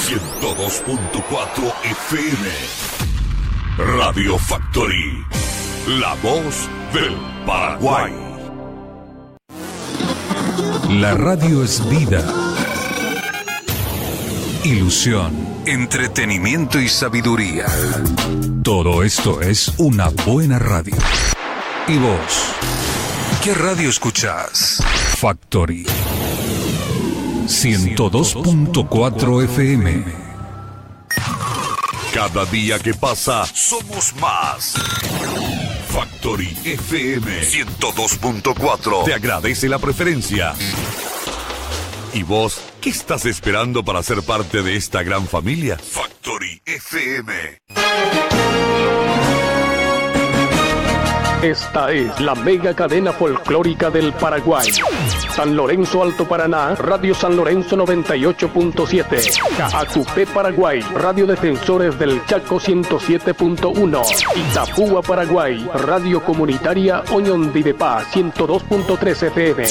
102.4 FM. Radio Factory. La voz del Paraguay. La radio es vida. Ilusión, entretenimiento y sabiduría. Todo esto es una buena radio. ¿Y vos? ¿Qué radio escuchás? Factory 102.4 FM. Cada día que pasa, somos más. Factory FM 102.4 te agradece la preferencia. ¿Y vos qué estás esperando para ser parte de esta gran familia? Factory FM. Esta es la mega cadena folclórica del Paraguay. San Lorenzo Alto Paraná, Radio San Lorenzo 98.7. Caacupé Paraguay, Radio Defensores del Chaco 107.1. Itapúa Paraguay, Radio Comunitaria Oñondidepá 102.3 FM.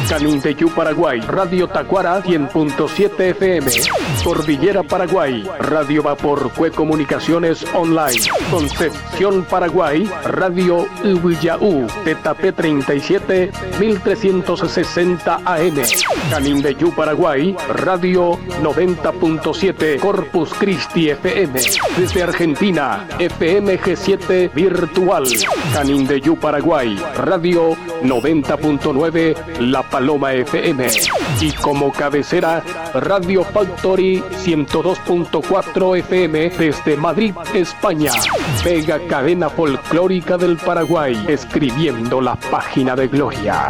Canindeyú Paraguay, Radio Tacuara 100.7 FM. Cordillera Paraguay, Radio Vapor Cue Comunicaciones Online. Concepción Paraguay, Radio Ubillaú, TP 37 1360 AM. Canindeyú Paraguay, Radio 90.7 Corpus Christi FM. Desde Argentina, FM G7 Virtual. Canindeyú Paraguay, Radio 90.9 La Paloma FM. Y como cabecera, Radio Factory 102.4 FM desde Madrid, España. Vega Cadena Folclórica del Paraguay, escribiendo la página de gloria.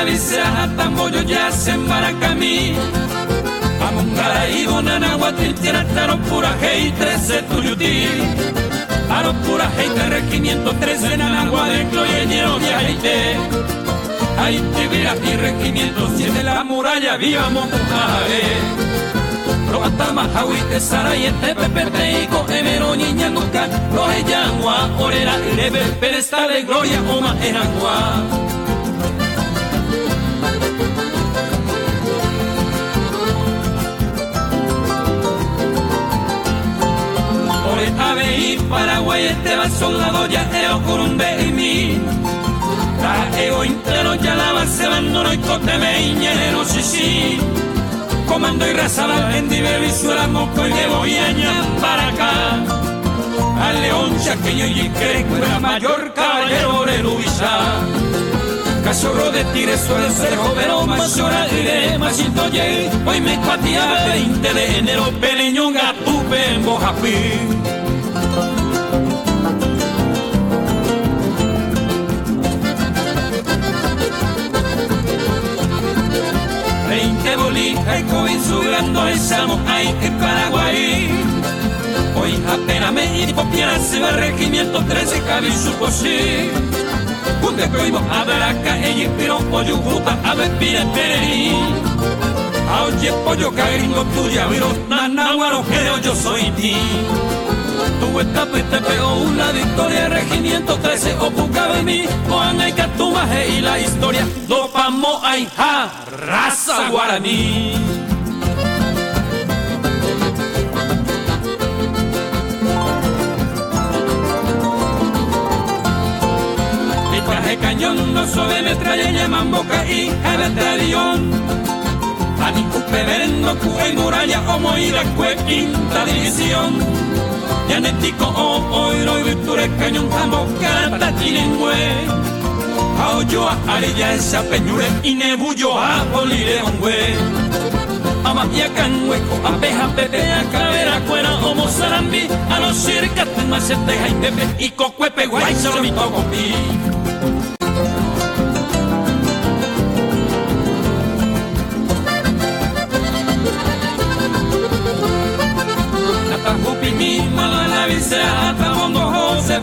visera tamboyo ya se embaracamí. Amungaray bonanagua trinchera taro pura hey 13 tuyutí. Aro pura hey regimiento 13 nanagua de Cloyeñero viajeite. Ahí te verás y regimiento 7 la muralla viva Mojave. Roatama jawite sarayete pepete y co emero niña nunca roje yangua orera irebe perestale gloria oma erangua. Ore ave y Paraguay este va soldado ya eo curumbe y mi. Ta eo intero ya la base abandono y coteme y ñero sisi. Comando y raza en visuela moco y llevo y aña para acá. Al león chaqueño y que mayor caballero de Luisa. Cachorro de tigre suele ser joven o más hora iré, más hoy me cuatía 20 de enero, peleñón gatupe en Bojapí. Veinte bolija y coin sugrando esa ay que Paraguay. Hoy apenas me y popiera se va regimiento 13 cabizu posí. Kunde koibo abaraka ella pero pollo juta a ver pire perei. A oye pollo gringo tuya viro nanaguaro que yo soy ti. Tu esta pete la victoria regimiento 13 o mi Juan hay catumaje y la historia do pamo ay ja raza guaraní. Traje cañón, no sobe metralla, llaman boca y jabetradión. Ani upe cue muralla, o moira cue quinta división. Yanetico o oiro y victure cañón, jambo carata tilingüe. Aoyoa arilla esa peñure y nebullo a polireongüe. Ama y acanhueco, abeja, pepe, a cabera, cuera, homo sarambi, a los circa, teja y pepe, y cocuepe, guay, solo mi tocopi. Jose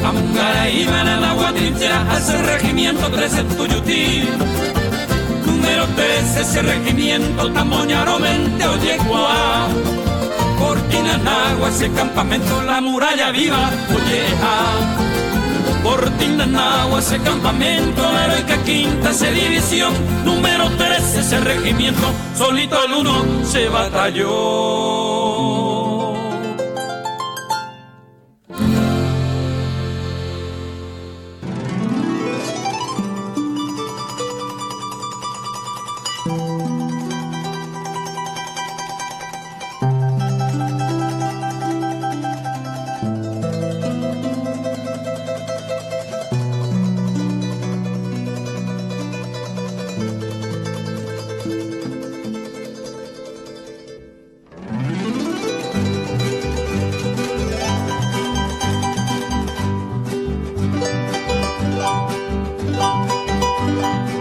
Amungara Mananagua trinchera hace regimiento 13 Tuyutí. Número 13 ese regimiento Tamoñaro mente oyegua. Cortina Nagua ese campamento la muralla viva oyeja. Cortina Nagua ese campamento la heroica quinta se división. Número 13 ese regimiento solito el uno se batalló.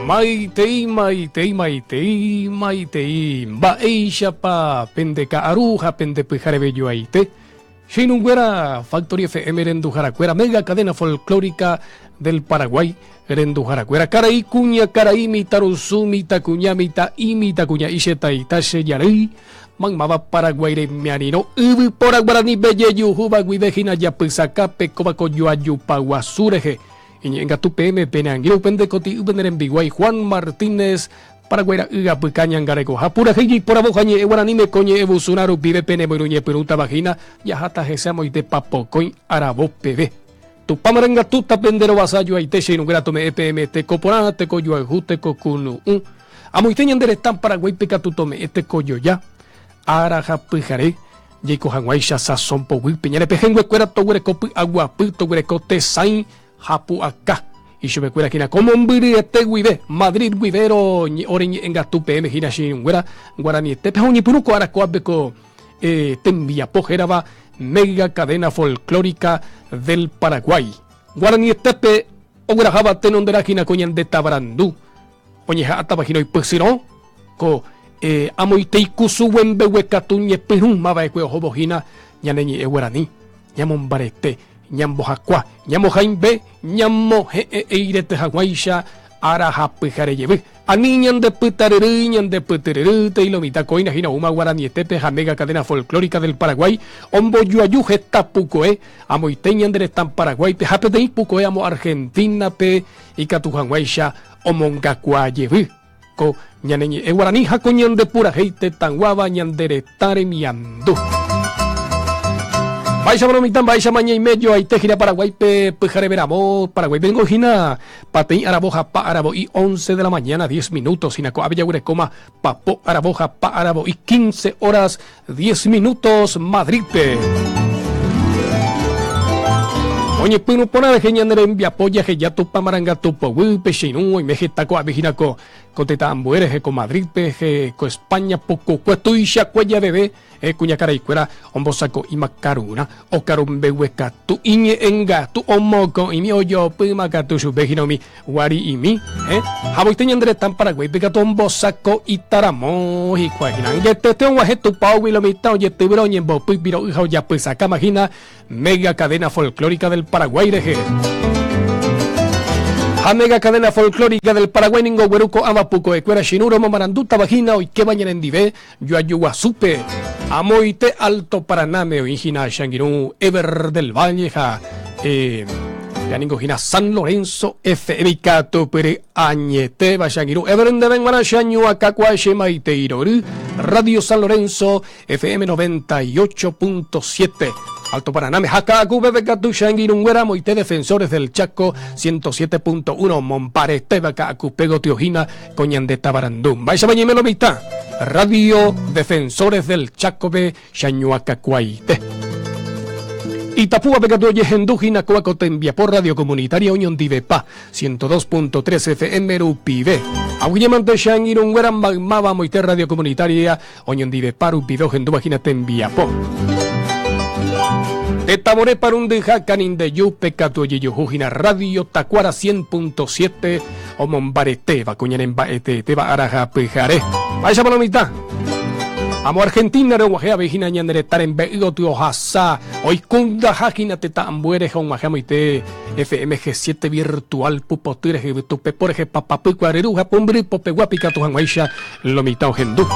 Maitei, maitei, maitei, maitei. Mba'éichapa pendeka'aru ha pendepyharevejoaite. Xinunguera Factory FM Rendujaracuera, mega cadena folclórica del Paraguay, Rendujaracuera. Caraí, cuña, caraí, mitarusu, mitacuña, mita, imitacuña, isheta, itache, yarei. Magmaba Paraguay, mianino, ubu, poraguarani, belleyu, juba, guibejina, yapysakape, cobaco, yuayu, paguasureje. Iñengatu PM, Penanguiro, Pendecoti, Ubenerembiguay, Juan Martínez, Paraguay, Uga, Pucañangareco, Japura, Heiji, por abojañe, Eguaranime, Coñe, Ebusunaru, Vive, Pene, Moiruñe, Peruta, Vagina, Yajata, Geseamo, y de Papocoin, Arabo, PB. Tupamarenga, Tuta, Pendero, Vasallo, Aiteche, Inungrato, me, EPM, Teco, Teco, Yuajú, Teco, Cunu, Un. Amuiteñan están Paraguay, Pecatutome, este coyo ya, Araja, Pujaré, Yeiko, Janguaisha, Sazón, Powi, Peñare, Pejengue, Cuera, Togure, Copi, Agua, Togure, Cote, Sain, Japu acá. Y yo me cuera quina como un este guibe, Madrid guibero, oreñe engatu PM gina shin guera, guarani tepe huñi puruco aracoabeco tembia pojeraba mega cadena folclórica del Paraguay. Guarani tepe Ogueraháva tenonderã hína ko ñande tavarandu, oñeha'ãtava hína oipysyrõ ko amoite ikusugue mbeguekatu ñepyrũma va'ekue ohóvo hína ñane ñe'ẽ guarani, ñamombarete, ñambohakua, ñamohaimbe, ñamohe'ẽ eirete haguãicha ára ha pyhare jevy. Ani ñande pytaryrýi, ñande pytyryrýi, te'i lo mitã kóina hína oúma guaranietépe ha Mega Cadena Folclórica del Paraguay ombojoaju heta pukoe amoite ñande retã Paraguáipe ha peteĩ pukoe amo Argentina-pe ikatu hag̃uáicha omongakuaa jevy ko ñane ñe'ẽ guarani ha ko ñande purahéi tetãguáva ñande retã remiandu. Mba'éichapa lo mitã, mba'éichapa ñaime joaite hína Paraguáipe pyhareve ramo, Paraguáipe ningo hína Pateĩ aravo ha pa aravo'i once de la mañana diez minutos hína ko'ápe jaguerekóma papo aravo ha pa aravo'i quince horas diez minutos Madrid-pe. Oñepyrũ porã rehe ñane rembiapo jaheja Tupã Marangatu poguýpe che irũ oime heta ko'ápe hína ko ko tetã ambue rehe ko Madrid-pe he ko España pukukue tuichakue javeve Kuñakaraikuéra ombosako'i makarurã, okaru mbeguekatu, iñe'ẽngatu, omokõ'imi, ojopýma katu chupe hína umi guari'imi. Ha voite ñande retã Paraguáipe katu ombosako'ita ramo hikuái hína. Angetete og̃uahẽ tupãógui lo mitã ojetyvyra oñembopy piro'y ha ojapysakáma hína Mega Cadena Folclórica del Paraguay rehe. Ha Mega Cadena Folclórica del Paraguay ningo ogueru ko'ãva puko'ekuéra Xirũ romomarandútava hína oikéva ñanendive joaju guasúpe. Amoite Alto Paranáme oĩ hína Xangirũ Ever del Valle ha péa ningo hína San Lorenzo FM ikatupyry añetéva Xangirũ Ever ndéve g̃uarã che añuakakua che maitei rory Radio San Lorenzo FM 98.7 Alto Paranáme ha Ka'akupépe katu che angirũnguéra amoite Defensores del Chaco 107.1 mombaretéva Ka'akupe gotyo hína ko ñande tavarandu. Mba'éichapa ñaime lo mitã? Radio Defensores del Chaco-pe che añuakakuaaite. Itapúape katu ojehendu hína kóva ko tembiapo Radio Comunitaria oñondivepa 102.3 FM rupive. Aguyjémante che angirũnguéra maymáva amoite Radio Comunitaria Oñondivepa rupive ohendúva hína tembiapo. Tetãvore parundyha Kanindeju-pe katu ojejuhu hína Radio Takuára 100.7 omombaretéva ko ñane mba'eteetéva ára ha pyhare. Mba'éichapa lo mitã? Amo Argentina-re og̃uahẽ avei hína ñane retã rembe'y gotyo ohasa oikundaha hína tetã ambue rehe og̃uahẽ amoite FMG 7 virtual pupoty rehe yvytupepo rehe papapy kuaryru ha pumbyry popegua pikatu hag̃uáicha Lo mitã ohendu.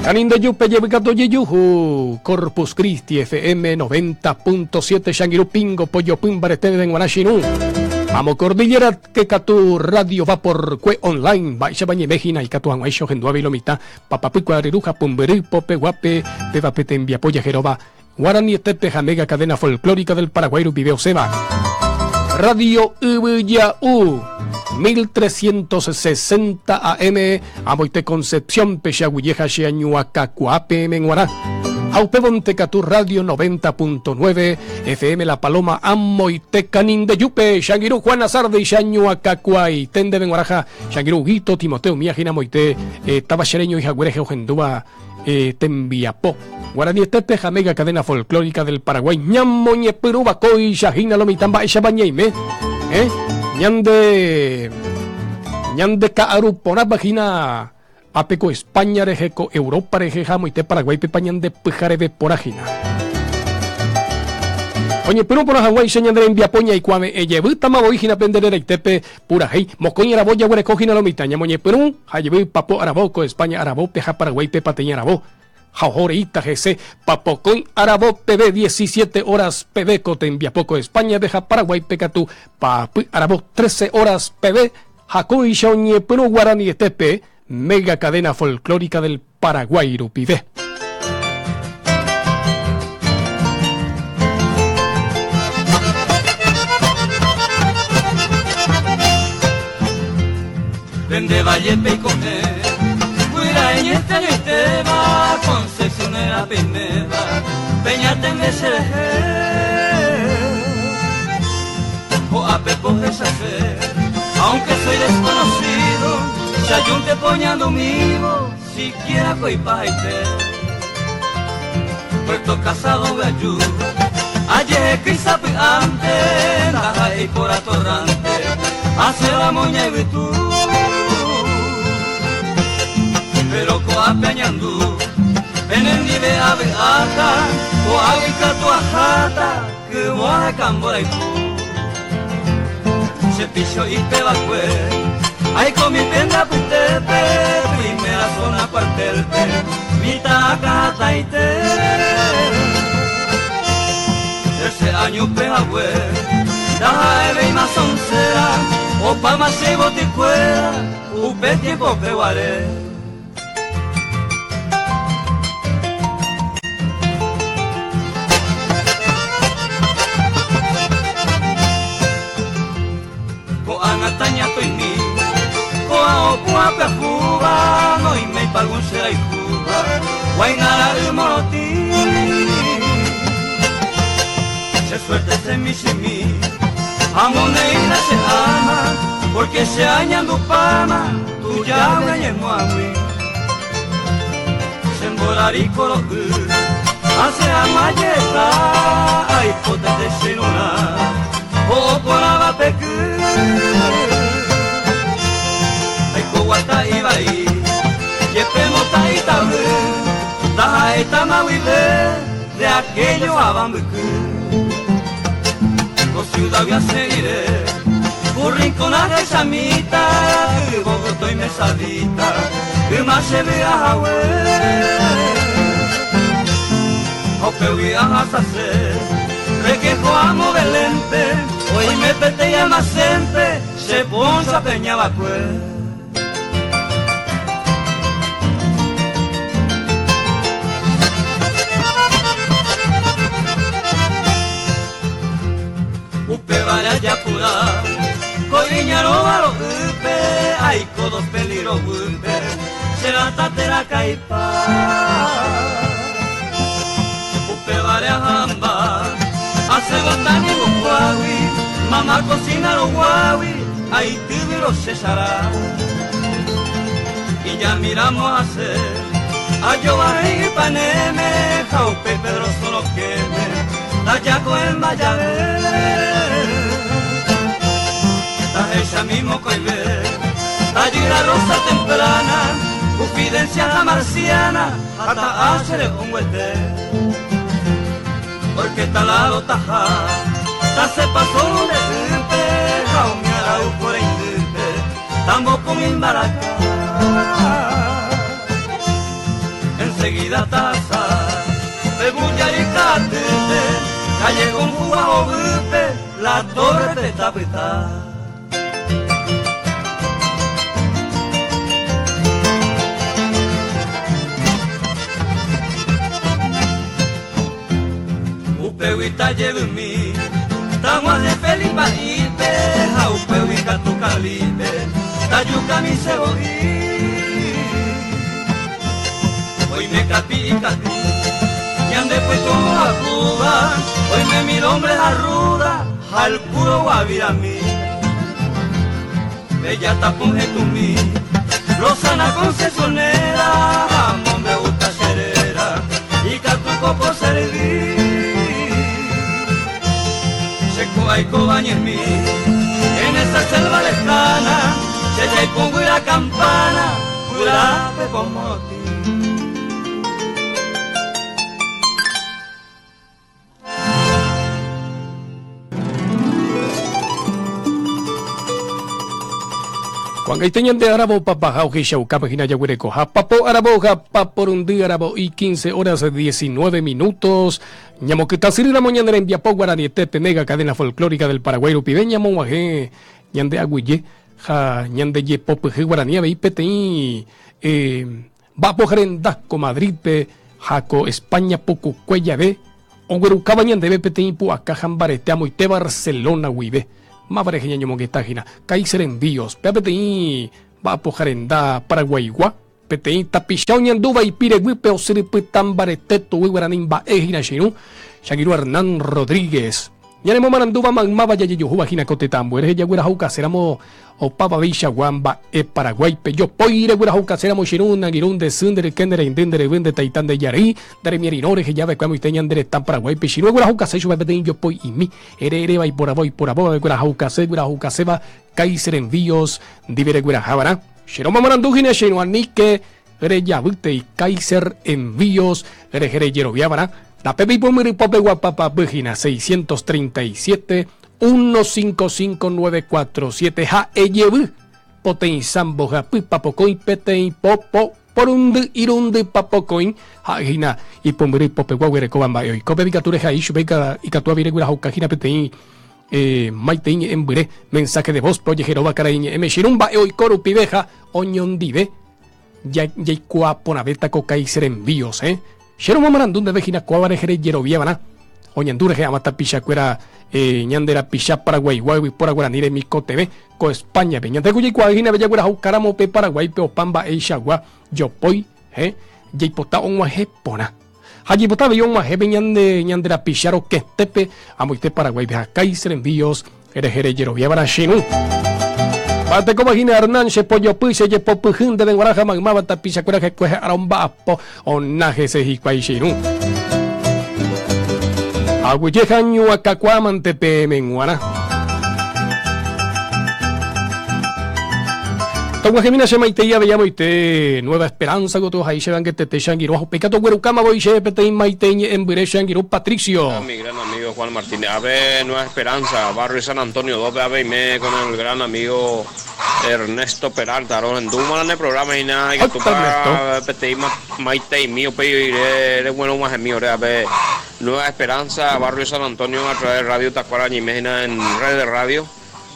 Ani ndejupe jevy katu ojejuhu Corpus Christi FM 90.7 Xangirũ Pingo Pojopy mbarete ndéve g̃uarã che irũ. Amo Cordillera ke katu Radio Vapor Kue Online mba'éichapa ñeme hína ikatu hag̃uáicha ohendu avei lo mitã papapy kuaaryru ha pumbyry popeguápe péva pe tembiapo jaheróva Guaranietépe ha Mega Cadena Folclórica del Paraguay rupive osẽva. Radio Yvyja'u 1360 AM amoite Concepción-pe che aguyje ha che añuakakuaa peẽme g̃uarã. Ha upévonte katu Radio 90.9 FM La Paloma amoite Kanindejúpe che angirũ Juan Azarde che añuakakuaaite ndéve g̃uarã ha che angirũ Guito Timoteo umía hína amoite táva che reñoi hague rehe ohendúva tembiapo. Guaranietépe ha Mega Cadena Folclórica del Paraguay ñamoñepyrũva kóicha hína lo mitã mba'éichapa ñaime. Eh? Ñande ñande ka'aru porãpa hína ápe ko España rehe, ko Europa rehe ha amoite Paraguáipepa ñande pyhareve porã hína. Oñepyrũ porã hag̃uáicha ñande rembiapo ñaikuave'ẽ jevýtama voi hína pende reraitépe Purahéi, mokõi aravo jaguereko hína lo mitã ñamoñepyrũ ha jevy papo aravo ko España aravópe ha Paraguáipe pateĩ aravo ha oho reíta hese papokõi aravo peve 17 horas peve ko tembiapo ko España-pe ha Paraguáipe katu paapy aravo 13 horas peve ha kóicha oñepyrũ guaranietépe Mega Cadena Folclórica del Paraguay rupive. Pende valle peikove, guyra eñeteñoitéva, Concepción era peiméva, peñatende che rehe. Ko'ápe pohechase, aunque soy desconocido, che ajúnte poñandumívo, Siquiera ko ipahaite Puerto Casado gaju. Ajehekýi sapy'ánte ndaha'éi porã torrante asẽramo ñayvytu. Péro ko'ápe añandu penendive avy'áta, ko'águi katu aháta kyvõ aheka mborayhu. Che picho ipevakue aikomi pende apytépe, primera zona cuartel-pe mitã akã hatãite. Trece año-pe hague ndaha'evéima soncera, opáma che yvotykuéra upe tiempo-pe guare. Ko'ág̃a tañatoimi ko'ã opu'ã pyahúva, noiméipa algún che rayhúva, guaina ra'y morotĩ. Che suerte che michĩmi, amoneína che áma, porque che añandupáma. Tujágui añemoag̃ui che mborari koro'y asẽ hag̃ua jeheka aipotete che irũrã ho'o porãva pe ky. Aiko guata ivai jepe mota itavy ndaha'étama guive de aquello ava mbyky. Ko ciudad-gui asẽ rire ku rincón ahechamíta yvogyto imesadita yma che vy'a hague. Ha upégui ahasase rekeho amo Belén-pe oime peteĩ almacén-pe che poncho apeñava'ekue. Upévare ajapura ko iñarõva ro'ýpe, aiko dos peligro guýpe, che rata térã kaipa. Upévare aha'ãmba asẽvota ñembokuágui, mama cocina roguágui. Aityvyro che chara Ijamiramo ase Ajovahei ypanéme Ha upe Pedro sorokéme Tajako'ẽmba jave Tahechami mokõive Tajýra rosa temprana Jufidencia ha Marciana Ha ta'a che re'õnguete Orquesta lado taha, tasepa solo nde ýpe ha umi arauko reindýpe tambopon imbaraka. Enseguida tahasa pe bulla ikatýpe, callejón hugua hovýpe la torre-pe tapyta. Upégui tajevymi tag̃uahẽ Felipa'ípe ha upégui katu Kalípe tajukami che voi. Oime kapi'i katy ñande pytu'u akúva, oime milombre ha rúda Ha el puro guavirami, bella tapón hetũmi, Rosana Concepcionera, amombe'úta che réra, ikatu ko poservi. Che ko aikóva ñemi, en esa selva lejana, che jaipo guyra campana, guyrápe pomotĩ. Ko'ag̃aite ñande aravo papaha ohechaukápe hína jaguerekoha papo aravo ha paporundy aravo'i 15 horas 19 minutos. Ñamokytasyrýramo ñane rembiapo guaranietépe Mega Cadena Folclórica del Paraguay rupive ñamog̃uahẽ ñande aguyje ha ñande jepopyhy guarani avei peteĩ eh, Mba'apo renda ko Madrid-pe ha ko España pukukue jave, oguerukáva ñandéve peteĩ pu'aka ha mbarete amoite Barcelona guive. Máva rehe ñañomongeta hína? Kaiser Envíos, péa peteĩ mba'apoha renda Paraguaigua, peteĩ tapicha oñandúva ipireguýpe osyrypyta mbarete tuguy guarani mba'e hína che irũ, Changirũ Hernán Rodríguez. Ñanemomarandúva maymáva jajejuhúva hína ko tetã ambue rehe jaguerahaukaséramo opavaveichagua mba'e Paraguáipe. Jopói reguerahaukaséramo che irũ, nangirũ, nde sy, nde ryke, nde reindy, nde ryvy, nde taita, nde jarýi, nde remiarirõ rehejava'ekue amoite ñande retã Paraguáipe. Che irũ eguerahaukase chupe peteĩ jopoi'imi. Ere eréva iporavo iporavóva eguerahaukase eguerahaukaséva Kaiser Envíos ndive reguerahavarã. Che romomarandu hína che irũ aníke rejavýtei Kaiser Envíos rehe rejeroviavarã. Tapépe ipomyry popegua papapy hína 637 155 947 ha ejevy poteĩ sambohapy papokõi peteĩ po po porundy irundy papokõi ha'e hína ipombyry popegua oguerekóva mba'e oiko peve ikatu rehai chupe ikatu avei reguerahauka hína peteĩ Maitei ñe'ẽmbyre, mensaje de voz-pe ojeheróva karai ñe'ẽme che irũ mba'e oiko rupive ha oñondive jaikuaa porãvéta ko Kaiser envíos, eh? Che romomarandu ndéve hína kóva rehe rejeroviavarã, oñandu rehe ava tapichakuéra ñande rapicha Paraguaigua yvypóra guarani remikotevẽ ko España-pe. Ñande ko jaikuaa hína jaguerahaukáramo pe Paraguáipe opa mba'eichagua jopói, eh? Jaipota og̃uahẽ porã. Ha jaipota avei og̃uahẽ pe ñande ñande rapicha rokẽtépe amoite Paraguáipe ha Kaiser Envíos rehe rejeroviavarã che irũ. Mba'etekóva hína Hernán che pojopy che jepopyhy ndéve g̃uarã ha maymáva tapichakuéra hekuehe ára omba'apo ona hese hikuái che irũ. Aguyje ha ñuakakuaámante peẽme g̃uarã. Tog̃uahẽmína che maitei avei amoite Nueva Esperanza gotyo ha che angetete che angirũ ha upéi katu oguerukáma voi chéve peteĩ maitei ñe'ẽmbyre che angirũ Patricio. Mi gran amigo Juan Martínez. Ave Nueva Esperanza, barrio San Antonio 2-pe aveime con el gran amigo Ernesto Peralta. Rohendúma ne programa hína ikatúpa peteĩ maiteimi upéi reguerog̃uahẽmi ore ave Nueva Esperanza, barrio San Antonio a través Radio Tacuara ñeime hína en red de radio.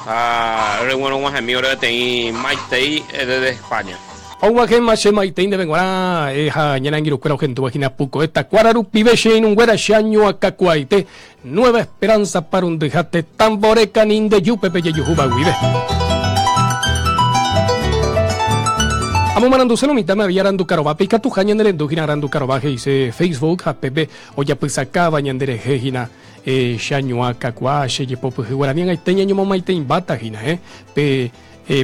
Ha reguerog̃uahẽmi ore peteĩ maitei desde España. Og̃uahẽma che maitei ndéve g̃uarã, ha ñane angirũkuéra ohendúva hína pukoe Tacuara rupive che irũnguéra che añoakakuaaite Nueva Esperanza parundyha tetãvore Canindeyúpe pejejuhúva guive. Amomaranduse lo mitãme avei arandukarovápe ikatuha ñane rendu hína arandukarova he'ise Facebook ha pépe ojapysakáva ñande rehe hína Che añuã kakuaa, che jepopyhy guarani ag̃aite ñañomomaiteimbáta hína, eh. Pe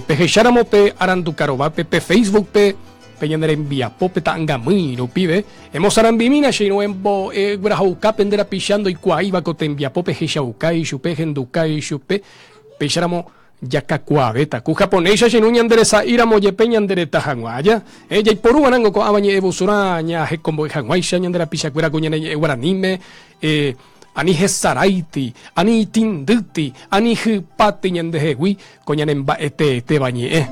pehecháramo pe arandukarovápe, pe Facebook-pe, pe ñane rembiapo, pe ta'angamýi rupive, emosarambimína che irũ embo'eguerahauka pende rapicha ndoikuaáiva ko tembiapo pehechauka ichupe, ehenduka ichupe, péicharamo jakakuaavéta. Ku japonéicha che irũ ñande resa'íramo jepe ñande reta hag̃ua aja, eh, jaiporuva'erãngo ko'ãva ñe'ẽvusurã ñahekombo'e hag̃uáicha ñande rapichakuéra ko ñane ñe'ẽ guaraníme, E, ani hesaráiti, ani itĩndýti, ani hypáti ñandehegui ko ñane mba'eteetéva ñe'ẽ.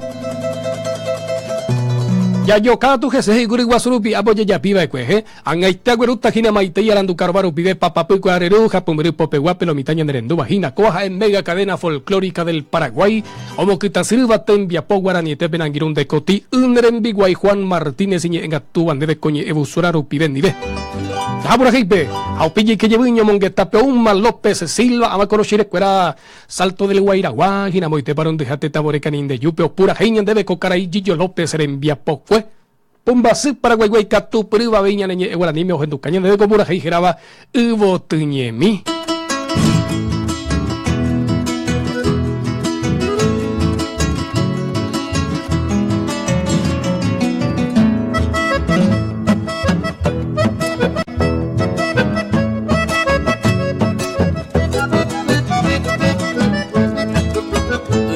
Jajokatu hese he'íkuri guasu rupi ápe ojejapi va'ekue, he, ag̃aite aguerúta hína maitei arandukarova rupive papapy kuaaryru ha pumbyry popeguápe lo mitã ñanerendúva hína, kóva ha'e mega cadena folclórica del Paraguay, omokytasyrýva tembiapo guaranietépe nangirũ ndekotĩ y ne rembiguái Juan Martínez iñe'ẽngatúva ndéve ko ñe'ẽ vusura rupive ndive. Jaha purahéipe, ha upe jeike jevy ñomongetápe oúma López Silva ava korochirekuéra Salto del Guairagua, hína moitépa rondyha tetãvore Canindeyúpe opurahéi ñandéve ko karai Yiyo López rembiapokue. Pumbasy Paraguaigua ikatupyrýva avei ñane ñe'ẽ guaraníme ohenduka ñandéve ko purahéi hérava Yvotyñemi.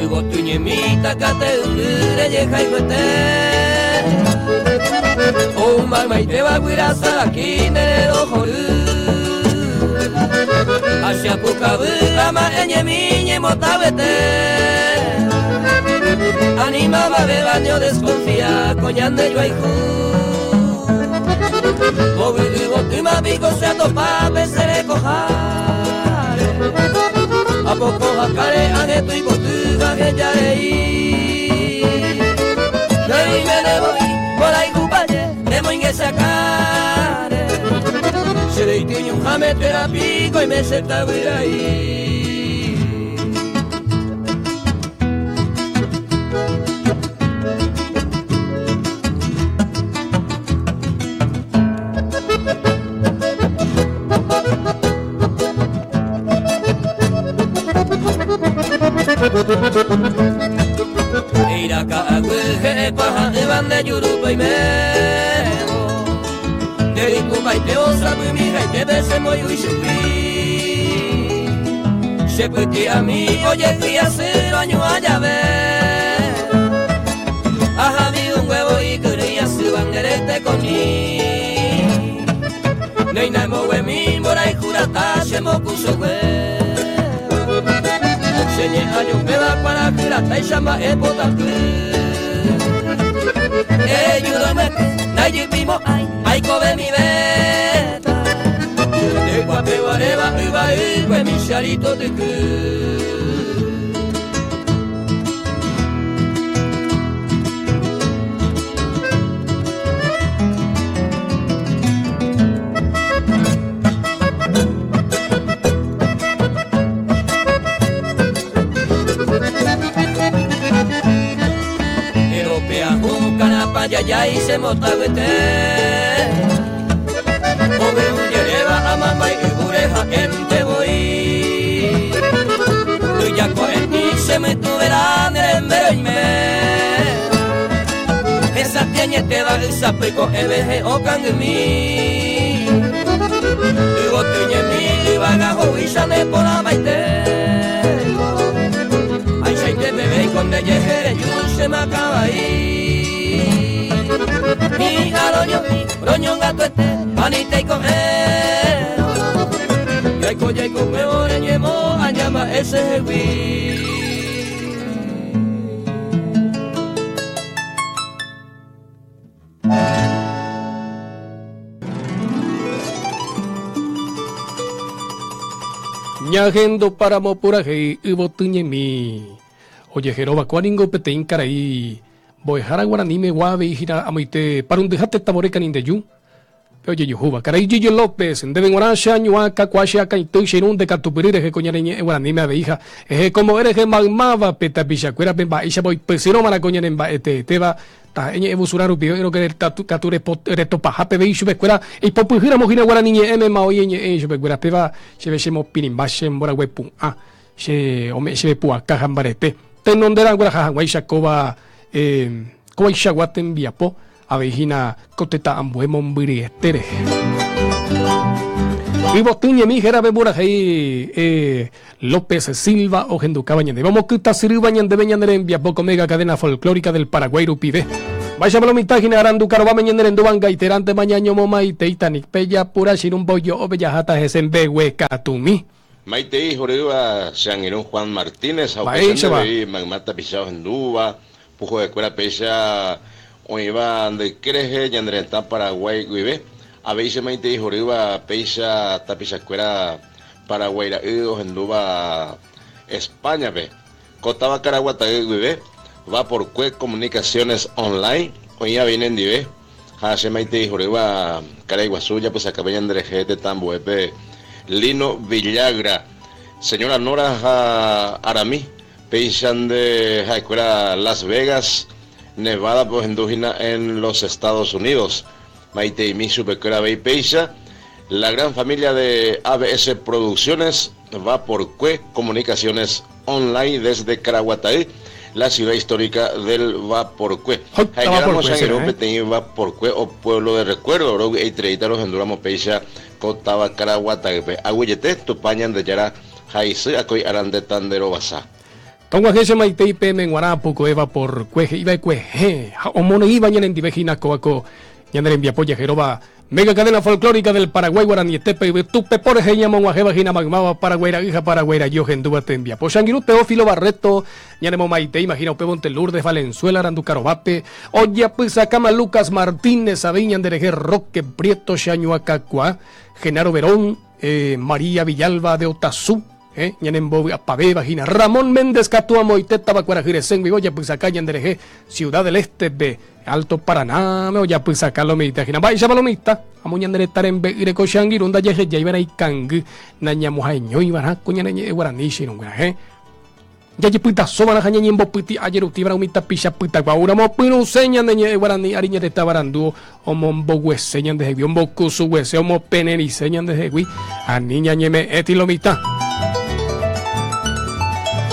Yvotyñemi takate'ỹre jehayhuete Ou maymaitéva guyra saraki ne rerohory Ha che apukavy ama'ẽ ñemi ñembotavete Ani mavavéva ni odesconfia ko ñande joayhu Hovy yvotýma piko che atopa pe che rekoháre Apoko hakáre angẽtu ipotýva heja rei Ndereimene voi mborayhu paje remoinge che akãre Che reity ñuhãme térã piko oime che tavyrai. Ñahendu paramo purahéi yvoty ñemi. Ojeheróva kóa ningo peteĩ karai mbo'ehára guaraníme avei hína amoite parundyha tetãvore Kanindeju pe ojejuhúva. Karai Yiyo López, ndéve g̃uarã che añuã kakuaa che akãity che irũ nde katupyry rehe ko ñane ñe'ẽ guaraníme aveíha ehekombo'e rehe maymávape tapichakuérape mba'éichapa oipysyrõva'erã ko ñane mba'eteetéva Taha'e ñe'ẽ vusurã rupive oĩrõ katu retopaha peve ichupekuéra, eipopyhýramo hína guarani ñe'ẽme ma oĩ eñe'ẽ ichupekuéra, péva chéve chemopirĩmba che mboraguepu'ã, che ome'ẽ chéve pu'aka ha mbarete. Tenonderã gueraha hag̃uáicha kóva kóvaichagua tembiapo avei hína ko tetã ambue mombyryete rehe. Yvoty ñemi hérape purahéi López Silva ohendukáva ñandéve omokytasyrýva ñandéve ñane rembiapo ko mega cadena folclórica del Paraguay rupive. Mba'éichapa lo mitã hína arandu karováme ñane rendúva angaiterántema ñañomomaiteíta ni pejapura che irũ mbojo'ópe jaháta hese mbeguekatumi. Maitei horýva che angirũ Juan Martínez ha upéicha nde avei mayma tapicha ohendúva puhoekuéra péicha oĩva nde yke rehe ñane retã Paraguái guive. Avei che maitei horýva péicha tapichakuéra Paraguái ra'y ohendúva España-pe. Ko táva Karaguatay guive, Vaporkue Comunicaciones Online oĩ avei nendive ha che maitei horýva karai guasu japysakave ñanderehe tetã ambuépe Lino Villagra, señora Nora ha Arami, péicha nde ha'ekuéra Las Vegas, Nevada-pe ohendu hína en los Estados Unidos. Maiteimi chupekuéra avei péicha, La gran familia de ABS Producciones Vaporkue Comunicaciones Online desde Caraguatay, la ciudad histórica del Vaporkue. Ha'ejáramo che angirũ peteĩ Vaporkue o pueblo de recuerdo, rovy'aitereíta rohendúramo péicha ko táva Caraguataype. Aguyjete, Tupã Ñandejára ha isy akói ára nde tanderovasa. Tog̃uahẽ che maitei peẽme g̃uarã pukoe Vaporkue he'iva'ekue hẽ ha omoneĩva ñanendive hína kóva ko ñane rembiapo jaheróva Mega Cadena Folclórica del Paraguay guaranietépe yvytu pepo rehe ñamog̃uahẽva hína maymáva Paraguay ra'y ha Paraguay rajy ohendúva tembiapo. Che angirũ Teófilo Barreto ñanemomaitei imagina upévonte Lourdes Valenzuela arandukarovápe ojapysakáma Lucas Martínez avei ñanderehe Roque Prieto che añuakakuaa Genaro Verón María Villalba de Otazú Ñanembovy'apavéva hína. Ramón Méndez katu amoite táva kuarahy resẽ guive ojapysaka ñanderehe Ciudad del Este-pe, Alto Paranáme ojapysaka lo mitã hína. Mba'éichapa lo mitã? Amo ñande retã rembe'ýre ko che angirũ ndajehejáiva'erã ikangy, nañamoha'eñóiva'erã ko ñane ñe'ẽ guarani che irũnguéra. Heẽ. Jajepytasóva'erã ha ñañembopyti'a jerutíva'erã umi tapicha pytagua oúramo opyrũse ñane ñe'ẽ guarani ári ñande tavarandu omomboguese ñandehegui, ombokusuguese, omopenerise ñandehegui, ani ñañeme'ẽti lo mitã.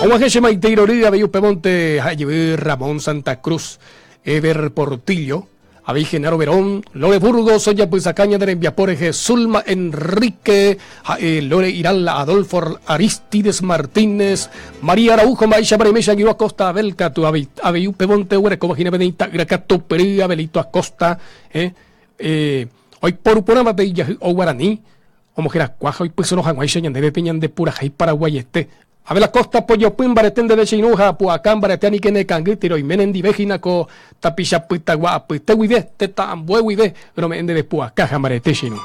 Og̃uahẽ che maitei rory avei upévonte ha'e jevy Ramón Santa Cruz, Eber Portillo, avei Genaro Verón, Lore Burgos ojapysaka ñane rembiapo rehe Zulma Enrique, ha'e Lore Irala, Adolfo Aristides Martínez, María Araujo mba'éichapa reime che angirũ Acosta Abel katu avei upévonte oguerekóva hína peteĩ ta'ýra katupyry Abelito Acosta, eh, oiporu porãva pe ijahy'o guarani, Omoherakuã ha oipysyrõ hag̃uáicha ñandéve pe ñande purahéi paraguaiete. Abel Acosta pojopy mbarete ndéve che irũ ha pu'aka mbarete anike ne kangy térã oime nendive hína ko tapicha pytagua apyte guive, tetã ambue guive, rome'ẽ ndéve pu'aka ha mbarete che irũ.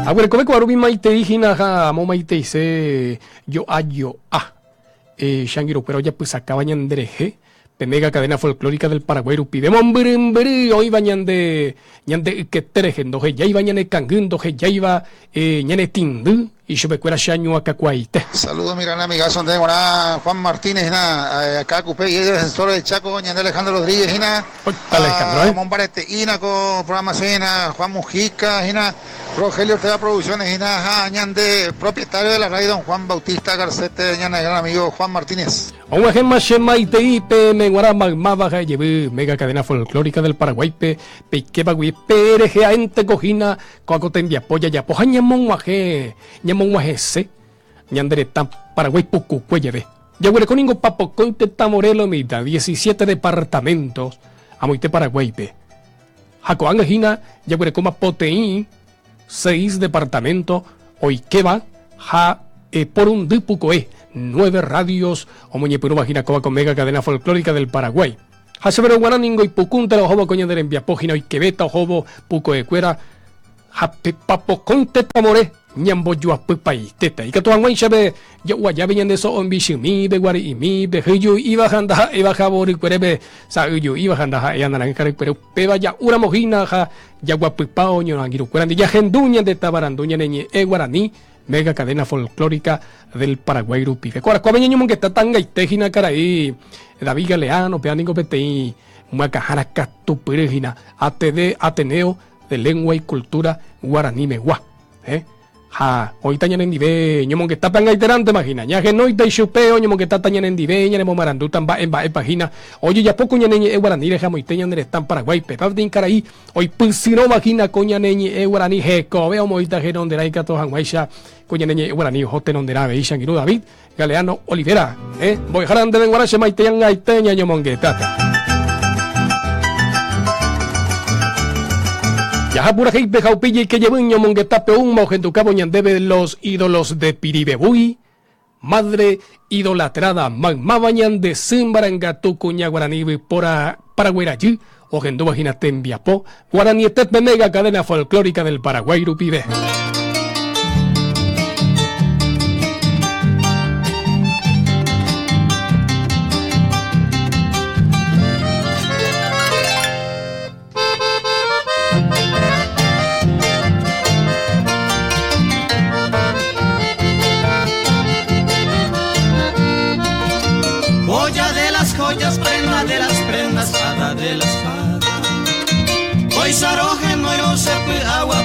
Aguerekove ko aruvi maitei hína ha amo maiteise jo'a jo'a. Che angirũkuéra ojapysakáva ñanderehe Pe mega cadena folclórica del Paraguay rupive mombyrymbyry oĩva ñande ñande ykete rehe, ndohejáiva ñane kangy, ndohejáiva ñane tĩndy, ichupekuéra che añuakakuaaite. Saludo mi gran amigazo ndéve g̃uarã Juan Martínez hína Ka'akupe y defensor del Chaco ñande Alejandro Rodríguez hína Alejandro, eh. Omombarete'ína ko programación hína Juan Mujica hína Rogelio Ortega Producciones hína ha ñande propietario de la radio don Juan Bautista Garcete ñane gran amigo Juan Martínez. Og̃uahẽma che maitei peẽme g̃uarã maymáva ha ejevy mega cadena folclórica del Paraguáipe peikévagui pe rehe aénteko hína ko'ã ko tembiapo jajapo ha ñamog̃uahẽ ñamog̃uahẽse ñande retã Paraguái pukukue jave. Jaguereko ningo papokõi tetã Morelos mitã, diecisiete departamentos amoite Paraguáipe. Ha ko'ág̃a hína jaguerekóma poteĩ seis departamento oikéva ha porundy pukoe, nueve radios omoñepyrũva hína kóva ko mega cadena folclórica del Paraguay. Ha chéverõ g̃uarã ningo ipukúntera ohóvo ko ñane rembiapo hína oikevéta ohóvo pukoekuéra ha pe papokõi tetãvore ñambojoapypaitéta. Ikatu hag̃uáichave ja'u ajáve ñande so'o mbichymi, pe guari'imi, pe hyju'íva ha ndaha'éva javo rykuerépe, sa'yju'íva ha ndaha'éva naranja rykuere, upéva ja'úramo hína ha jaguapypa oñorangirukuéra ndi jahendu ñande tavarandu ñane ñe'ẽ guarani mega cadena folclórica del Paraguay rupive. Ko arakuápe ñañomongeta tangaite hína karai David Galeano, péva niko peteĩ myakãhára katupyry hína ATD Ateneo de Lengua y Cultura Guaranimegua. Eh? Ha oĩta ñanendive ñomongetáta angaiterántema hína. Ñahenóita ichupe oñomongetáta ñanendive, ñanemomarandúta mba'e mba'épa hína ojejapo ko ñane ñe'ẽ guarani rehe amoite ñane retã Paraguáipe. Peteĩ karai oipysyrõva hína ko ñane ñe'ẽ guarani hekove omoĩta henonderã ikatu hag̃uáicha ko ñane ñe'ẽ guarani oho tenonderã avei che angirũ David Galeano Olivera. Eh? Mbo'ehára ndéve g̃uarã che maitei angaite ñañomongetáta. Jaha purahéipe ha upe jeike jevy ñomongetápe oúma ohendukávo ñandéve Los ídolos de Piribebuy, Madre idolatrada, maymáva ñande sy mbarangatu kuña guarani yvypóra Paraguái rajy ohendúva hína tembiapo guaranietépe mega cadena folclórica del Paraguay rupive. Joya de las joyas, prenda de las prendas, espada de la espada. Hoy saroje no se agua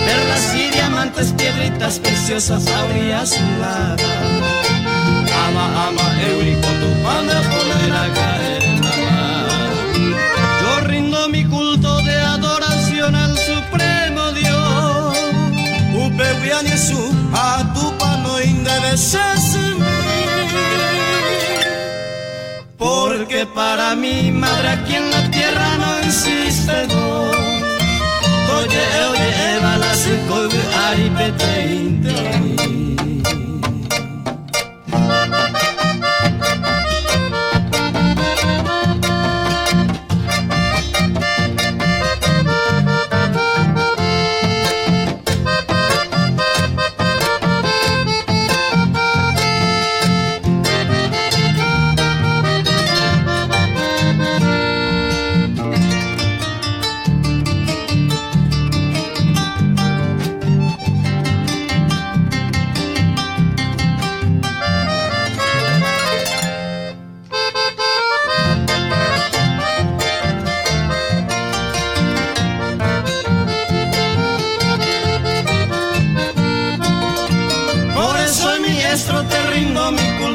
Perlas y diamantes, piedritas preciosas, azulada. Ama, ama, eurico, tu pan de poner a caer en la mar. Yo rindo mi culto de adoración al supremo Dios. Upe a tu pano Porque para mi madre aquí en la tierra no existe dos. Oye, oye, Eva, la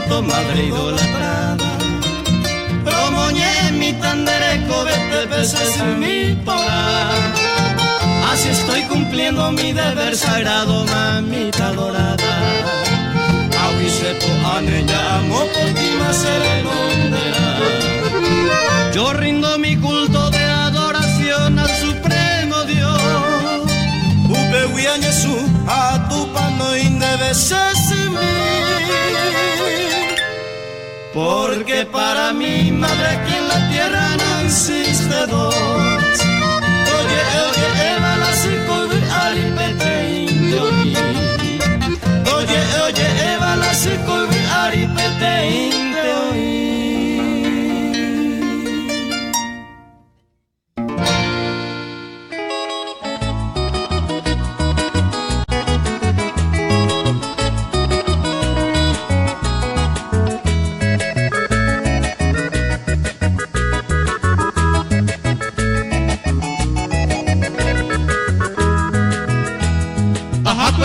respeto, madre idolatrada. Promoñe mi tandereco, vete peces en mi polar. Así estoy cumpliendo mi deber sagrado, mamita dorada. Yo rindo mi culto de adoración al Supremo Dios. Porque para mi madre aquí en la tierra no existe dos. Oye, oye, Eva, la Oye, oye, Eva, la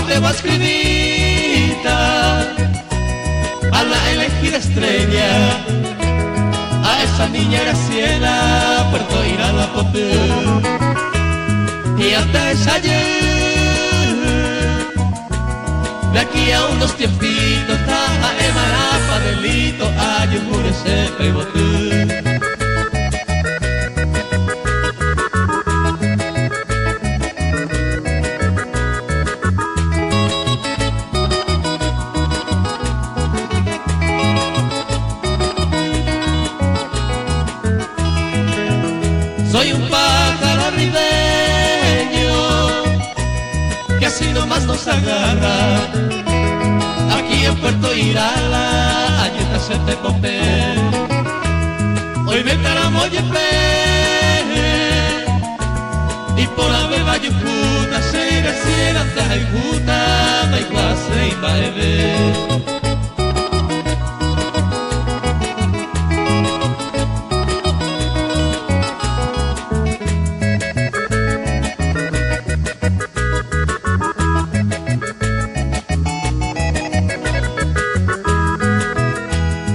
Te va escribita a la elegida estrella, a esa niña Graciela, Puerto Irala Popé. Y hasta esa ayer, de aquí a unos tiempitos, taja emarapa delito, ayumure se pebotú. Soy un pájaro ribeño que así nomás nos agarra. Aquí en Puerto Irala, allí está Sete Popé. Hoy me pe y por la bayucuta se graciela te da igual se iba.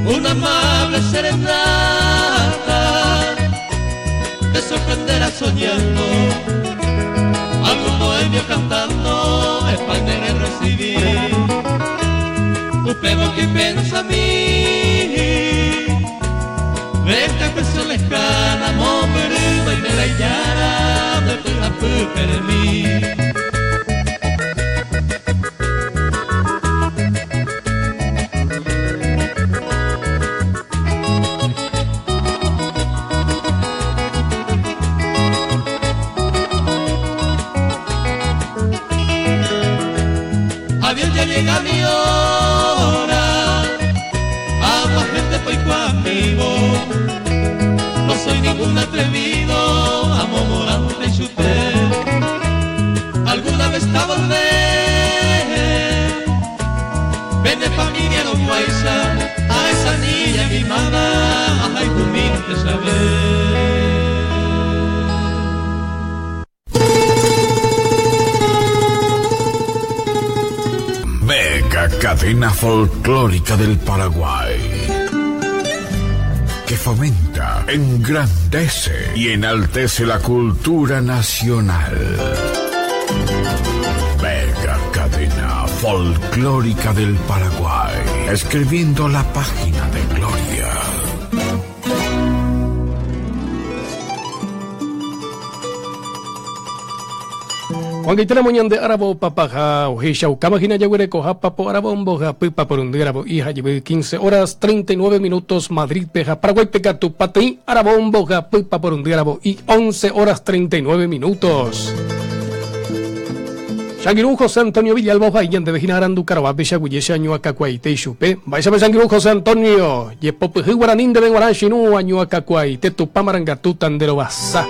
Una amable serenata te sorprenderá soñando, algún bohemio cantando, España en recibir. Un pebo que piensa a mí, de esta expresión lejana, moveruma y me la yara, de tu mí. Adiós, ya llega mi hora, agua gente poco amigo, no soy ningún atrevido, amo morante y chuté, alguna vez a volver, vende familia no guaysa, a esa niña mimada, ay, humilde saber. Mega Cadena Folclórica del Paraguay, que fomenta, engrandece y enaltece la cultura nacional. Mega Cadena Folclórica del Paraguay, escribiendo la página de gloria. Juan Gaitana Moñán de Arabo Papaja, Ojecha, Ucamajina Yaguereco, Japapo, Arabombo, Japipa, por un día, hija, llevé 15 horas 39 minutos, Madrid, Peja, Paraguay, Pecatu, Patí, Arabombo, Japipa, por un día, y 11 horas 39 minutos. Shangirú José Antonio Villalba, Jayan de Vejina Arandu, Carabá, Becha, Añuacacuay, Teixupe, Vaya Shangirú José Antonio, Yepope, Guaranín de Benguarán, Shinú, Añuacacuay, Tetupamarangatu, Tandero Basá.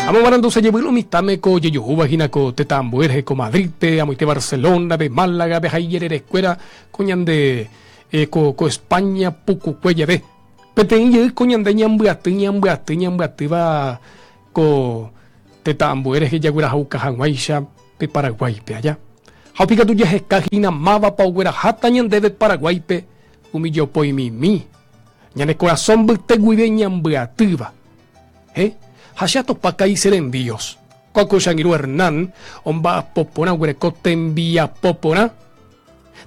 Amo marandu se llevó mitame ko yeyujuba jinako tetambuerje ko Madrid te amoite Barcelona be Málaga be Jaiyerere escuela coñande ko ko España puku cuella be peteĩ jey koñande ñambyaty ñambyaty ñambyatýva ko tetã ambuérehe jaguerahauka hag̃uáicha pe Paraguáipe aja. Ha upéi katu jaheka hína mávapa ogueraháta ñandéve Paraguáipe umi jopoimimi, ñane korasõ mbyte guive ñambyatýva. He, ha che atopa Kaiser Envíos. Ko che angirũ Hernán omba'apo porã oguereko tembiapo porã,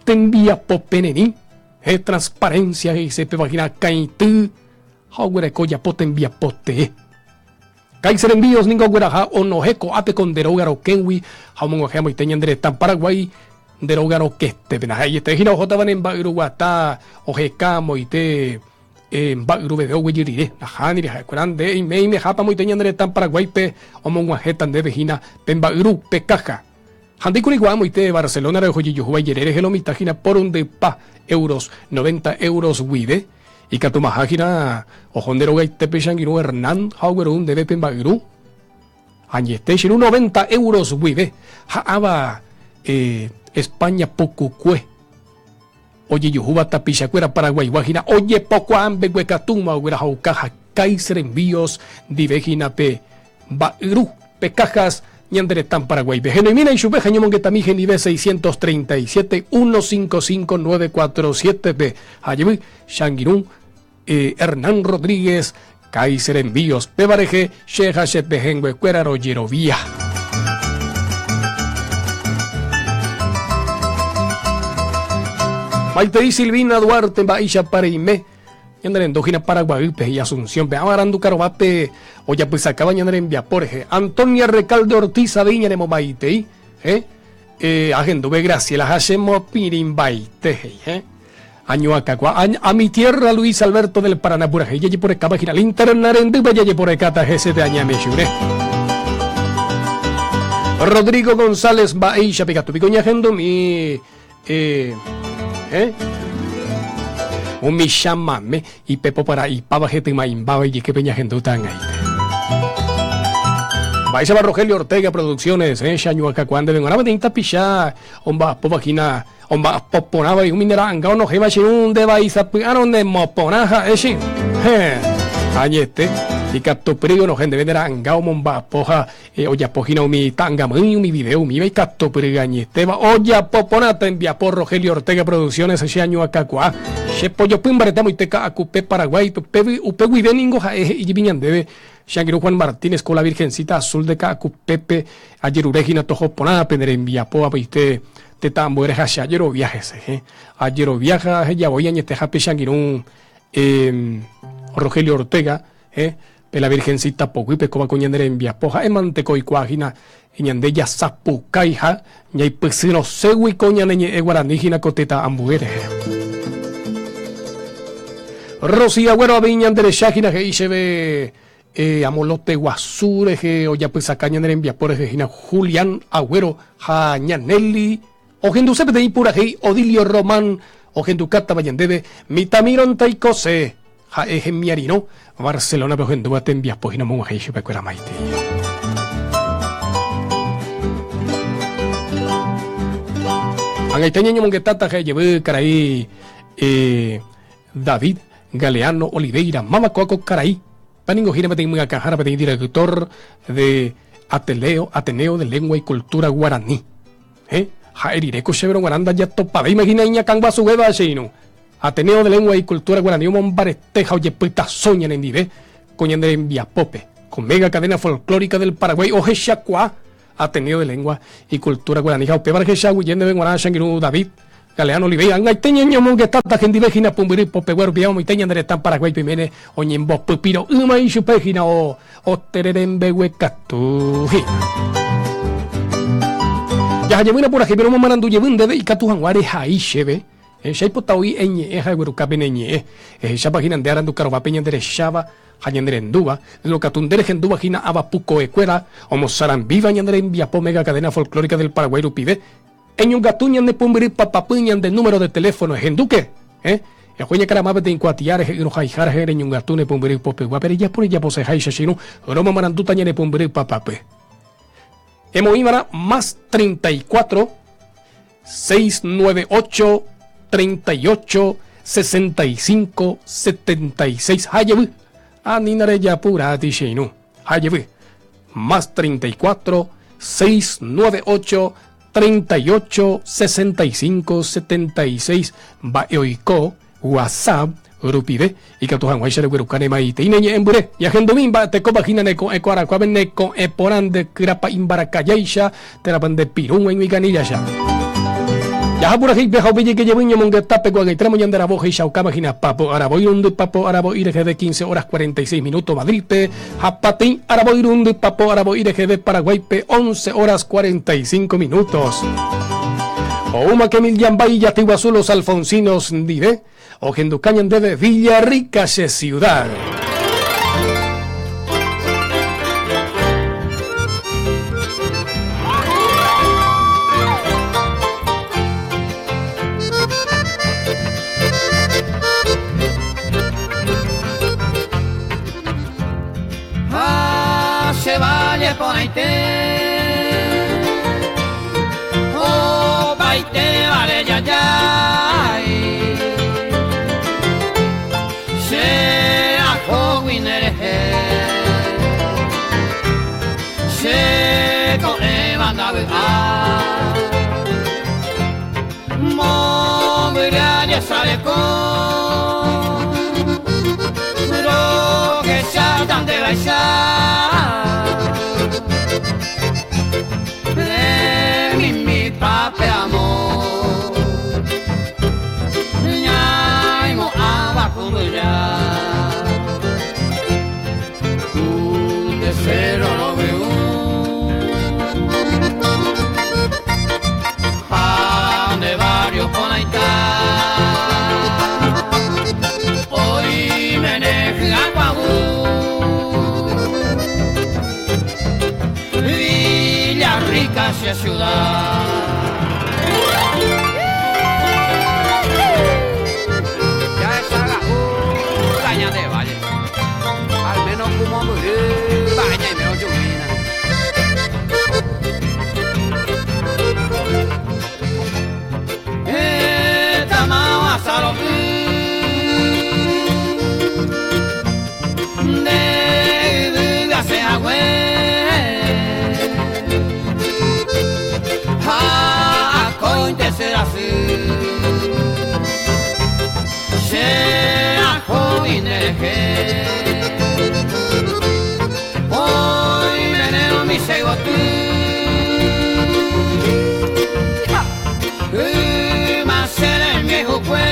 tembiapo pererĩ, he, transparencia he'ise péva hína akãity ha oguereko ojapo tembiapo tee. Kaiser Envíos ningo ogueraha onohẽ ko'ápe ko nde róga rokẽgui ha omog̃uahẽ amoite ñande retã Paraguái nde róga rokẽtépe. Ndaha'eiete hína ohótava ne mba'yruguata oheka amoite mba'yruveve oguejy rire. Nahániri, ha'ekuéra nde eime eimehápa amoite ñande retã Paraguáipe omog̃uahẽta ndéve hína pe mba'yru, pe káha. Ha ndéikuri kuaa amoite Barcelona-re ojejuhúva ijere rehe lo mitã hína porundypa euros, 90 euros guive. Ikatumaha hína oho nde rogaitépe che angirũ Hernán ha ogueru ndéve pe mba'yru. Añete che irũ 90 euros guive ha'áva España pukukue. Ojejuhúva tapichakuéra Paraguaigua hína ojepokuaa mbeguekatúma oguerahauka ha Kaiser Envíos ndive hína pe mba'yru, pe cajas ñande retã Paraguáipe. Henoimína ichupe ha ñomongetami hendive 637 155 947 pe ha jevy che angirũ Hernán Rodríguez Kaiser Envíos péva rehe che ha che pehẽnguekuéra rojerovia. Maitei Silvina Duarte mba'éichapa reime Ñane rendu hína Paraguaýpe, he'i Asunción-pe, ãva arandu karovápe ojapysakáva ñane rembiapo rehe. Antonia Recalde Ortiz avei ñanemomaitei, he, eh, ahenduve Graciela ha che mopirĩmbaite, he'i, he. Añoakãkua, a, a mi tierra Luis Alberto del Paraná purahéi jajeporekáva hína linterna rendýpe jajeporekáta heseve añamechúre. Rodrigo González mba'éicha pikatu piko ñahendumi Eh, eh. Umi chamame ipepo para ipáva hetyma imbáva ijyképe ñahendúta ag̃aite. Mba'éichapa Rogelio Ortega Producciones, eh, che añuakakuaa ndéve g̃uarã peteĩ tapicha omba'apóva hína, omba'apo porãva umi ne ra'anga onohẽva che irũ nde vai sapy'árõ nemoporã ha'e che. Héẽ, añete, ikatupyry onohẽ ndéve ne ra'anga omomba'apo ha Ojapo hína umi ta'angamýi, umi video umíva ikatupyry añetéva. Ojapo porã tembiapo Rogelio Ortega Producciones che añoakakuaa. Che pojopy mbarete amoite Ka'akupe Paraguáipe. Upégui, upe guive ningo ha'e he'i jepi ñandéve che angirũ Juan Martínez ko la Virgencita Azul de Ka'akupépe ajerure hína toho porã pene rembiapo amoite tetã ambuére ha che ajerovia hese. He. Ajerovia ha hejavoi añetehápe che angirũ Rogelio Ortega. He. Pe la Virgencita poguýpe kóva ko ñane rembiapo ha'e mante ko oikuaa hína ñande jasapukái ha ñaipysyrõségui ko ñane ñe'ẽ guarani hína ko tetã ambue rehe. Rosy Agũero avei ñande recha hína he'i chéve amolote guasu rehe ojapysaka ñane rembiapo rehe hína Julián Agũero ha ña Nelly ohenduse peteĩ purahéi Odilio Román ohendukátava ñandéve mitãmírõnte aikose. Ha'e hemiarirõ Barcelona-pe ohendúva tembiapo hína omog̃uahẽ ichupekuéra maitei. Ag̃aite ñañomongetáta ha'e jevy karai David Galeano Oliveira, máva kóa ko karai, pa ningo hína peteĩ myakãhára, peteĩ director de Ateleo, Ateneo de Lengua y Cultura Guaraní. Ha'e rire ko chéverõ g̃uarã ndajatopavéima hína iñakãguasuvéva che irũ. Ateneo de Lengua y Cultura Guaraní omombarete ha ojepytaso ñanendive ko ñane rembiapópe. Ko mega cadena folclórica del Paraguay ohechakuaa Ateneo de Lengua y Cultura Guaraní ha upéva rehecha aguyje ndéve g̃uarã che angirũ David Galeano Oliveira. Ag̃aite ñañomongetáta hendive hína pumbyry popegua rupi amoite ñane retã Paraguáipe oiméne oñembopypiro'ỹma ichupe hína otererembeguekatu hína. Jahajevýna purahéipe romomarandu jevy ndéve ikatu hag̃ua rehai chéve. Che aipota oĩ eñe'ẽ ha egueruka pene ñe'ẽ. Ehechápa hína nde arandukarovápe ñande recháva ha ñane rendúva, ylo katu nde rehendúva hína ava pukoekuéra omosarambíva ñane rembiapo Mega Cadena Folclórica del Paraguay rupive. Eñongatu ñane pumbyry papapy ñande número de teléfono ehendúke. Eho eñakarama peteĩ kuatia rehe ỹrõ haiha rehe reñongatu ne pumbyry popeguápe rejapo rejaposeháicha che irũ romomarandúta ñane pumbyry papapy. Emoĩva'erã más 34. 698 38 65 76 ha jevy anína rejapurati che irũ ha jevy más 34 698. 38 65 76 mba'e oiko WhatsApp rupive ikatu hag̃uáicha regueruka ne maitei ne ñe'ẽmbyre. Ñahendumi mba'etekópa hína ne ko'ẽ ko arakuápe ne ko'ẽ porã nde kyrapa imbarakajáicha térãpa nde piru g̃uaig̃ui kaníllaicha. Jaha purahéipe ha upe jeke jevy ñomongetápe ko'ag̃aiténamo ñande aravo ohechaukáma hína papo aravo irundy papo aravo'i reheve 15 horas 46 minuto Madrid-pe ha pateĩ aravo irundy papo aravo'i reheve Paraguáipe 11 horas 45 minutos. Oúma ke Milyambay ijaty guasu Los Alfonsinos ndive ohenduka ñandéve Villarrica che ciudad. Ha che valle porãite Opaite vale jajái Che ahógui ne rehe Che ko'ẽva ndavy'a Mombyry ajesareko Rohecháta nde vaicha Remimípape amor Ñaimo'ãva kumbyja Ku nde cerro rovyũ Ha nde barrio porãita Oimene hyakuãvu Villarrica che ciudad. Jahechaga'u la ñande valle, al menos ku mombyry mba'e ñaime ojuhína. Hetama ohasa ro'y nde yvy asẽ hague ha akóinte che rasy che aho'i nde rehe oimene umi che yvoty yma che rembiayhukue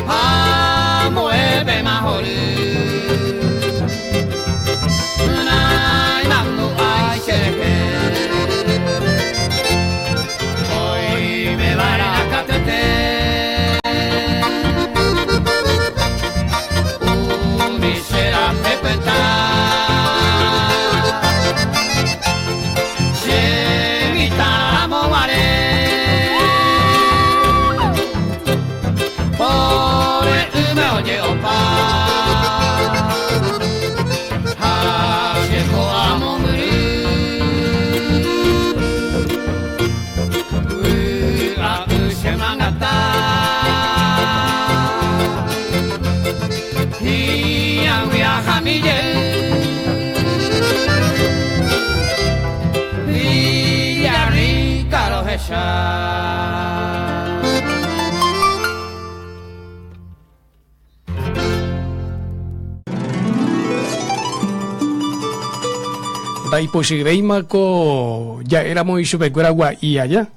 ha ambuépema hory naimandu'ái che rehe oimeva'erã katuete umi che rape pytã che mitã ramo guare pore'ỹme oje'opa ha che ko'a mombyry vy'a'ỹ che mangata hi'ag̃ui ahami jey Villarrica rohecha. Ndaipochyvéima ko ja'éramo ichupekuéra gua'i aja.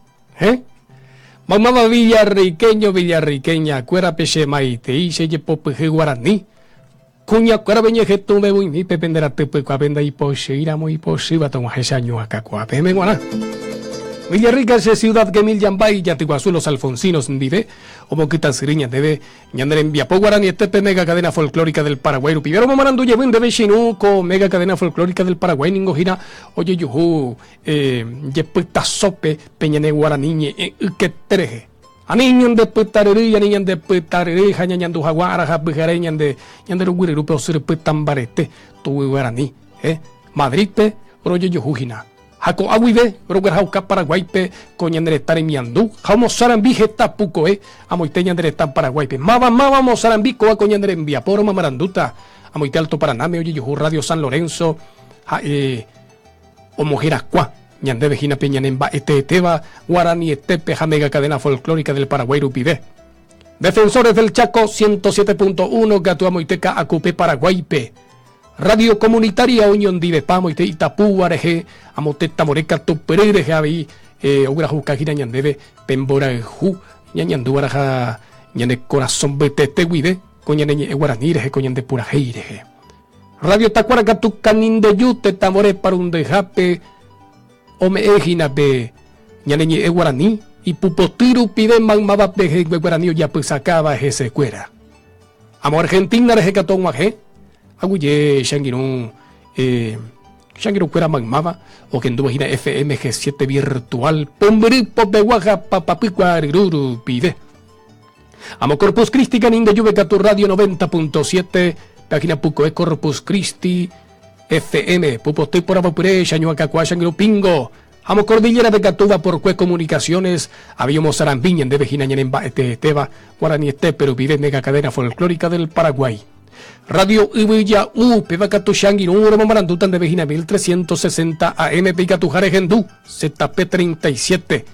He? Maymáva villarriqueño, villarriqueña kuérape che maitei che jepopyhy guarani. Kuña kuérape ñehetũvevuimi pe pende ratypykuápe ndaipochýiramo ipochýva tog̃uahẽ che añuaka kuaápeme g̃uarã. Villarrica che ciudad Kemil Yambay Jatyguasu Los Alfonsinos ndive omokytãsyry ñandéve Ñane rembiapo guaranietépe Mega Cadena Folclórica del Paraguay rupive romomarandu jevy ndéve che irũ ko Mega Cadena Folclórica del Paraguay ningo hína ojejuhu jepytasópe pe ñane guarani ñe'ẽ ykete rehe. Ani ñande pytaryrýi, ani ñande pytaryrýi ha ñañandu haguã ára ha pyhare ñande ñande ruguyryrúpe osyry pyta mbarete tuguy guarani. Madrid-pe rojejuhu hína. Ha ko'ã guive roguerahauka Paraguáipe ko ñane retã remiandu ha omosarambi heta pukoe amoite ñane retã Paraguáipe. Máva máva omosarambi kóva ko ñane rembiapo romamarandúta amoite Alto Paranáme ojejuhu Radio San Lorenzo ha'e. Omoherakuã ñandéve hína pe ñane mba'eteetéva guaranietépe ha Mega Cadena Folclórica del Paraguay rupive. Defensores del Chaco 107.1 katu amoite Ka'akupe Paraguáipe. Radio Comunitaria oñondivepa amoite Itapúa rehe, amo Tetãvore Katupyry rehe avei oguerahuka hína ñandéve pe mborayhu ñañandúva raha ñane korasõ mbytete guive ko ñane ñe'ẽ guarani rehe ko ñande purahéi rehe. Radio Takuara katu Kanindeju Tetãvore Parundyhápe ome'ẽ hína pe ñane ñe'ẽ guarani ipupoty rupive maymávape hegue guarani ojapysakáva hesekuéra. Amo Argentina rehe katu og̃uahẽ aguyje che angirũ che angirũkuéra maymáva ohendúva hína FM G7 Virtual pumbyry popegua ha papapykua ryru rupive. Amo Corpus Christi Canindeyúpe katu Radio 90.7, página Pukoe Corpus Christi FM, Pupoty Poravopyre, Chañuakakua, Changirũ Pingo. Amo Cordillera-pe katu Vaporkue Comunicaciones, avei omosarambi ñandéve hína ñane mba'eteetéva guaranietépe rupive Mega Cadena Folclórica del Paraguay. Radio Yvyja'u, péva katu che angirũ romomarandúta ndéve hína 1360 AM-pe ikatuha rehendu, ZP 37.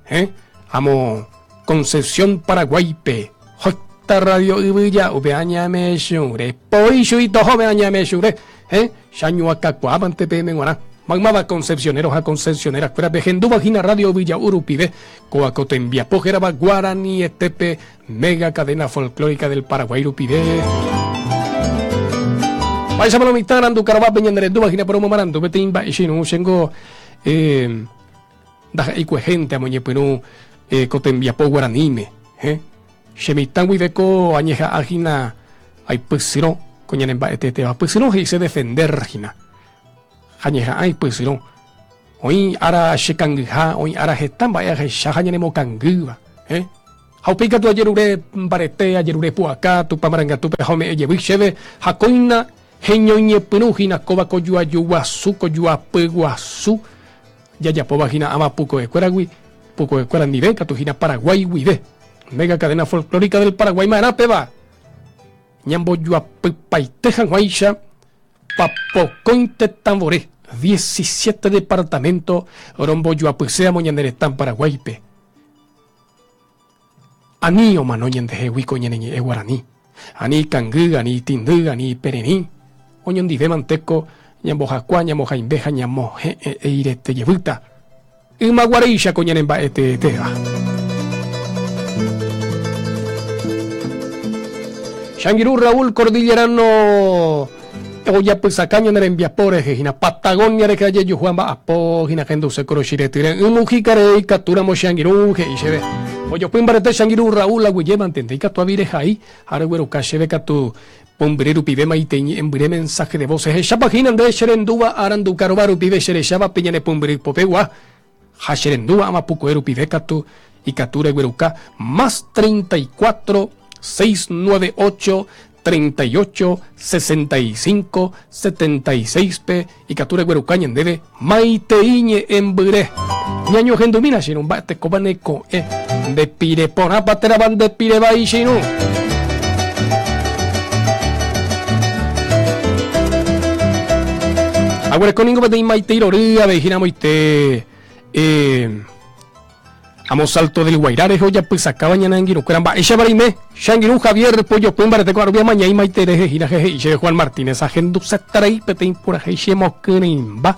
Héẽ, amo Concepción Paraguáipe, Hota Radio Yvyja upe añamechũre, poi chui tohove añamechũre, héẽ, che añoakakuaávante peẽme g̃uarã. Maymáva concepcionero ha concepcionera-kuéra pehendúva hína Radio Yvyja'u rupive, kóva ko tembiapo hérava Guaranietépe Mega Cadena Folclórica del Paraguay rupive. Mba'éichapa lo mitã arandu Karavápe ñanerendúva hína por omomarandu peteĩ mba'e che irũ chéngo Ndaha'éi kuehénte amoñepyrũ ko tembiapo guaraníme, he? Che mitã guive ko añeha'ã hína aipysyrõ ko ñane mba'eteetéva. Pysyrõ he'ise defender hína. Añeha'ã aipysyrõ. Oĩ ára che kangyha, oĩ ára heta mba'e ahecha ha ñanemokangýva, he? Ha upéi katu ajerure mbarete, ajerure pu'aka Tupã marangatúpe ha ome'ẽ jevy chéve, ha kóina heñoiñepyrũ hína kóva ko juaju guasu, ko juapy guasu, Jajapóva hína ãva pukoekuéragui, pukoekuéra ndive katu hína Paraguái guive. Mega Cadena Folclórica del Paraguay ma'erã péva ñambojoapypaite hag̃uáicha papokõi tetãvore, diecisiete departamento, rombojoapyséamo ñane retã Paraguáipe. Ani omano ñandehegui ko ñane ñe'ẽ guarani. Ani ikangy, ani itindy, ani ipererĩ. Oñondive mante ko ñambohakua, ñamohaimbe ha ñamohe'ẽ eirete jevýta. Yma guaréicha ko ñane mba'e teetéva. Che angirũ Raúl Cordillerano ojapysaka ñane rembiapo rehe hína Patagonia rehe ajejuhu amba'apo hína henduse Korochi retýre. Ymu hikare ikatúramo che angirũ, he'i chéve. Ojopy mbarete che angirũ Raúl aguyjémante, nde ikatu avirehai ha regueruka chéve katu pumbyry rupive maitei ñe'ẽmbyre mensaje de voz. Ehechápa hína nde che rendúva aranduka rova rupive che recháva pe ñane pumbyry popegua ha che rendúva amapukue rupive katu ikatu regueruka más 34 698 38 65 76 pe ikatu regueruka ñandéve maitei ñe'ẽmbyre. Ñañohendumína che irũ mba'etekópa ne ko'ẽ nde pire porãpa térãpa nde pire vai che irũ. Aguereko ningo peteĩ maitei rory avei hína amoite eh, Amo Salto del Guairá rehe ojapysakáva ñane angirũkuéra mba'éichapa reime. Che angirũ Javier Pojopy mbarete ko arupi amaña imaite rehe hína he he'i chéve Juan Martínez ahenduseterei peteĩ purahéi chemokyrỹimba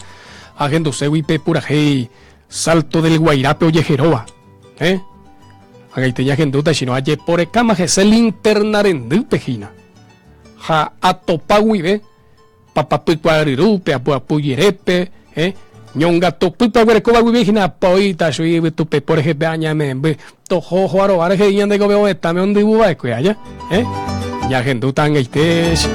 ahenduségui pe purahéi Salto del Guairápe ojeheróva. Eh? Ag̃aite ñahendúta chino ajeporekáma hese linterna rendýpe hína. Ha atopa guive Papapykuaaryrúpe, apuapu jerépe, eh, ñongatupýpe aguerekóva guive hína apoíta chui yvytupepo rehe pe aña memby, toho ohoarova rehe ñande ko ovetãme ondyvu va'ekue aja, eh, ñahendúta ag̃aite che.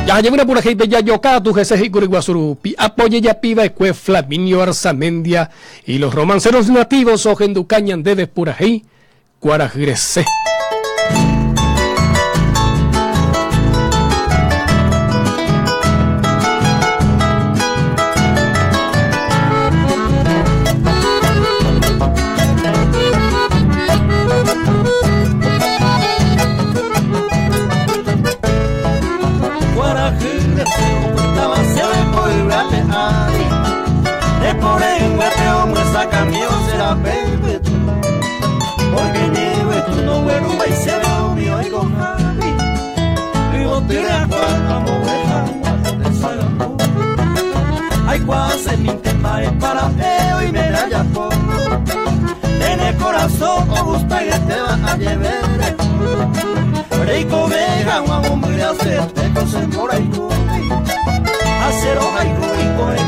Jahajevýna purahéipe jajoka tu hese he'íkuri guasu rupi, apo ojejapi va'ekue Flaminio Arzamendia y los Romanceros Nativos ohenduka ñandéve purahéi Kuarahy resẽ. Kuarahy resẽ opytáva. En el corazón gusta y te va a llevar. Rico vega, hombre, hacerte cose por ahí. Acero, ay, coe, coe,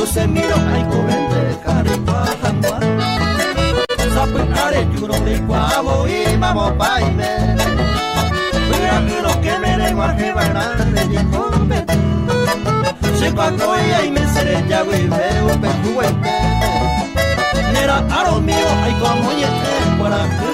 Se miro, ay, covente, are, yuro, ricuabo y vamos pa' y me. Pero que me lenguaje van de yicombe. Se cuando y me seré ya veo pejuete. Nera aro mío, ay, como yete, para que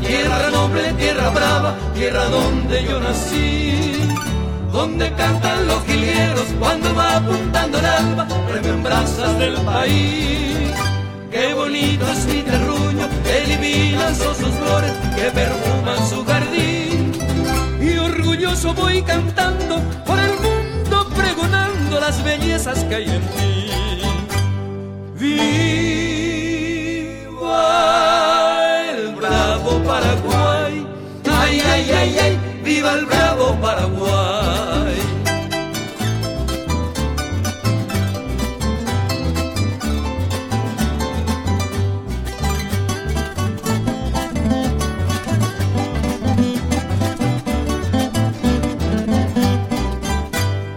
Tierra noble, tierra brava, tierra donde yo nací, donde cantan los jilgueros cuando va apuntando el alba, remembranzas del país. Qué bonito es mi terruño, qué divinas son sus flores que perfuman su jardín. Y orgulloso voy cantando por el mundo, pregonando las bellezas que hay en ti. ¡Viva el bravo Paraguay! ¡Ay, ay, ay, ay! ¡Viva el bravo Paraguay!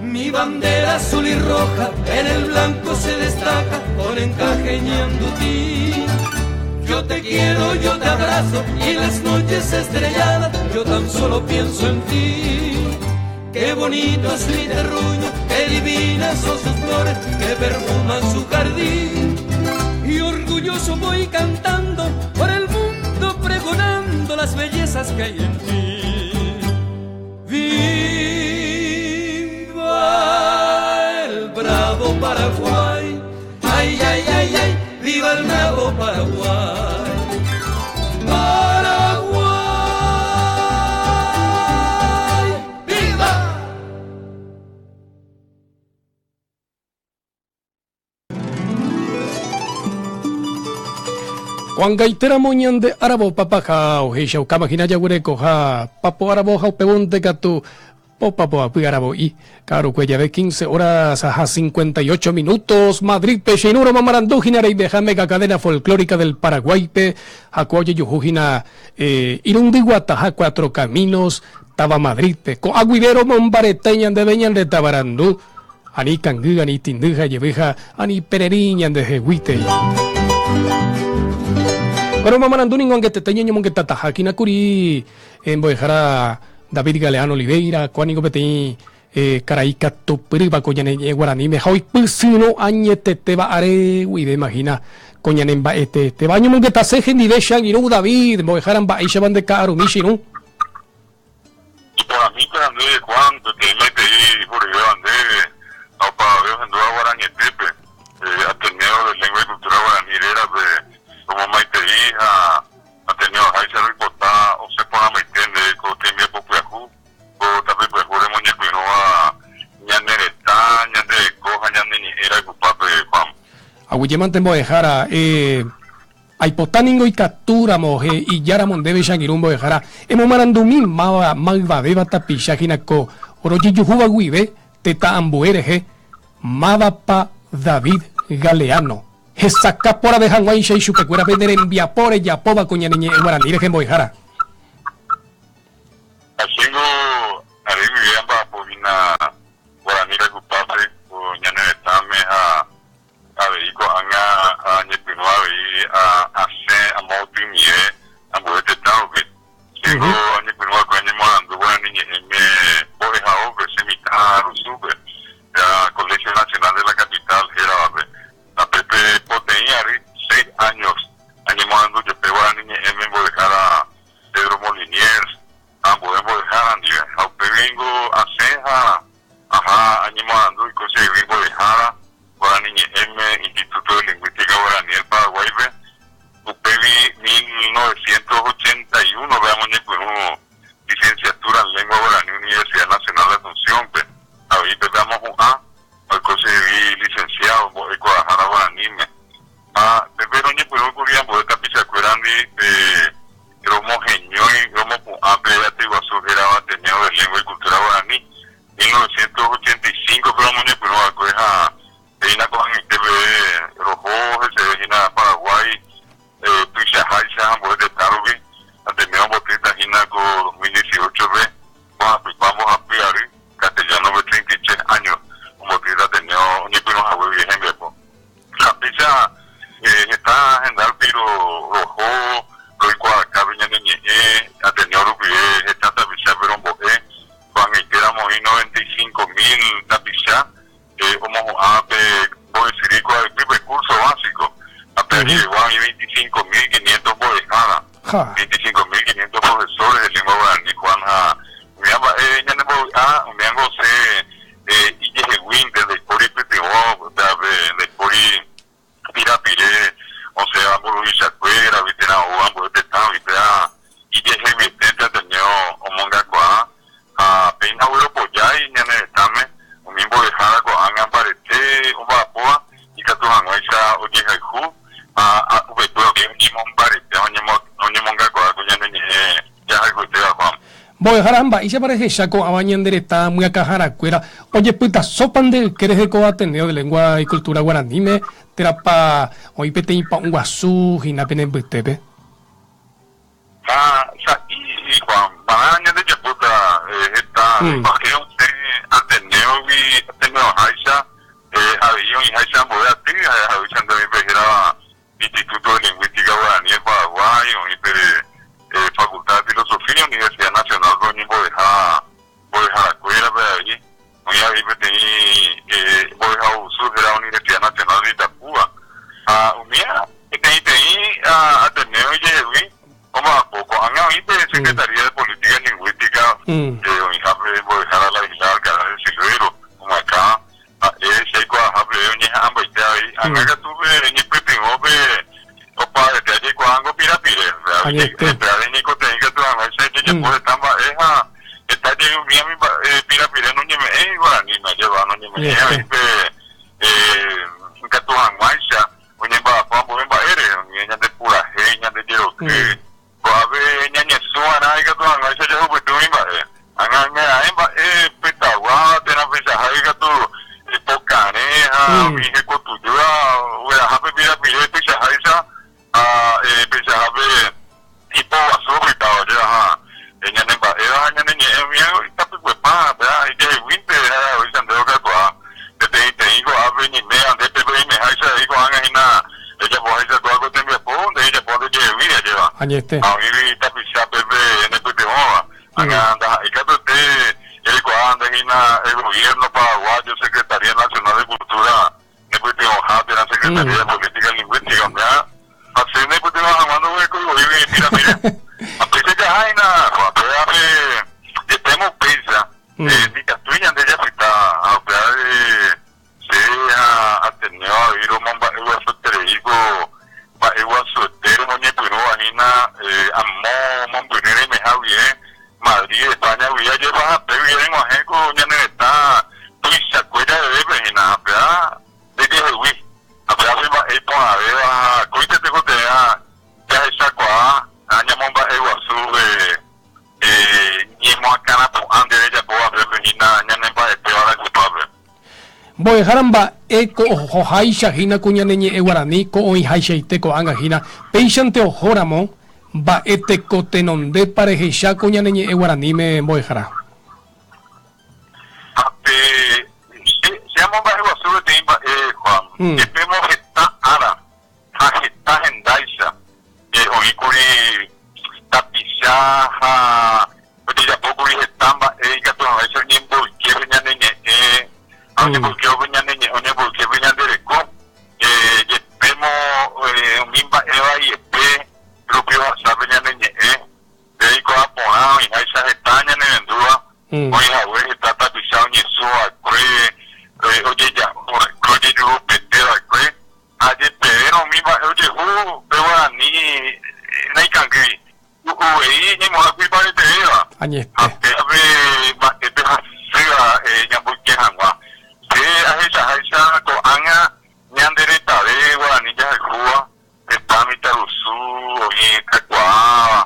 Mi bandera azul y roja en el blanco se destaca con encaje ñandutí. Yo te quiero, yo te abrazo y en las noches estrelladas yo tan solo pienso en ti. Qué bonito es mi terruño, qué divinas son sus flores que perfuman su jardín. Y orgulloso voy cantando por el mundo pregonando las bellezas que hay en ti. ¡Viva el bravo Paraguay! ¡Ay, ay, ay, ay! ¡Viva el bravo Paraguay! ¡Paraguay! ¡Viva! Juan Gaitera moñan de arabo papaja o heisha ukama hinaya gureko ja papo arabo ja upebonte katu Popa arabo y caro cuella de 15 horas a 58 minutos. Madrid Peixinuro Mamarandú Jinara y Mega cadena folclórica del Paraguay pe Jacuaye Yujujina Irundiguata ja Cuatro Caminos Taba Madrid pe Co Aguibero Mombareteñan de Beñan de Tabarandú Ani Cangú ani Tinduja Yebeja ani Pereriñan de Jehuite. Pero Mamarandú ninguan que te teñeño monquetata jaquina curi en Boejara David Galeano Oliveira, Cuánigo Peteí, Caraíca, Tupiriba, Coñane, Guaraní, Mejaui, Pusino, Añete, Teba, Are, Uide, imagina, Coñanemba, este, te baño, Mungueta, Sejen, Diveshan, Irú, David, Moejaran, Baisha, Bandeca, Arumishi, ¿no? Y para mí, André, Juan, que me pedí, por André, Aupa, veo en Dua, Guarañetepe, Ateneo de Lengua y Cultura Guaranirera, como Maite hija, Ateneo, Jaisa, Ripotá, o se pone a Maitende, Cotemia, Pocuyajú, Cotape, Pujure, Moñecuinoa, Ñaneretá, Ñande, Coja, Ñaneniera, Cupape, Juan. Agüeyemante Moejara, Aipotáningo y Catura, Moje, y Yaramon debe Shangirumbo de Jara, Emomarandumí, Mava, Malva, Beba, Tapisha, Jinako, Oroyiyujuba, Guibe, Teta Ambuereje, Mavapa, David Galeano. Jesacá pora de Hanguay, Shei, Shupecuera, Vender, Enviapore, Yapoba, Coñaneñe, Guaranire, Gemboijara. Haciendo, Arimi, Yamba, Povina, ha aha añemoarandu oiko chehegui mbo'ehára Guarani ñe'ẽme Instituto de Lingüística Guaraní del Paraguay-pe. Upégui 1981-pe amoñepyrũ Licenciatura en Lengua Guaraní Universidad Nacional de Asunción-pe. Avei pépe amohu'ã oiko chehegui licenciado mbo'ekuaahára guaraníme. Ha pépe roñepyrũkuri ambue tapichakuérandi pe romoheñói romopu'ã pe atyguasu hérava Ateneo de Lengua y Cultura Guaraní. 1985-pe romoñepyrũ va'ekue ha péina ko'ag̃aite peve roho heseve hína Paraguái tuichaháicha ha ambue tetã rupi. Ateneo ombotýta hína ko 2018-pe mbohapypa mbohapy ary, castellano-pe 33 años ombotýta Ateneo oñepyrũ hague guive hembiapo. Ha péicha heta henda rupi roho, roikuaakápe ñane ñe'ẽ, Ateneo rupive heta tapichápe rombo'e, ko'ag̃aitéramo oĩ 95 mil tapicha omohu'ã pe mbo'esyry kuaaypýpe curso básico, ha pe añetegua oĩ 25 500 mbo'ehára, 25 500 profesores de lengua guarani, Juan, ha umíva mba'e ñanembovy'a, umívango osẽ ijeheguínte, ndaipóri pytyvõ, upévape ndaipóri pirapire osẽva mburuvichakuéragui térã oúva ambue tetãgui, péva ijeheguieténte Ateneo omongakuaa ha péina ogueropojái ñane retãme umi mbo'ehára ko'ág̃a mbarete omba'apóva ikatu hag̃uáicha ojehayhu ha upekuévo oñemombarete ha oñemongakuaa ko ñane ñe'ẽ jahayhuetéva, Juan. Mbo'ehára, mba'éichapa rehecha ko'ãva ñande retã myakãharakuéra ojepytasópa nde yke rehe ko Ateneo de Lengua y Cultura Guaraníme térãpa oĩ peteĩ pa'ũ guasu hína pene mbytépe? Ha sa'i, Juan, marã ñande japóta heta mba'e osẽ Ateneo-gui, Ateneoháicha, avei oĩháicha ambue aty, ha'eháicha nde oĩ pe hérava Instituto de Lingüística Guaraní del Paraguay, oĩ pe Facultad de Filosofía Universidad Nacional-pe oñembo'eha mbo'eharakuérape avei, oĩ avei peteĩ mbo'ehaovusu héra Universidad Nacional de Itapúa. Ha umíva peteĩteĩ Ateneo ijehegui omba'apo. Ko'ág̃a oĩ pe Secretaría de Política Lingüística oĩhápe mbo'ehára Ladislao Alcaraz de Silvero omyakã Ha'e che aikuaaha peve oñeha'ãmbaite avei. Ág̃a katu pe ñepytyvõ pe opavavete ajeikuaángo pirapire. Upévare ñaikotevẽ katu hag̃uáicha jajapo heta mba'e ha heta jey umi ami mba'e pirapire noñeme'ẽi guaraníme, ajépa noñeme'ẽi avei pe ikatu hag̃uáicha oñemba'apo ambue mba'ére, umi ñande purahéi, ñande jeroky. Ko'ápe ñañesũ va'erã ikatu hag̃uáicha jahupyty umi mba'e. Ág̃a oimeraẽ mba'e pytagua térã peichahágui katu ipokarẽ ha umi hekotujúva ogueraha pe pirapire tuichaháicha ha peichahápe ipoguasu opytáva ojevaha ñane mba'éva ha ñane ñe'ẽ umi itapykuepa ha ijeheguínte ha'ehaguéicha nde okakuaa. Peteĩteĩ ko'ápe ñaiméva nde pépe reimeháicha avei ko'ág̃a hína rejapoháicha kóva ko tembiapo, nde rejapo ndejehegui ajéva. Añete. Ha oĩgui tapicha pépe nepytyvõva. Ág̃a ndaha'éi katuete erekuaa nde hína el gobierno paraguayo, Secretaría Nacional de Cultura nepytyvõha térã Secretaría de Política Lingüística, umíva hasy nepytyvõ hag̃ua ndoguerekói voígui pirapire. Ha péicha jaha hína, péva pe jepémo upéicha. Ndikatúi ñande japyta ha upévare che ha Ateneo avei romomba'eguasueterei ko mba'eguasuete romoñepyrũva hína amo mombyry reimeha guive Madrid, España guive ajépa ha pégui reg̃uahẽ ko ñane retã tuichakue javevépe hína ha péva ndejehegui ha péva pe mba'e iporãvéva ha akóinte tekotevẽ jahechakuaa ha ñamomba'eguasu Ñemoakãrapu'ã nde rejapóva pépe hína ñane mba'etéva rayhupápe. Mbo'ehára mba'e ko ohoháicha hína ku ñane ñe'ẽ guarani ko oĩhaichaite ko'ág̃a hína, péichante ohóramo, mba'e teko tenondépa rehecha ko ñane ñe'ẽ guaraníme mbo'ehára? Ha pe che, che amomba'eguasu peteĩ mba'e, Juan, jepémo heta ára ha heta hendáicha oĩkuri tapicha ha ojejapókuri heta mba'e ikatu hag̃uáicha oñemboyke pe ñane ñe'ẽ ha oñemboykévo pe ñane ñe'ẽ oñemboyke pe ñande reko, jepémo umi mba'e vaiete rupi ohasa pe ñane ñe'ẽ, reikuaa porã oĩháicha heta ñanerendúva, oĩhague heta tapicha. Añete. Ha pévape mba'épe hasýva ñamboyke hag̃ua. Che ahechaháicha ko'ág̃a ñande retave guarani jahayhúva, heta mitãrusu oĩ kakuaáva,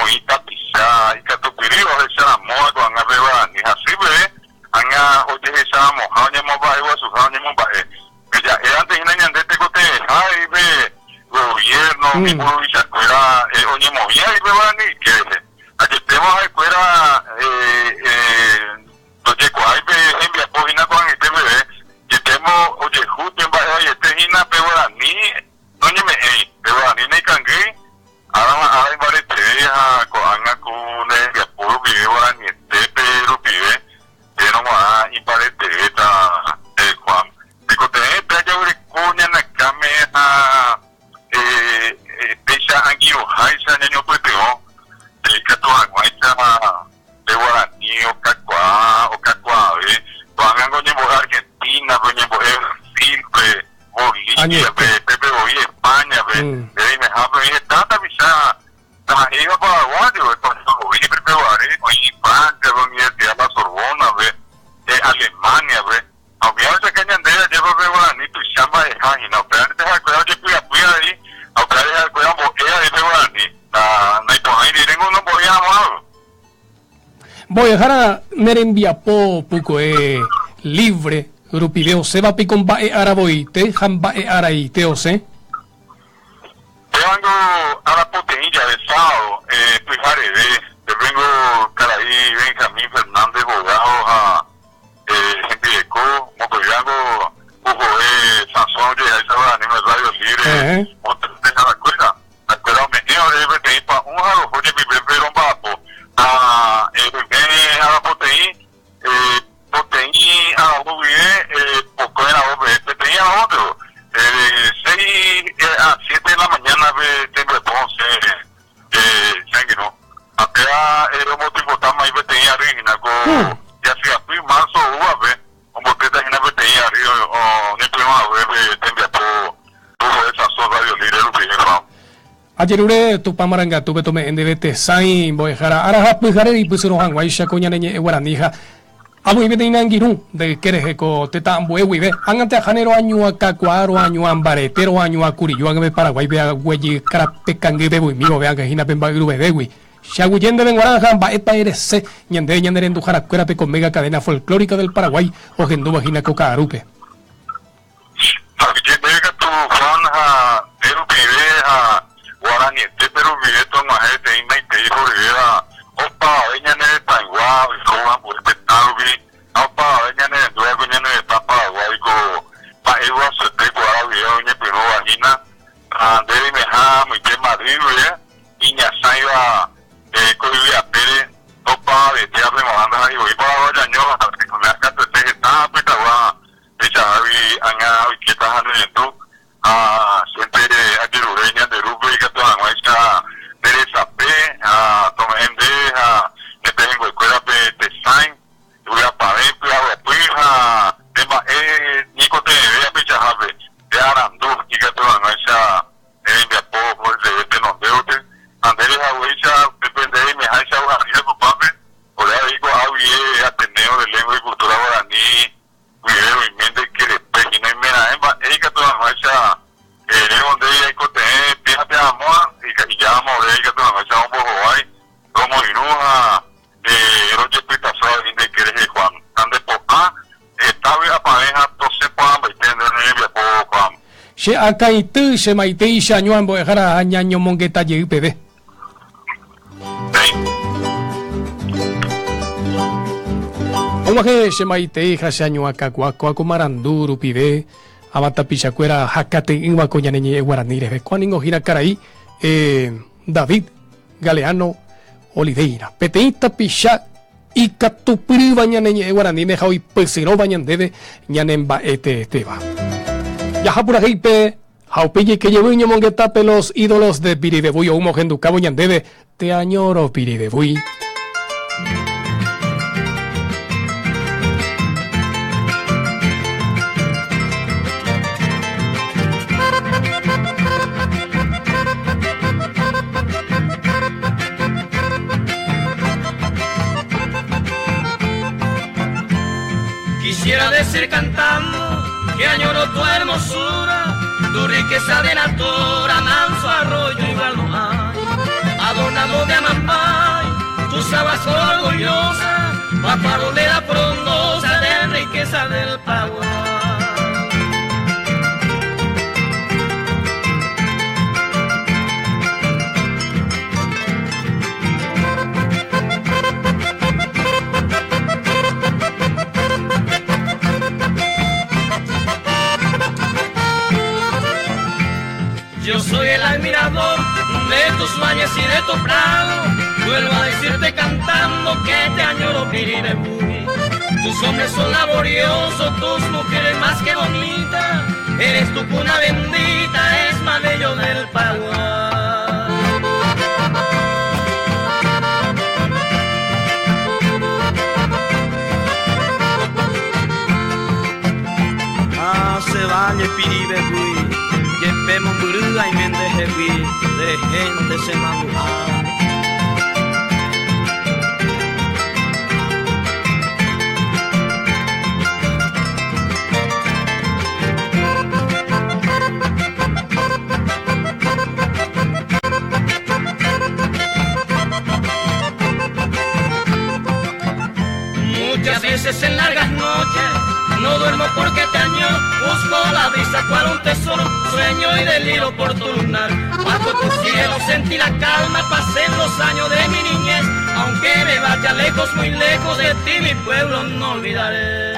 oĩ tapicha ikatupyrýva ohecharamóva ko'ág̃a pe guarani hasy peve, ág̃a ojehecharamoha oñemomba'eguasuha oñemomba'e. Pe ja'évante hína ñande tekotevẽha he'i pe gobierno, umi mburuvichakuéra oñemovĩa he'i pe guarani yke rehe. Ajepémo ha'ekuéra ndojekuaái pe hembiapo hína ko'ag̃aite peve, jepémo ojehu pe mba'e vaiete hína pe guarani noñeme'ẽi, pe guarani naikangýi, ára ha ára imbareteve ha ko'ág̃a ku ne hembiapo rupive guaranietépe rupive Péro g̃uarã imbaretevéta Juan. Tekotevẽ pe ajaguereko ñane akãme ha péicha angirũháicha ñañopytyvõ ikatu hag̃uáicha pe guarani okakuaa, okakuaave. Ko'ág̃a oñembo'e Argentina-pe, oñembo'e Brasil-pe, Bolivia-pe, pépe voi España-pe, reimehápe oĩ heta tapicha Ndaha'éiva paraguayo, español voi pepeguare, oĩ Francia-pe, Universidad La Sorbona-pe, Alemania-pe, ha umi ohechauka ñandéve ajépa pe guarani tuicha mba'eha hína, upévante ha'ekuéra ojepy'apy avei, ha upévare ha'ekuéra ombo'e avei pe guarani, naiporãi riréngo nombo'éi hag̃ua. Mbo'ehára ne rembiapo pukoe libre rupive osẽva piko mba'e aravoite ha mba'e araite osẽ? Pévango ára poteĩ jave sábado pyhareve, pépengo karai Benjamín Fernández Bogado ha hembireko, mokõivévango ohoe Sansón ojeheháicha guaraníme Radio Libre motenondeharakuéra. Ha'ekuéra ome'ẽ oréve peteĩ pa'ũ ha roho jepivépe romba'apo. Ha roime ára poteĩ, poteĩ aravo guive pokõi aravo peve, peteĩ aravónte seis a siete de la mañana pe tembiapo osẽ che angirũ. Ha péva rombotypotáma peteĩ ary hína ko jasyapy marzo oúvape ombotýta hína peteĩ ary oñepyrũ hague pe tembiapo Rohoe sãso Radio Libre rupive, Juan. Ajerure Tupã marangatúpe tome'ẽ ndéve tesãi mbo'ehára ára ha pyhare reipysyrõ hag̃uáicha ko ñane ñe'ẽ guarani ha amoĩ peteĩ ne angirũ nde yke rehe ko tetã ambue guive. Ág̃ante aháne roañuãkakuaa, roañuã mbarete, roañuã kuriju ág̃ave Paraguáipe aguejy karape kangy vevuimi vove ág̃a hína pe mba'yruvevégui. Che aguyje ndéve g̃uarã ha mba'épa erese ñande ñane renduharakuérape ko mega cadena folclórica del Paraguay ohendúva hína ko ka'arúpe. Aguyje ndéve katu Juan ha nde rupive ha guaranietépe rupive tog̃uahẽ peteĩ maitei horyvéva opavave ñane retãygua oikóva ambue tetã rupi ha opavave ñane rendúva ko ñane retã Paraguái ko mba'e guasuete ko ára guive oñepyrũva hína ha nde reimeha amoite Madrid guive iñasãiva ko yvy apére opavavetévape g̃uarã ndaha'éi voi paraguayaño ha katuete heta pytagua Peichahágui ág̃a oikéta ha nerendu, ha chénte ajerure ñande Rúpe ikatu hag̃uáicha nde resape ha tome'ẽ ndéve ha ne pehẽnguekuérape tesãi, vy'apavẽ, py'aguapy ha ne mba'e ñeikotevẽvéva peichahápe, nde arandu ikatu hag̃uáicha ne rembiapo ohoreseve tenondévote, ha nde rehaguéicha upépe nde reimeháicha ohaíva Tupãme, ore avei ko'águi guive Ateneo de Lengua y Cultura Guarani Guive oime nde kerepe hína oimeraẽ mba'e ikatu hag̃uáicha erévo nde aikotevẽ péape amóa ijáma ore ikatu hag̃uáicha ombohovái romoirũ ha rojepytaso avei nde yke rehe Juan. Ha nde po'a heta vy'apavẽ ha tosẽ porãmbaite nde ne rembiapo Juan. Che akãity che maitéicha añua mbo'ehára ha ñañomongeta jey peve. Og̃uahẽ che maitei ha che añoakãkuaa kóa ko marandu rupive ava tapichakuéra hakate'ỹva ko ñane ñe'ẽ guarani reheve. Kóa ningo hína karai David Galeano Oliveira, peteĩ tapicha ikatupyrýva ñane ñe'ẽ guaraníme ha oipysyrõva ñandéve ñane mba'eteetéva. Jaha purahéipe Ha upe jeike jevy ñomongetápe los ídolos de Pirivevúi oúma ohendukávo ñandéve Te añoro Pirivevúi. Quisiera decir cantando que añoro tu hermosura, tu riqueza de natura, manso arroyo igual no hay. Adornado de amampay, tus aguas orgullosas, la frondosa de riqueza del Paraguay. Yo soy el admirador de tus valles y de tu prado. Vuelvo a decirte cantando que te añoro, Piribebuy. Tus hombres son laboriosos, tus mujeres más que bonitas. Eres tu cuna bendita, es más bello del Paraguay. Ah, se valle Piribebuy, yepe mombyry aimendehegui, de gente se mandu'a. Muchas veces en largas noches no duermo porque te añoro, busco la brisa cual un tesoro, sueño y deliro por tu lunar. Bajo tu cielo sentí la calma, pasé los años de mi niñez, aunque me vaya lejos, muy lejos de ti, mi pueblo no olvidaré.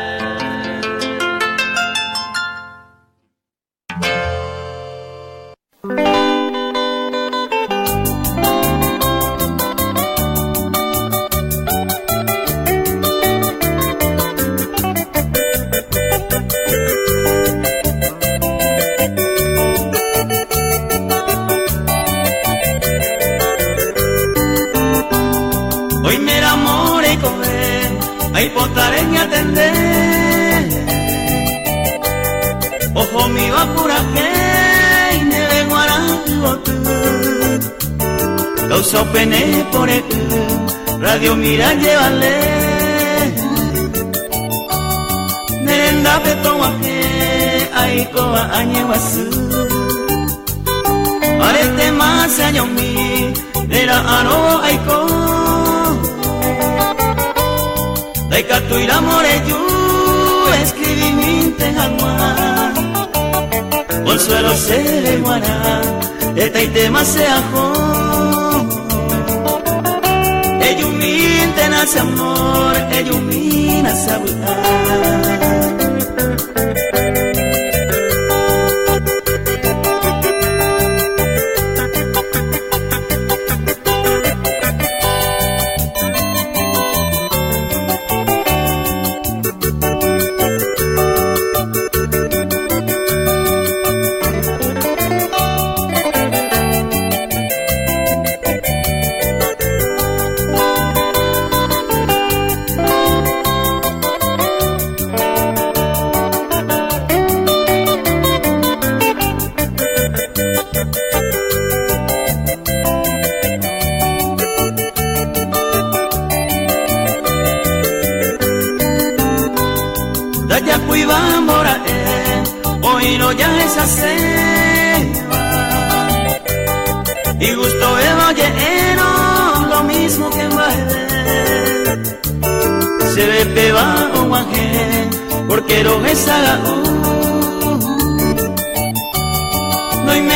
Hoy me enamoré con él, ay potaré atender. Ojo mío apura que ne guarango tú. Causa pene por el radio mira llévale. Nerenda peto guaje, ay coa añeguasu. Arete más año mi, era aro aiko. Daikatu moreyu, escribí mi tejagua. Consuelo se le guará, esta y tema se ajo. Eyumin te nace amor, eyumin asabuta. Y gusto el oye lo mismo que baile. Se ve peba o guaje, porque lo es No y me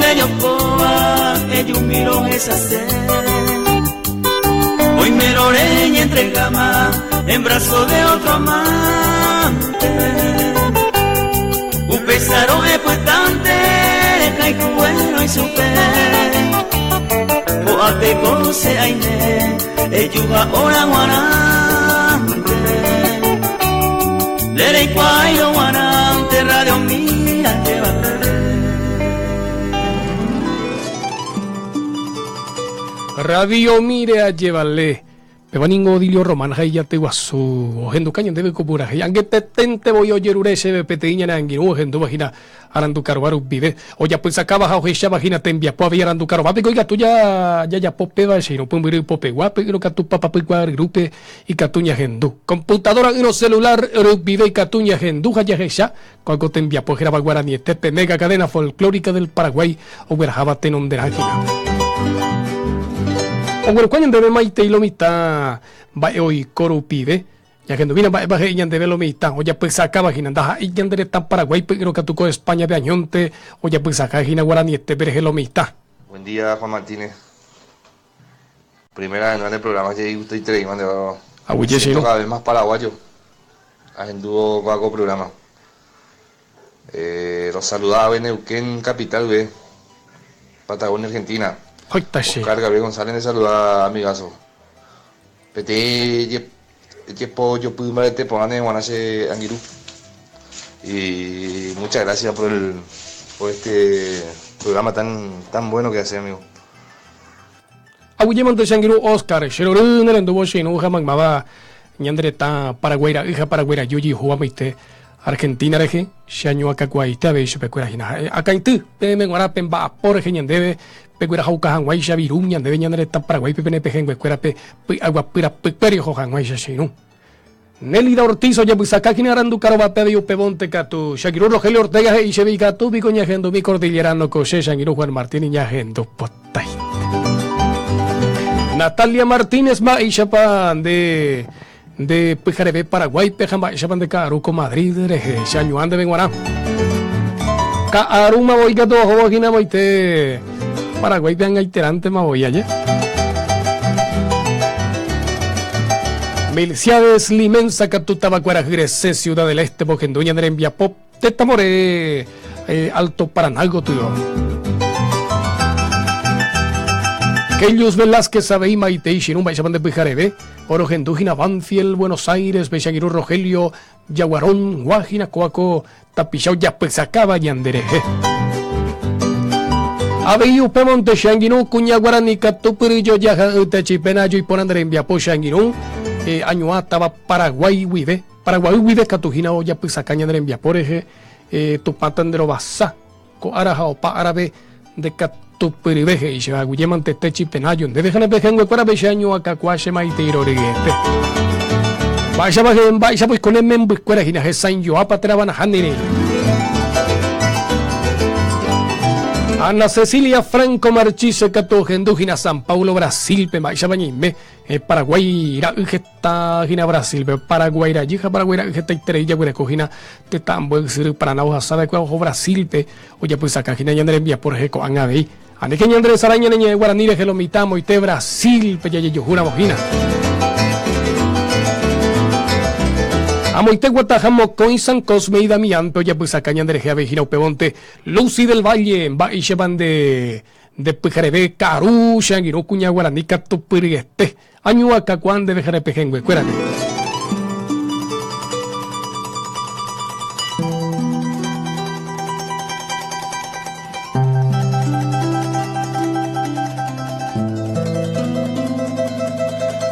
de yo coa, ellos miro esa Hoy me lo y entre gama, en brazo de otro amante. Un pesaro es puestante, caigo bueno y supe. Oape se aine, eyuga ora guarante. Lere cuayo guarante, radio mira llévate. Radio Mira llévale. Péva ningo Odilio Román ha ijaty guasu ohenduka ñandéve ko purahéi. Angeteténte voi ojerure chéve peteĩ ñane angirũ ohendúva hína arandukarova rupive. Ojapysakáva ha ohecháva hína tembiapo avei arandukarova piko ikatu jajapo péva che irũ pumbyry ipopegua, pe ỹrõ katu papapykua ryrúpe ikatu ñahendu. Computadora ỹrõ celular rupive ikatu ñahendu ha jahecha ko'ã ko tembiapo hérava guaranietépe Mega Cadena Folclórica del Paraguay ogueraháva tenonderã hína. Oguerukua ñandéve maitei lo mitã mba'e oiko rupive. Ñahendumína mba'épa he'i ñandéve lo mitã ojapysakáva hína, ndaha'éi ñande retã Paraguáipe ỹrõ katu ko España-pe añónte ojapysaka hína guaranietépe rehe lo mitã. Buen día Juan Martínez. Primera vez nde programa che igustoitereíma nde va. Aguyje che irũ. Cada vez más paraguayo ahendúvo kóa ko programa. Rosaluda ave Neuquén capital guive, Patagonia Argentina. Hoita che. Oscar Gabriel González nde saluda amigazo. Peteĩ jepo jopy mbarete porã ne g̃uarã che angirũ. Y muchas gracias por el por este programa tan tan bueno que hace amigo. Aguyje mante che angirũ Oscar, che rory ne rendúvo che irũ ha maymáva ñande retã Paraguái ra'y ha Paraguái rajy ojejuhúva maite Argentina rehe, che añoakakuaaite avei chupekuéra hína. Ha'e akãity peẽme g̃uarã pe mba'apo rehe ñandéve peguerahauka hag̃uáicha viru ñandéve ñane retã Paraguáipe pene pehẽnguekuérape py'aguapy rapykuéri oho hag̃uáicha che irũ. Nélida Ortiz ojapysaka hína aranduka rovape avei upévonte katu. Che angirũ Rogelio Ortega he'i chéve ikatu piko ñahendumi Cordillerano ko che, che angirũ Juan Martín iñahendu potaite. Natalia Martínez mba'éichapa nde nde pyhareve Paraguáipe ha mba'éichapa nde ka'aru ko Madrid rehe che añuã ndéve g̃uarã. Ka'arúma voi katu ohóvo hína moite Paraguáipe ag̃aiterántema voi aje. Milciades Limensa katu tavakuarahy resẽ Ciudad del Este pohendu ñane rembiapo tetãvore Alto Paraná gotyo. Keyus Velázquez avei maitei che irũ mba'éichapa nde pyhareve, orohendu hína Banfield, Buenos Aires, pe che angirũ Rogelio Jaguarón gua hína kóa ko tapicha ojapysakáva ñande rehe. Avei upévonte che angirũ kuña guarani katupyry jojaha'ỹ techipéna ajuipóna nde rembiapo che angirũ añuã táva Paraguái guive. Paraguay guive katu hína ojapysaka ñane rembiapo rehe, Tupã tanderovasa ko ára ha opa árape nde katupyryve, he'i che aguyjémante Techipenayo, ndéve ha ne pehẽnguekuérape che añoakakuaa che maitei roryete. Mba'éichapa he'i mba'éichapa oiko ne membykuéra hína hesãijoápa térã nahániri. Ana Cecilia Franco Marchise katu ohendu hína San Paulo, Brasil-pe mba'éichapa ñaime Paraguái ra'y heta hína Brasil-pe, Paraguái rajy ha Paraguái ra'y hetaiterei jaguereko hína tetã ambue ysyry Paraná ohasa va'ekue oho Brasil-pe ojapysaka hína ñane rembiapo rehe ko'ág̃a avei. Aníke ñanderesarái ñane ñe'ẽ guarani rehe lo mitã amoite Brasil-pe jajejuhúramo hína. Amoite guataha mokõi San Cosme y Damián-pe ojapysaka ñanderehe avei hína upévonte Lucy del Valle, mba'éichapa nde Nde pyhareve ka'aru che angirũ kuña guarani katupyryete, añu'ãkakuaa ndéve ha repehẽnguekuérape.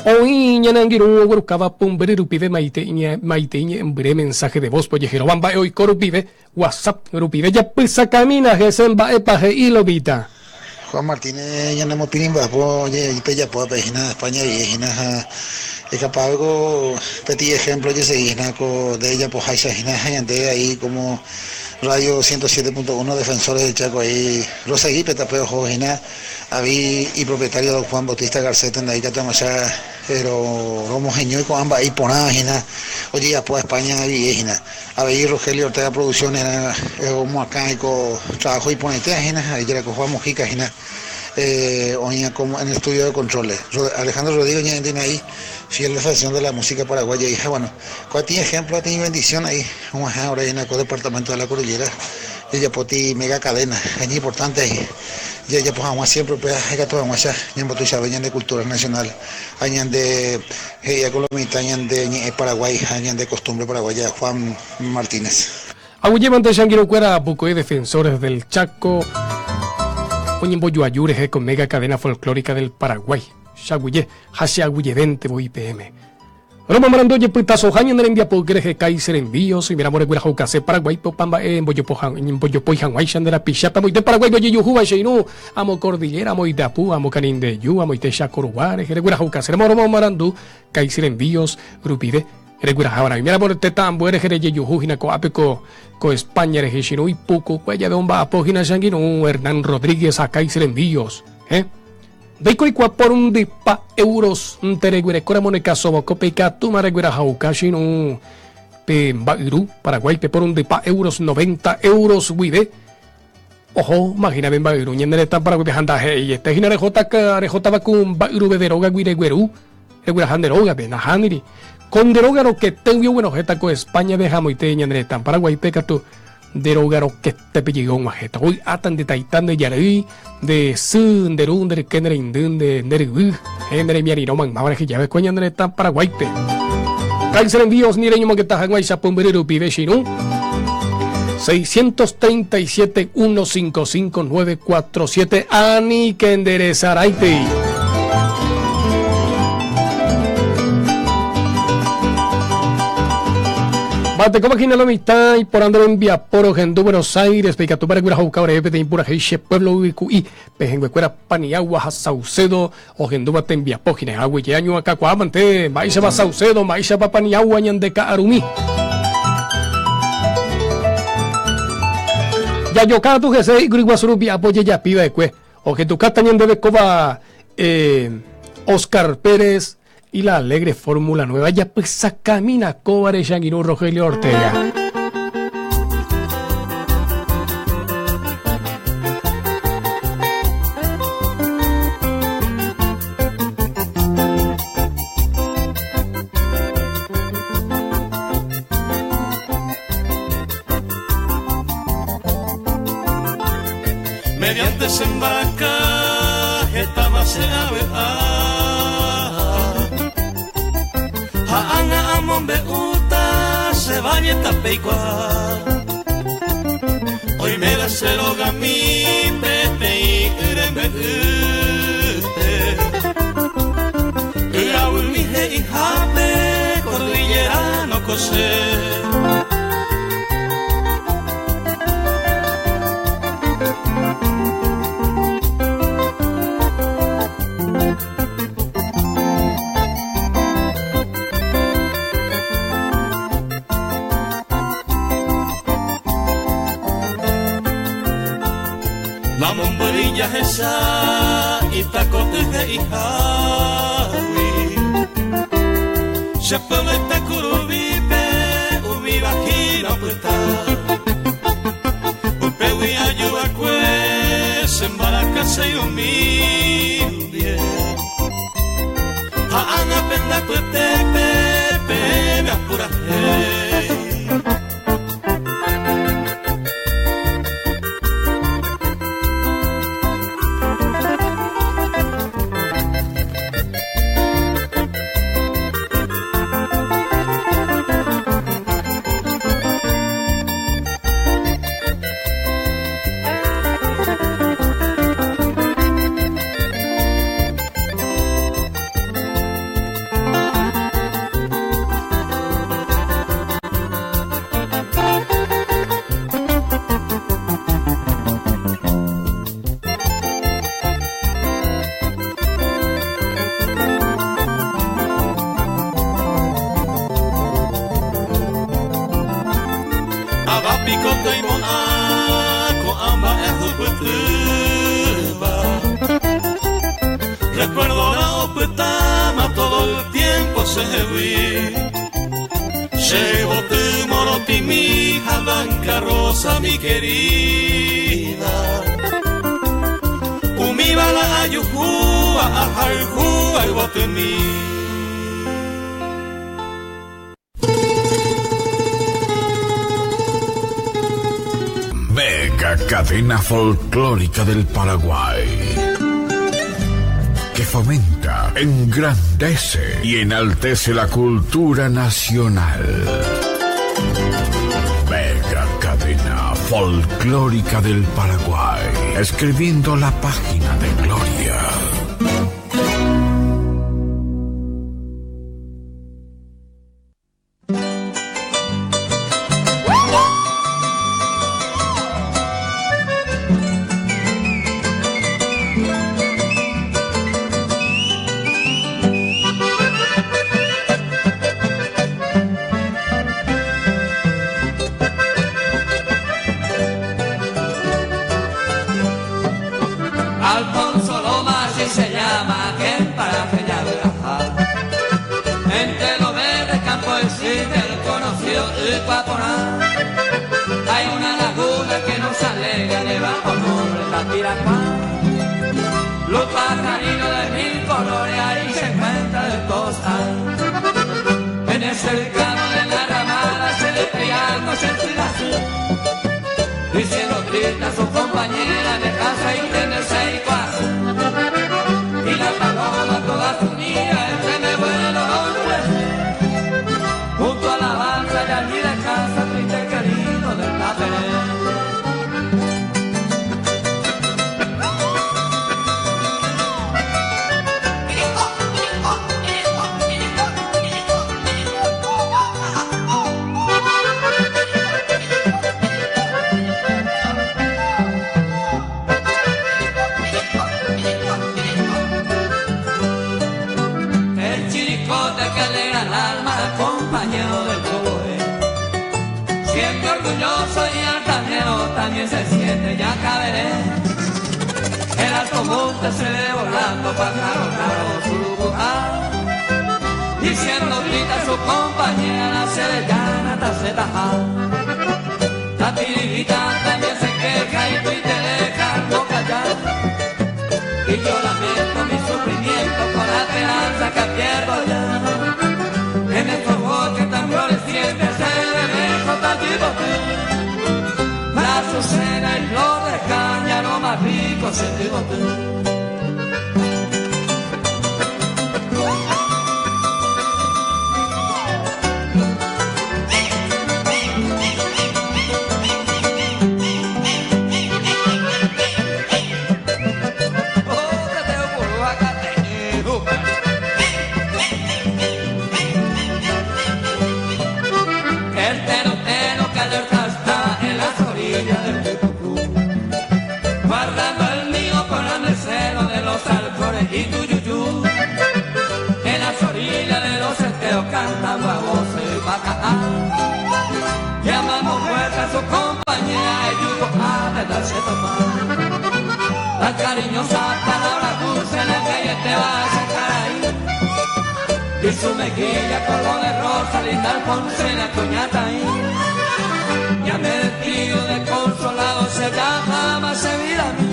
Oĩ ñane angirũ oguerukáva pumbyry rupive maitei ñe'ẽmbyre mensaje de voz-pe ojeheróva mba'e oiko rupive WhatsApp rupive japysakamína hese mba'épa he'i lo mitã. Juan Martínez ñanemopirĩmba'apo pejapóvape hína España rire hína ha ikapáve ko peteĩ ejemplo ojesegi hína ko nde ejapoháicha hína ha ñande ahí como Radio 107.1 Defensores del Chaco ahí rosegi pe tape oho hína avei ipropietario don Juan Bautista Garcet ndai katu aguacha pero romoheñói ko'ã mba'e iporãva hína ojejapóva España rire hína. Avei Rogelio Ortega Producciones omoakã ko trabajo iporãitéva hína, ha ijereko Juan Mujica hína oĩva como en estudio de controles. Alejandro Rodríguez ñahendýne ahí, fiel defensor de la música paraguaya ahí. Ha bueno, ko aty ejemplo, aty bendición ahí, og̃uahẽ ahora hína ko departamento de la Cordillera, jajapóti mega cadena, ha iñimportante ahí jajapo hag̃ua siempre upéva ikatu hag̃uáicha ñambotuichave ñande cultura nacional. Ha ñande he'íva ko lo mitã ñande ñe'ẽ Paraguái ha ñande costumbre paraguaya Juan Martínez. Aguyjémante che angirũkuéra Pukoe Defensores del Chaco oñembojoaju rehe ko mega cadena folclórica del Paraguay. Chaguyje ha che aguyjevénte voi peẽme. Romomarandu ojepytasoha ñane rembiapo yke rehe Kaiser Envíos, oiméramo reguerahaukase Paraguáipe opa mba'e embojopói hag̃uáicha nde rapichápe amoite Paraguáipe ojejuhúva che irũ, amo Cordillera, amo Itapu, amo Canindeju, amoite Chaco Rugua rehe reguerahaukaséramo romomarandu Kaiser Envíos rupive reguerahava'erã. Oiméramo tetã ambue rehe rejejuhu hína ko'ápe ko ko España rehe che irũ ipukukue jave omba'apo hína che angirũ Hernán Rodríguez ha Kaiser Envíos. Héẽ. Ndaikói porundypa euros nte reguerekóramo ne kasovokópe ikatúma reguerahauka che irũ pe mba'yru Paraguáipe porundypa euros 90 euros guive oho mahína pe mba'yru ñane retã Paraguáipe ha ndahe'eiete hína rehótava ku mba'yru veve rógagui regueru regueraha nde rógape nahániri ko nde róga roketégui oguenohẽta ko España-pe ha amoite ñane retã Paraguáipe katu Nde róga roketépe jey og̃uahẽta. Ovy'áta nde taita, nde jarýi, nde sy, nde ru, nde ryke, nde reindy, nde nde ryvy, héẽ nde remiarirõ maymáva reheja va'ekue ñane retã Paraguáipe. Kaiser Envíos ni reñomongeta hag̃uáicha pumbyry rupive che irũ. 637 155 947 Aníke nderesaráitei. Mba'etekópa hína lo mitã iporã nde rembiapo rohendu Buenos Aires-pe ikatúpa reguerahauka oreve peteĩ purahéi che pueblo yvyku'i pehẽnguekuéra Paniagua ha Saucedo ohendúva tembiapo hína aguyje añuakakuaa mante mba'éichapa Saucedo mba'éichapa Paniagua ñande ka'arumi. Jajoka katu hese yryguasu rupi apo ojejapi va'ekue ohendukáta ñandéve kóva Oscar Pérez y la alegre fórmula nueva. Japysakamína kóvare che angirũ Rogelio Ortega. Mediante che mbaraka hetáma che avy'a Ha ág̃a amombe'úta che valle tapeikuaa Oiméra che rogami peteĩ y rembe'ýpe Yravymi he'ihápe cordillera no kose Namombyry jahecha itakoty he'ihágui Che pueblo Itakuruvípe umi vagina opyta Upégui aju va'ekue che mbaraka che humilde Ha ág̃a pende apytépe peẽme apurahéi. Ava piko toimo'ã ko'ã mba'e hupytýva. Recuerdo-rã opytáma todo el tiempo chehegui. Che yvoty morotĩmi ha blanca rosa mi querida. Umíva la ajuhúva ahayhúva yvotymi. Mega Cadena Folclórica del Paraguay. Que fomenta, engrandece y enaltece la cultura nacional. Mega Cadena Folclórica del Paraguay. Escribiendo la página de gloria. Hay una laguna que nos alegra, lleva por nombre Tapiracuá. Los pajaritos de mil colores ahí se encuentran de todos. En el cercano de la ramada se le pegando se Diciendo triste a su compañera de casa y tenerse y cuas. Y la paloma toda su unida entre vuelo Junto a la balsa y allí descansa triste querido del papel. El chiricote que alegra el alma, acompañado del oboe. Siempre orgulloso y altanero, también se siente ya caberé. El alto monte se ve volando, pájaro raro, surucuá. Diciendo grita a su compañera, la sevillana, tacetajá. La tiririta también se queja y triste deja no callar. Y yo lamento mi sufrimiento con la esperanza que pierdo ya. En estos bosques tan florecientes se ve lejos Tajiboté. La azucena y flor de caña, lo más rico se digoté. El tero que alerta está en las orillas del Tepucú, guardando el nido con el celo de los alcores y tuyuyú. En las orillas de los esteros cantan baboso y pacaá. Llamando fuerte a su compañera y yugo a de darse tomar. La cariñosa palabra dulce en el que te va a sacar ahí. Y su mejilla color de rosa, linda Alfonsina cuñata ahí. Ya me despido de consolado, se llama más se mira a mí.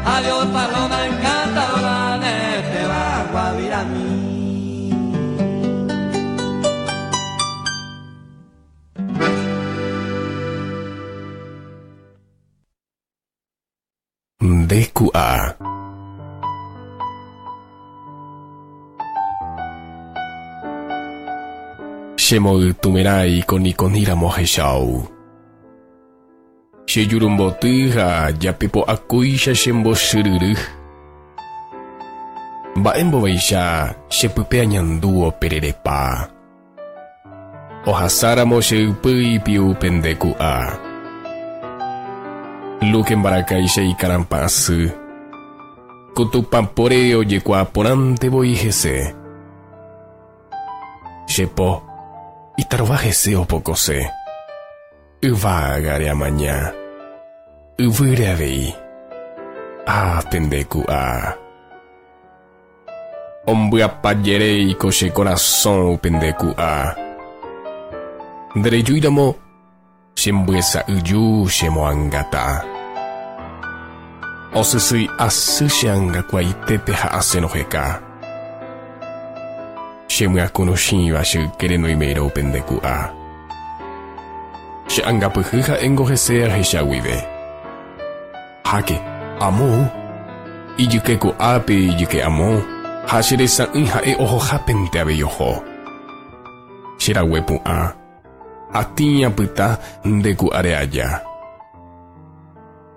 Adiós paloma encantadora, te va a guavir a mí. DQA. Chemoytumerai konikoníramo ahecháu. Chejurumboty ha japepo'akóicha chembossyryry. Mba'e mbovéicha chepype añandu opererepa. Ohasáramo che ypy ipiu pende ku'a. Luque mbarakáicha ikarampa asy. Ku Tupã póre ojekuaa porãnte voi hese. Che po, itarova hese opokose. Yvágare amaña. Yvýre avei. Ha pende ku'a. Ombyapajeréiko che korasõ pende ku'a. Nderejúiramo che mbyesa'yju che moangata. Osysýi asy che angakuaitépe ha asẽ roheka. Che myakuruchĩva che ykére noiméirõ pende ku'a. Che angapyhy ha'éngo hese ahecha guive. Háke, amo, ijyke ko'ápe ijyke amo, ha che resa'ỹi ha'e ohohápente avei oho. Che rague pu'ã, atĩ apyta nde ku'áre aja.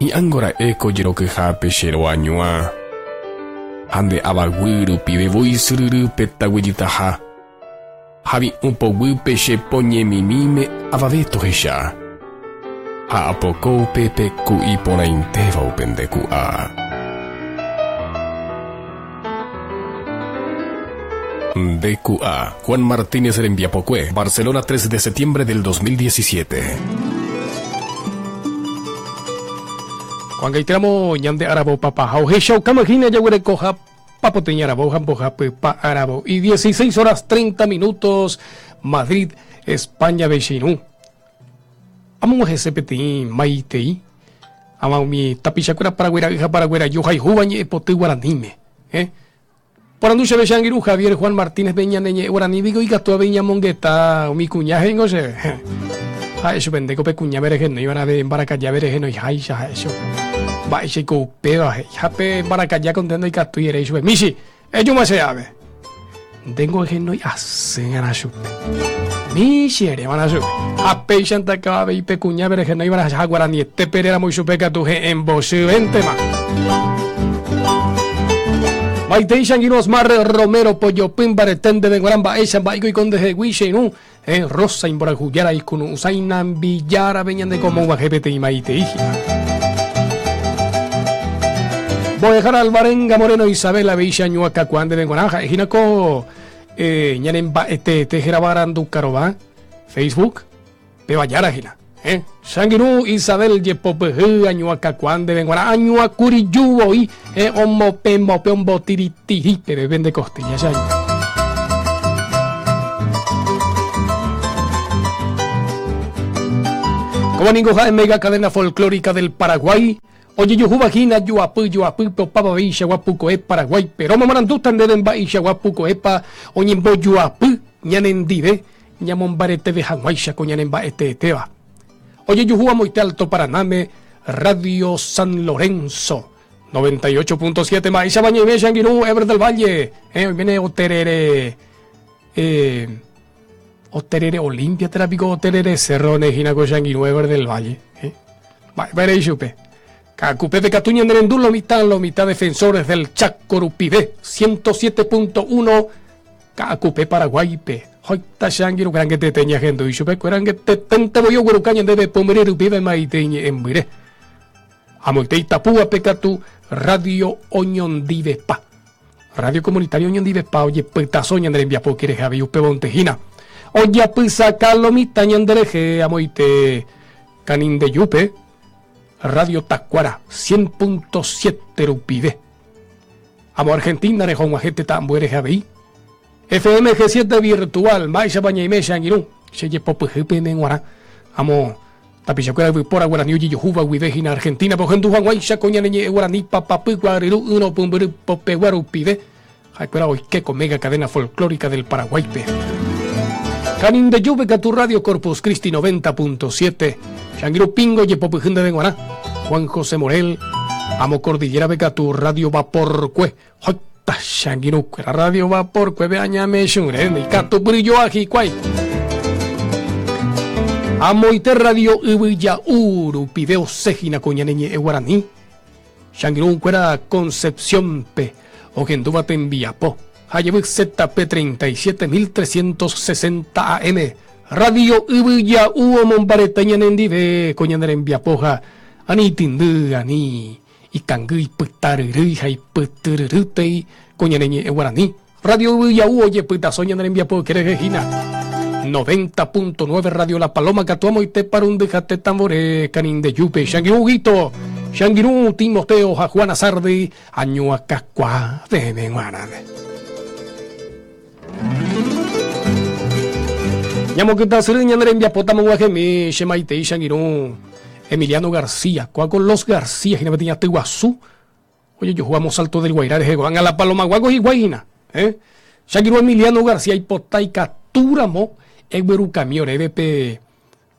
Hi'ãngo ra'e ko jerokyhápe che roañuã, ha nde avaguy rupive voi syryry pe taguejytaha, havi'ũ poguýpe che po ñemimíme avave tohecha, ha apoko upépe ku iporãitéva upe nde ku'a. Nde ku'a, Juan Martínez rembiapokue, Barcelona 3 de septiembre del 2017. Ko'ag̃aitéramo ñande aravo papaha ohechaukáma hína jaguerekoha papoteĩ aravo ha mbohapypa aravo y 16 horas 30 minutos Madrid, España vechirũ. Amog̃uahẽse peteĩ maitei ava umi tapichakuéra Paraguay ra'y ha Paraguay rajy ohayhúva ñe'ẽpoty guaraníme. Eh. Porandu chéve che angirũ Javier Juan Martínez-pe ñane ñe'ẽ guarani piko ikatu avei ñamongeta umi kuña he'ingo chéve. Ha'e chupe ndéko pe kuñáme rehenóiva rave mbarakajápe rehenoiháicha ha'e chupe. Mba'éichaiko upéva he'i. Ha pe mbarakaja ko nde ndaikatúi ere ichupe. Michi, ejúma che ápe. Ndéngo ehenói asýrã chupe. Michi erévarã chupe. Ha péichante akava avei pe kuñáme rehenóivarã ha guaranietépe eréramo ichupe katu he'ẽmbochyvéntema. Maitei che angirũ Osmar Romero pojopy mbarete ndéve g̃uarã mba'éicha mba'éiko oiko ndehegui che irũ eh, Rosa imborayhujára ikunu'ũsã inambijárape ñande komog̃uahẽ peteĩ maitei hína. Mbo'ehára Alvarenga Moreno Isabel avei che añuakakuaa ndéve g̃uarã ha'e hína ko eh, ñane mba'eteete hérava arandukarova Facebook péva jára hína. Eh, che angirũ Isabel jepopyhy añuakakuaa ndéve g̃uarã añuakuriju voi eh, omopẽmopẽ ombotiritiri peve pende costilla che añua. Kóva ningo ha'e mega cadena folclórica del Paraguay, ojejuhúva hína joapy joapýpe opavaveichagua pukoe Paraguáipe. Romomarandúta ndéve mba'eichagua pukoépa oñembojoapy ñanendive ñamombareteve hag̃uáicha ko ñane mba'eteetéva. Ojejuhu amoite Alto Paranáme, Radio San Lorenzo, 98.7 Mba'éichapa ñaime che angirũ Ever del Valle, eh, oiméne oterere, eh, oterere Olimpia térã piko oterere Cerro hína ko che angirũ Ever del Valle, eh. Mba'épa ere ichupe. Ka'akupépe katu ñanerendu lo mitã, lo mitã Defensores del Chaco rupive, 107.1 Ka'akupe Paraguáipe, hoyta che angirũ kuéra ñahendu ichupe kuéra angeteténte voi ogueruka ñandéve pombyry rupive maite iñe'ẽmbyre. Amoite Itapúape katu Radio Oñondivepa. Radio Comunitario Oñondivepa ojepytaso ñane rembiapo rehe avei upévonte hína. Ojapysaka lo mitã ñande rehe amoite Kanindejúpe Radio Takuara 100.7 rupive. Amo Argentina reho og̃uahẽ tetã ambue rehe avei. FMG 7 Virtual, mba'éichapa ñaime che angirũ, che jepopyhy peẽme g̃uarã. Amo tapichakuéra yvypóra guarani ojejuhúva guive hína Argentina-pe ohendu hag̃uáicha ko ñane ñe'ẽ guarani papapy guaryru ỹrõ pumbyry popegua rupive, ha'ekuéra oike ko mega cadena folclórica del Paraguay-pe. Kanindejúpe katu Radio Corpus Christi 90.7, che angirũ Pingo jepopyhy ndéve g̃uarã, Juan José Morel, amo Cordillera-pe katu Radio Vaporkue, hoyta che angirũkuéra Radio Vaporkuépe añamechũre, ikatupyry joa hikuái. Amoite Radio Yvyja'u rupive osẽ hína ko ñane ñe'ẽ guarani, che angirũkuéra Concepción-pe ohendúva tembiapo ha jevy ZP 37360 AM, Radio Yvyja'u omombarete ñanendive ko ñane rembiapo ha ani itindy, ani ikangy, ipyta ryrýi ha ipytyryrýtei ko ñane ñe'ẽ guarani. Radio Yvyja'u ojepytaso ñane rembiapo yke rehe hína. 90.9 Radio La Paloma katu amoite parundyha tetãvore Kanindejúpe, che angirũ Huguito, che angirũ Timoteo ha Juana Sardi añuakakuaa peẽme g̃uarãme. Ñamokytãsyry ñane rembiapóta mog̃uahẽmi che maitei che angirũ Emiliano García, kóa ko Los García hína peteĩ aty guasu ojejuhu amo Salto del Guairá rehe ko'ág̃a La Paloma-gua ko hikuái hína. Eh? Che angirũ Emiliano García aipota ikatúramo eguerukami oréve pe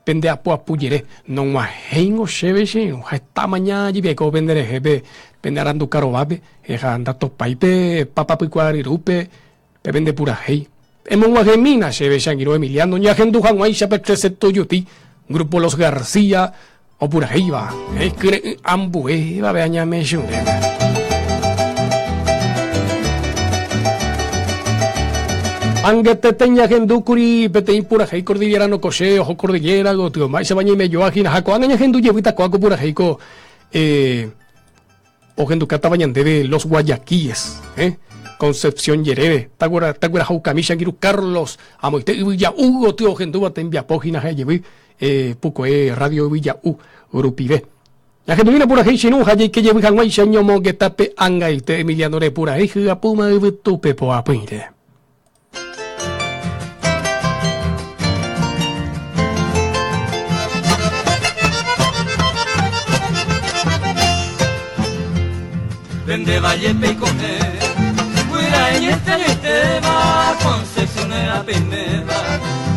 Pende apo apu jere, nog̃uahẽingo chéve che irũ, ha heta amaña jepi aiko pende rehe pe pende aranduka rovápe, ha ndatopái pe papapykuaa ryrúpe pe pende purahéi. Emog̃uahẽmína chéve che angirũ Emiliano, ñahendu hag̃uáicha pe Trece Tuyutí, Grupo Los García opurahéiva, kyre'ỹ ambuévape añamechũrépe. Angetete ñahendúkuri peteĩ purahéi Cordillera Nokoche oho Cordillera gotyo, mba'éichapa ñaimejoa hína ha ko'ág̃a ñahendu jevýta ko'ã ko purahéi ko ohendukátava ñandéve Los Guayaquíes, Concepción jerére, taguerahaukami che angirũ Carlos amoite yvyja'u gotyo ohendúva tembiapo hína ha ejevy pukoe Radio Yvyja'u rupive. Ñahendumína purahéi che irũ ha jaike jevy hag̃uáicha ñomongeta pe ángaite Emiliano repurahéi hyapúma yvytúpe poapỹire. Pende valle peiko'ẽ Guyraeñete añoitéva Concepcionera peiméva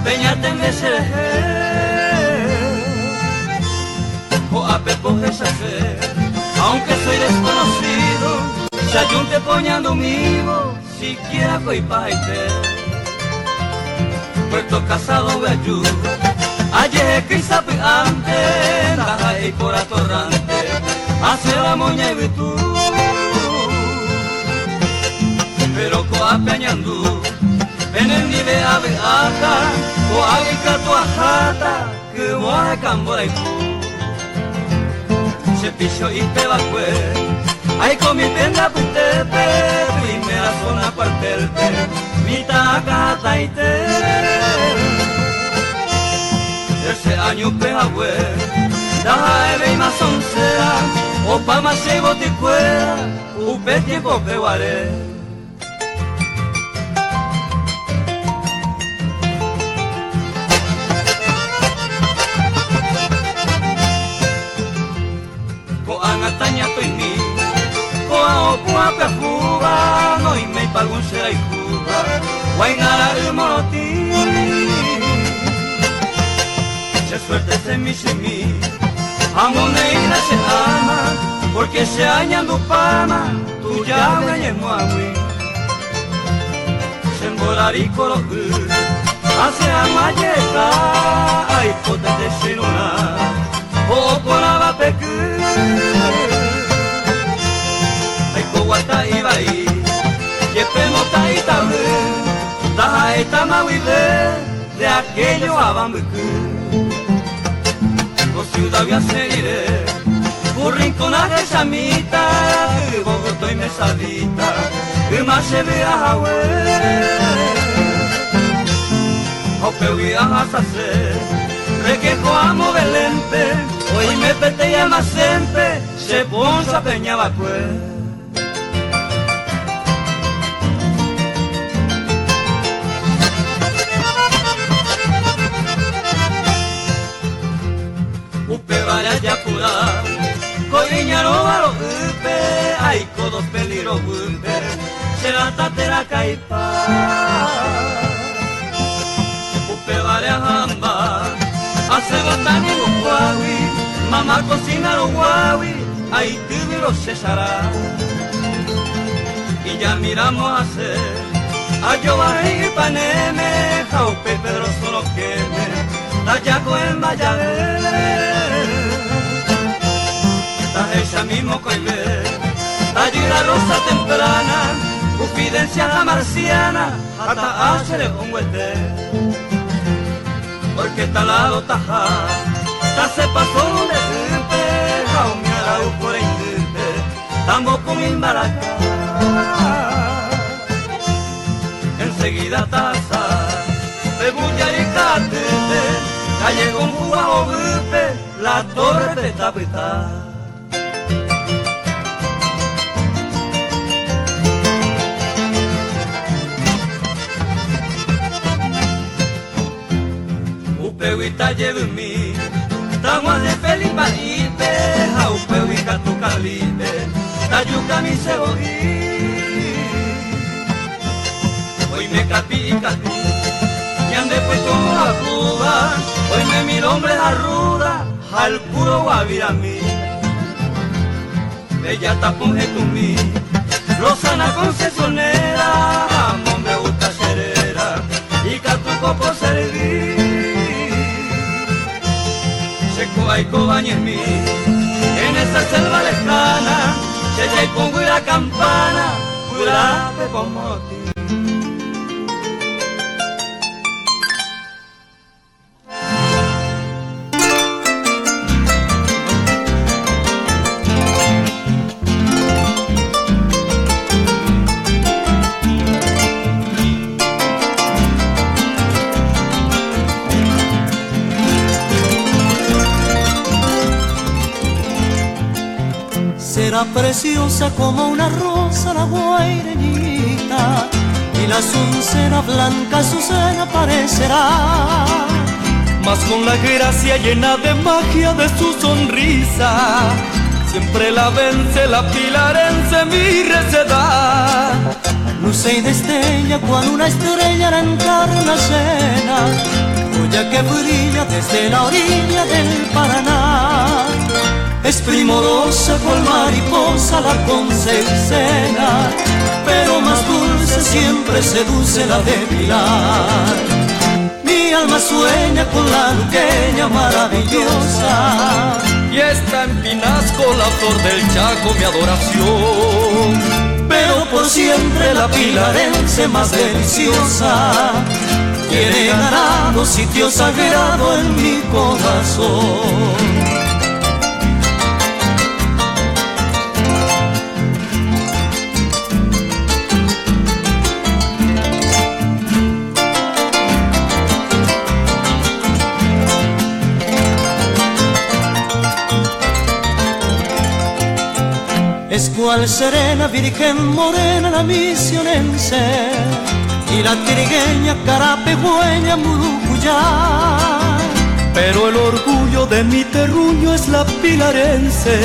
Peñatende cherehe Ko'ápe pohechase Aunque soy desconocido Che ajúnte poñandumívo Siquiera ko ipahaite Puerto Casado guaju Ajehekýi sapy'ánte Ndaha'éi poratorránte Asẽramo ñayvytu Pero ko'ápe añandu Penendive avy'áta Ko'águi ikatu aháta Kyvõ aheka mborayhu Che picho ipevakue Aikomi pende apytépe Primera zona cuartel-pe Mitã akã hatãite Tercer año-pe hague Ndaha'evéima soncera Opáma che yvotykuéra Upe tiempo-pe guare. Ko'ág̃a tañatoimi ko'ã opu'ã pyahúva, noiméipa algún che rayhúva, guaina ra'y morotĩ. Che suerte che michĩmi ha moneína che áma, porque che añandupáma tujágui añemoag̃ui. Che mborari koro'y asẽ hag̃ua jeheka aipotete che irũrã ho'o porãva pe ky. Aiko guata ivai jepe mota itavy ndaha'étama guive de aquello ava mbyky. Ko ciudad-gui asẽ rire ku rincón ahechamíta yvovyto imesadita yma che vy'a hague. Ha upégui ahasase rekeho amo Belénpe oime peteĩ almacénpe che poncho apeña va'ekue. Upévare ajapura ko iñarõva ro'ýpe, aiko dos peligro guýpe, che rata térã kaipa. Upévare aha'ãmba asẽvota ningukuágui, mama cocina ruguágui, Aitýviro che chara Ijamiramo ase Ajovahéi ypanéme Ha upe Pedro sorokéme Tajako'ẽmba jave Tahechami mokõive Tajýra rosa temprana Ku Fidencia ha Marciana Ha ta'a che re'õnguete Porque talado taha, tasepa solo nde ýpe ha umi arauko reindýpe tambokũ imbaraka. Enseguida tahasa pe Buyari ka'atýpe, Callejón Cuba hovýpe, La Torre-pe tapyta. Upégui tajevymi tag̃uahẽ Felipa'ípe ha upégui katu Kalípe tajukami che voi. Oime kapi'i katu ñande pytu'u hakúva, oime milombre ha rruda Ha el puro guavirami Bella tapón hetũmi Lozana Concepcionera Amombe'úta che réra Ikatu ko poservi Che ko aikóva ñemi En esa selva lejana Che jaipon guyra campana Guyrápe pomorotĩ. Será preciosa como una rosa la guaireñita y la azucena blanca azucena parecerá. Mas con la gracia llena de magia de su sonrisa, Siempre la vence la pilarense mi receta. Luce y destella cual una estrella la encarnacena, joya que brilla desde la orilla del Paraná. Es primorosa cual mariposa la concecena, pero más dulce siempre seduce la de Pilar. Mi alma sueña con la luqueña maravillosa. Y está en Pinasco la flor del Chaco, mi adoración. Pero por siempre la pilarense más deliciosa tiene ganado sitio sagrado en mi corazón. Es cual serena virgen morena la misionense y la trigueña carapegüeña murucuyá. Pero el orgullo de mi terruño es la pilarense,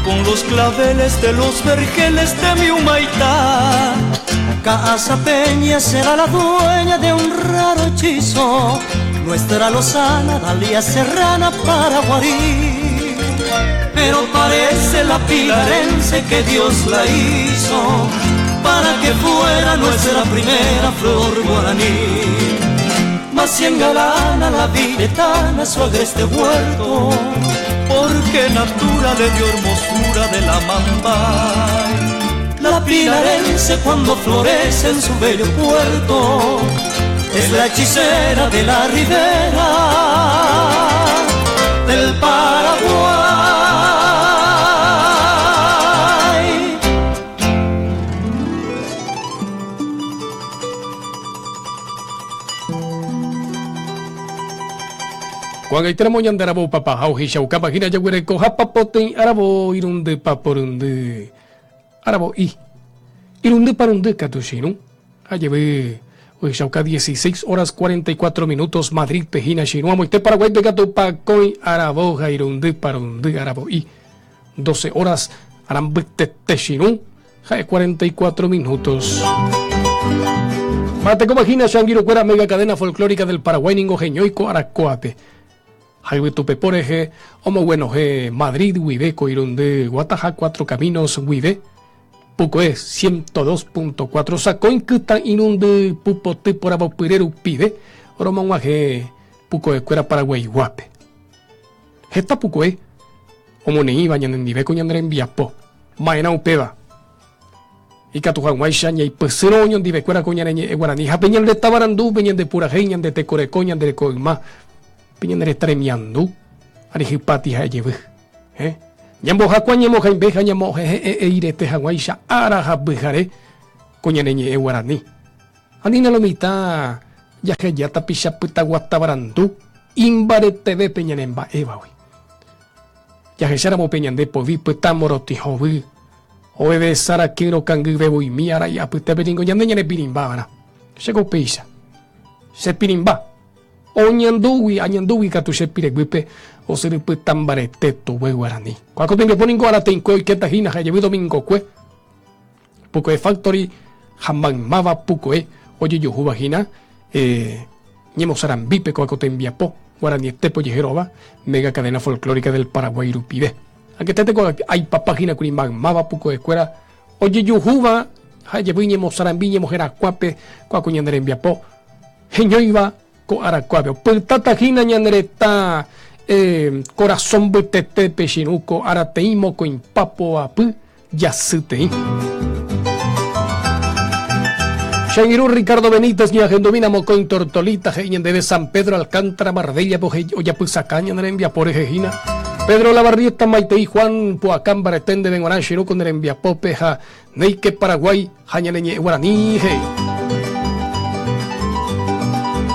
con los claveles de los vergeles de mi humaitá. Casa Peña será la dueña de un raro hechizo, nuestra lozana Dalia Serrana Paraguarí. Pero parece la pilarense que Dios la hizo para que fuera nuestra primera flor guaraní. Mas si engalana la viletana su agreste huerto, porque natura le dio hermosura de la mamba. La pilarense cuando florece en su bello puerto es la hechicera de la ribera del Paraguay. Ko'ag̃aitéra ñande aravo papaha ohechauka hína jaguerekoha papoteĩ aravo irundy paporundy aravo'i irundy parundy katu che irũ ha jevy ohechauka 16 horas 44 minutos Madrid-pe hína che irũ amoite Paraguáipe katu pakõi aravo ha irundy parundy aravo'i 12 horas arambytete che irũ ha'e 44 minutos. Mate hína che angirũkuéra mega cadena folclórica del Paraguay ningo heñóiko arakuápe. Ha yvytupepo rehe omoguenohẽ Madrid guive ko irundy guataha Cuatro Caminos guive pukue 102.4 sakõi kytã irundy pupoty poravopyre rupive romog̃uahẽ pukoekuéra Paraguaiguápe. Heta pukue omoneĩva ñanendive ko ñane rembiapo. Ma'erã upéva. Ikatu hag̃uáicha ñaipysyrõ oñondivekuéra ko ñane ñe'ẽ guarani ha pe ñande tavarandu, pe ñande purahéi, ñande tekoreko, ñande reko yma, pe ñande reta remiandu, arihypáti ha ejevy. Eh? Ñambohakua ñamohaimbe ha ñamohehe'e'eirete hag̃uáicha ára ha pyhare ko ñane ñe'ẽ guarani. Anína lo mitã jaheja tapicha pytagua tavarandu imbareteve pe ñane mba'évagui. Jahecháramo pe ñande povi pytã morotĩ hovy, oveve sarakýrõ kangy vevuimi arai apytépe ningo ñande ñane pirĩmbava'erã. Chéko upéicha. Che pirĩmba. Oñandúgui, añandúgui katu che pireguýpe osyry pytã mbarete tuve guarani. Ko'ã ko tembiapo ningo arateĩkue oikéta hína ha jevy domingokue. Pukoe Factory ha maymáva pukoe ojejuhúva hína eh, ñemosarambípe ko'ã ko tembiapo guaranietépe ojeheróva Mega Cadena Folclórica del Paraguay rupive. Angeténte ko aipapa hína kuri maymáva pukoekuéra ojejuhúva ha jevy ñemosarambi ñemoherakuãpe ko'ã ko ñane rembiapo heñóiva ko arakuápe. Opytáta hína ñane retã eh, korasõ mbytetépe che irũ ko arateĩ mokõipa poapy Jasyteĩ. Che angirũ Ricardo Benítez ñahendumína mokõi Tortolita he'i ñandéve San Pedro Alcántara Marbella ojapysaka ñane rembiapo rehe hína. Pedro Lavarrieta maitei Juan pu'aka mbarete ndéve g̃uarã che irũ ko ne rembiapópe ha néike Paraguái ha ñane ñe'ẽ guarani he'i.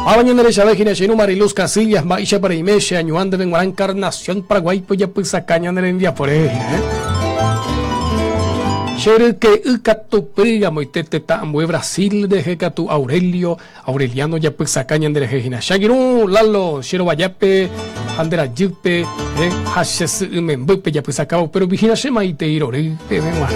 Máva ñane rechave hína che irũ Mariluz Casillas mba'éichapa reime che añuã ndéve g̃uarã Encarnación Paraguáipe ojapysaka ñane rembiapo rehe hína. Che ryke'y katupy amoite tetã ambue Brasil rehe katu Aurelio, Aureliano japysaka ñande rehe hína. Che angirũ Lalo, che rovajápe ha nde rajýpe ha che sy imembýpe japysakáva upe rupi hína che maitei rory peve g̃uarã.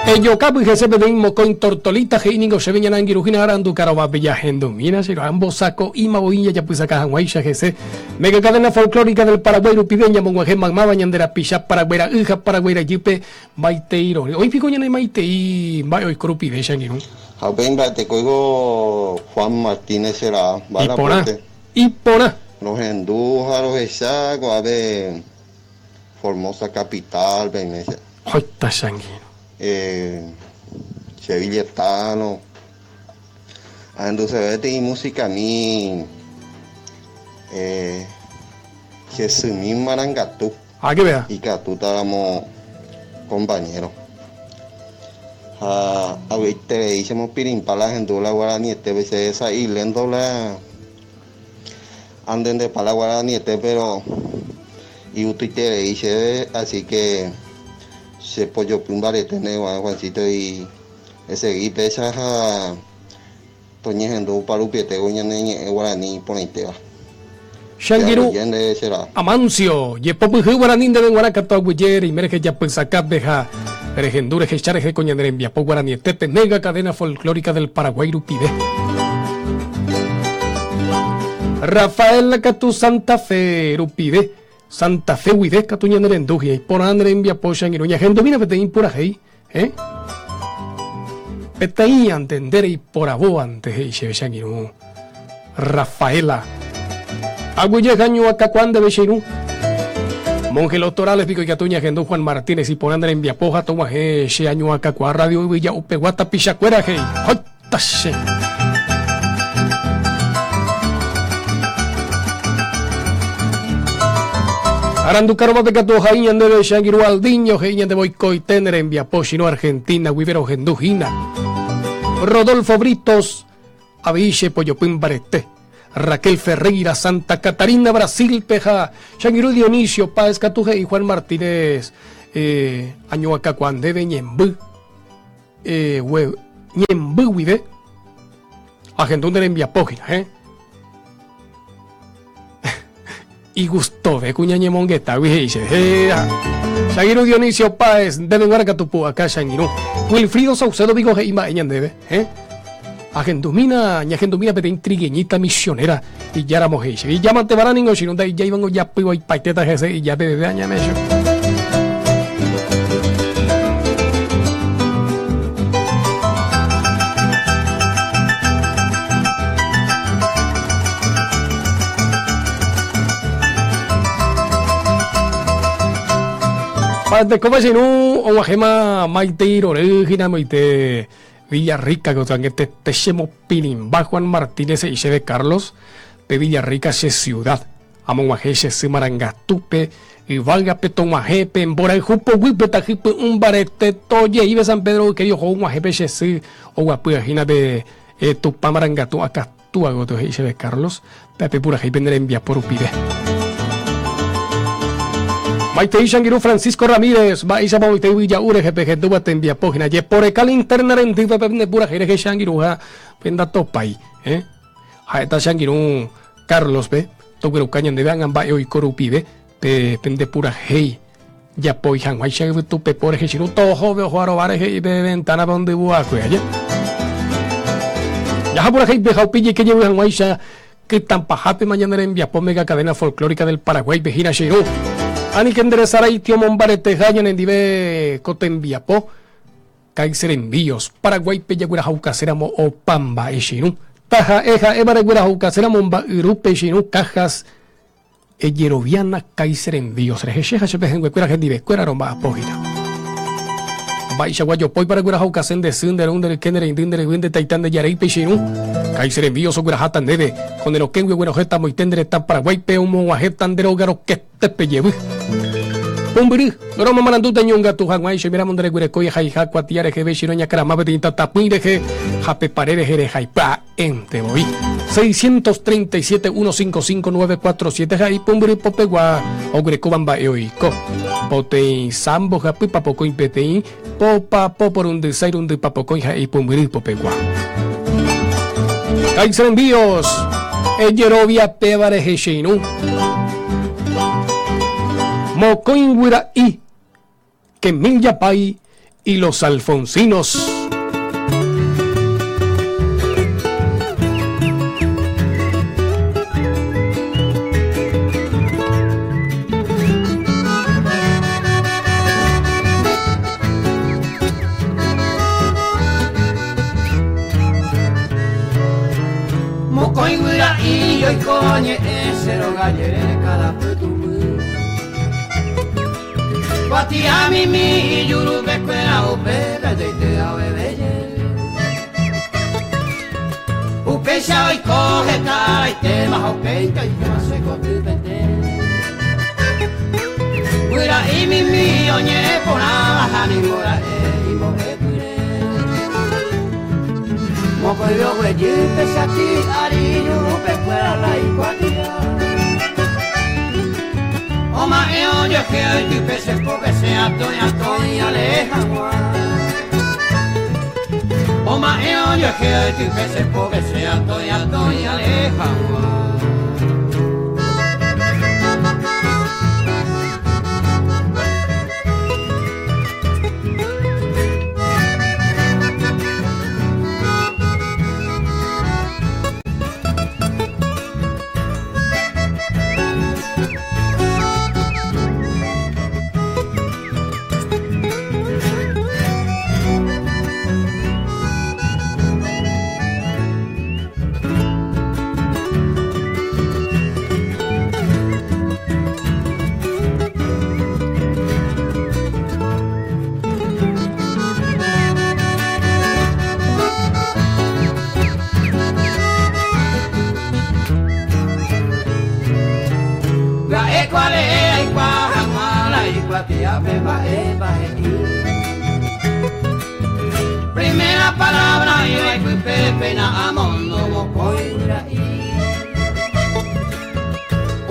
Ejokápy hese peteĩ mokõi tortolita he'i ningo chéve ñane angirũ hína arandu karovápe jahendumína che ambosako'íma voi jajapysaka hag̃uáicha hese. Mega Cadena Folclórica del Paraguay rupive ñamog̃uahẽ maymáva ñande rapicha Paraguay ra'y ha Paraguay rajýpe maitei rory. Oĩ piko ñane maitei mba'e oiko rupive che angirũ? Ha upéi mba'etekóivo Juan Martínez che ra'a, mba'e Iporã, rapoite. iporã. Rohendu ha rohecha ko'ápe Formosa capital pe iglesia. Hoita che angirũ. Che villetano. Ahenduseve peteĩ musicami che symi marangatu. Ah, que vea. Ikatútaramo compañero. Ha avy'aiterei che mopirĩmpa la ahendu la guaranietépe che sa'i lento la andendepa la guaraniete pero igustoiterei chéve así que che pojopy mbarete ne guarã Juancito y esegui péicha ha toñehendu oparupiete ko ñane ñe'ẽ guarani iporãitéva. Che angirũ Che aguyje nde che ra'a. Amancio, jepopyhy guarani ndéve g̃uarã katu aguyje reime rehe japysakápe ha rehendu rehecha rehe ko ñane rembiapo guaranietépe Mega Cadena Folclórica del Paraguay rupive. Rafael katu Santa Fe rupive, Santa Fe guive katu ñane rendu hi'ã iporã ne rembiapo che angirũ ñahendumína peteĩ purahéi, eh? Peteĩ ante nde reiporavóvante he'i chéve che angirũ Rafaela. Aguyje hañua kakuaa ndéve che irũ. Monje Los Torales piko ikatu ñahendu Juan Martínez iporã nde rembiapo ha toguahẽ che añua kakuaa radio yvyja'upegua tapichakuéra he'i. Hoita che. Arandukarovápe katu ohai ñandéve che angirũ Aldiño he'i ñande voikoite ne rembiapo chino Argentina guive rohendu hína. Rodolfo Britos avei che pojopy mbarete. Raquel Ferreira Santa Catarina Brasil pe ha che angirũ Dionisio Páez katu he'i Juan Martínez eh, añoakakuaa ndéve ñemby. Ñemby guive ahendu ne rembiapo hína, eh? Igustove kuña ñemongetágui he'i chéve. Héa. Che Dionisio Páez, ndéve g̃uarã katu pu'aka che angirũ. Wilfrido Saucedo piko he'i mba'e ñandéve, eh? Ahendumína, ñahendumína peteĩ trigueñita misionera ijáramo he'i chéve. Ijámante va'erã ningo che irũ, nda'ijáivango japyvaipaitéta hese ija peveve añame che. Mba'etekópa che irũ og̃uahẽma maitei rory hína moite Villarrica gotyo añetete chemopirĩmba Juan Martínez he'i chéve Carlos pe Villarrica che ciudad amog̃uahẽ che sy marangatúpe yvágape tog̃uahẽ pe mborayhu poguýpe tahypy'ũ mbarete tojeíve San Pedro ykére oho og̃uahẽ pe che sy oguapýva hína pe Tupã marangatu akatúa gotyo he'i chéve Carlos Pe purahéi pene rembiapo rupive. Maitei che angirũ Francisco Ramírez, mba'éichapa oĩta yvyja'u rehe pehendúva tembiapo hína jeporeka linterna rendýva pende purahéi rehe che angirũ ha pendatopái. Eh? Ha'éta che angirũ Carlos-pe togueruka ñandéve ág̃a mba'e oiko rupive pe pende purahéi japoi hag̃uáicha yvytu pepo rehe che irũ tohove oho arova rehe he'i pe ventana-pe ondyvu'akue aje. Jaha purahéipe ha upe jeke jevy hag̃uáicha kytãpahápema ñane rembiapo Mega Cadena Folclórica del Paraguay-pe hína che irũ. Anike nderesaráiti omombareteha ñanendive ko tembiapo Kaiser Envíos, Paraguáipe jaguerahaukaséramo opa mba'e che irũ. Taha'e ha'éva reguerahaukaséramo mba'yrúpe che irũ cajas Ejeroviána Kaiser Envíos rehe che ha che pehẽnguekuéra hendivekuéra romba'apo hína. Mba'eichagua jopóipa reguerahaukase nde sy, nde ru, nde ryke, nde reindy, nde ryvy, nde taita, nde jarýipe che irũ? Kaiser Envíos ogueraháta ndéve, ko ne rokẽgui oguenohẽta moite nde retã Paraguáipe omog̃uahẽta nde róga roketépe jevy. Pumbyry, romomarandúta ñongatu hag̃uáicha oiméramo ndereguerekói ehaiha kuatia reheve che roñakarama peteĩ tatapỹi rehe ha pe pare rehe rehaipa ente voi. 637 155 947 ha'e pumbyry popegua oguerekóva mba'e oiko. Poteĩ sa mbohapy papokõi peteĩ popa po porundy sa irundy papokõi ha'e pumbyry popegua. Kaiser Envíos, ejerovia péva rehe che irũ. Mokõi guyra'i, Kemil Yapay y los Alfonsinos. Mokõi guyra'i oiko ñe'ẽ che róga jerére káda pytũmby. Kuatia mimi ijurúpe kuéra upépe ajaite aveve jey. Upéicha oiko heta araitéma ha upéinte oikéma che kotypete. Guyra'i mimi oñe'ẽ porãva ha ningo ra'e imbo'epyre. Mokõive oguejy pe chati ári ijurúpe kuéra la ikuatia. Oma'ẽ ojehe oitype che pópe che atõi atõi alee hag̃ua. Oma'ẽ ojehe oitype che pópe che atõi atõi alee hag̃ua. Pya'éko alee aikuaa hag̃ua la ikuatiápe mba'épa he'i. Primera palabra oĩva ipype péina amondo mokõi guyra'i.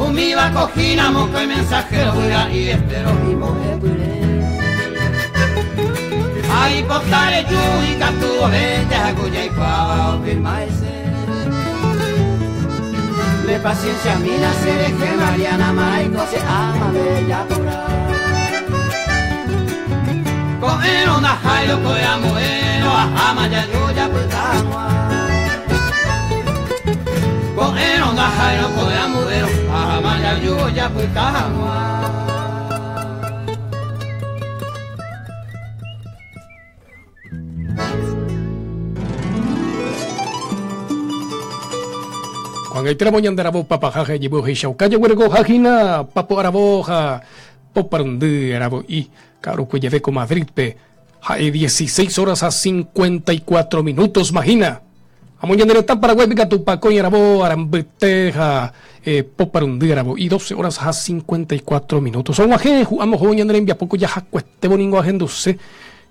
Umíva ko hína mokõi mensajero guyra'i estero imbo'epyre. Aipota reju ikatu ovénte ha ku jaikuaáva ofirma hese. Ne paciencia mina che rehe Mariana maraiko che ama bella pora. Ko'ẽrõ ndahái rokói amoérõ aháma jaju japyta hag̃ua. Ko'ẽrõ ndahái rokói amoérõ aháma jaju japyta hag̃ua. Ko'ag̃aitéramo ñande aravo papaha ha ijyvy ohechauka jaguerekoha hína papo aravo ha poparundy aravo'i ka'arukue jave ko Madrid-pe ha'e 16 horas ha 54 minutos ma hína. Amo ñane retã Paraguáipe katu pakõi aravo arambyte ha poparundy aravo'i 12 horas ha 54 minutos. Og̃uahẽ hu'ã ohóvo ñane rembiapo ko jahakuetévo ningo ahenduse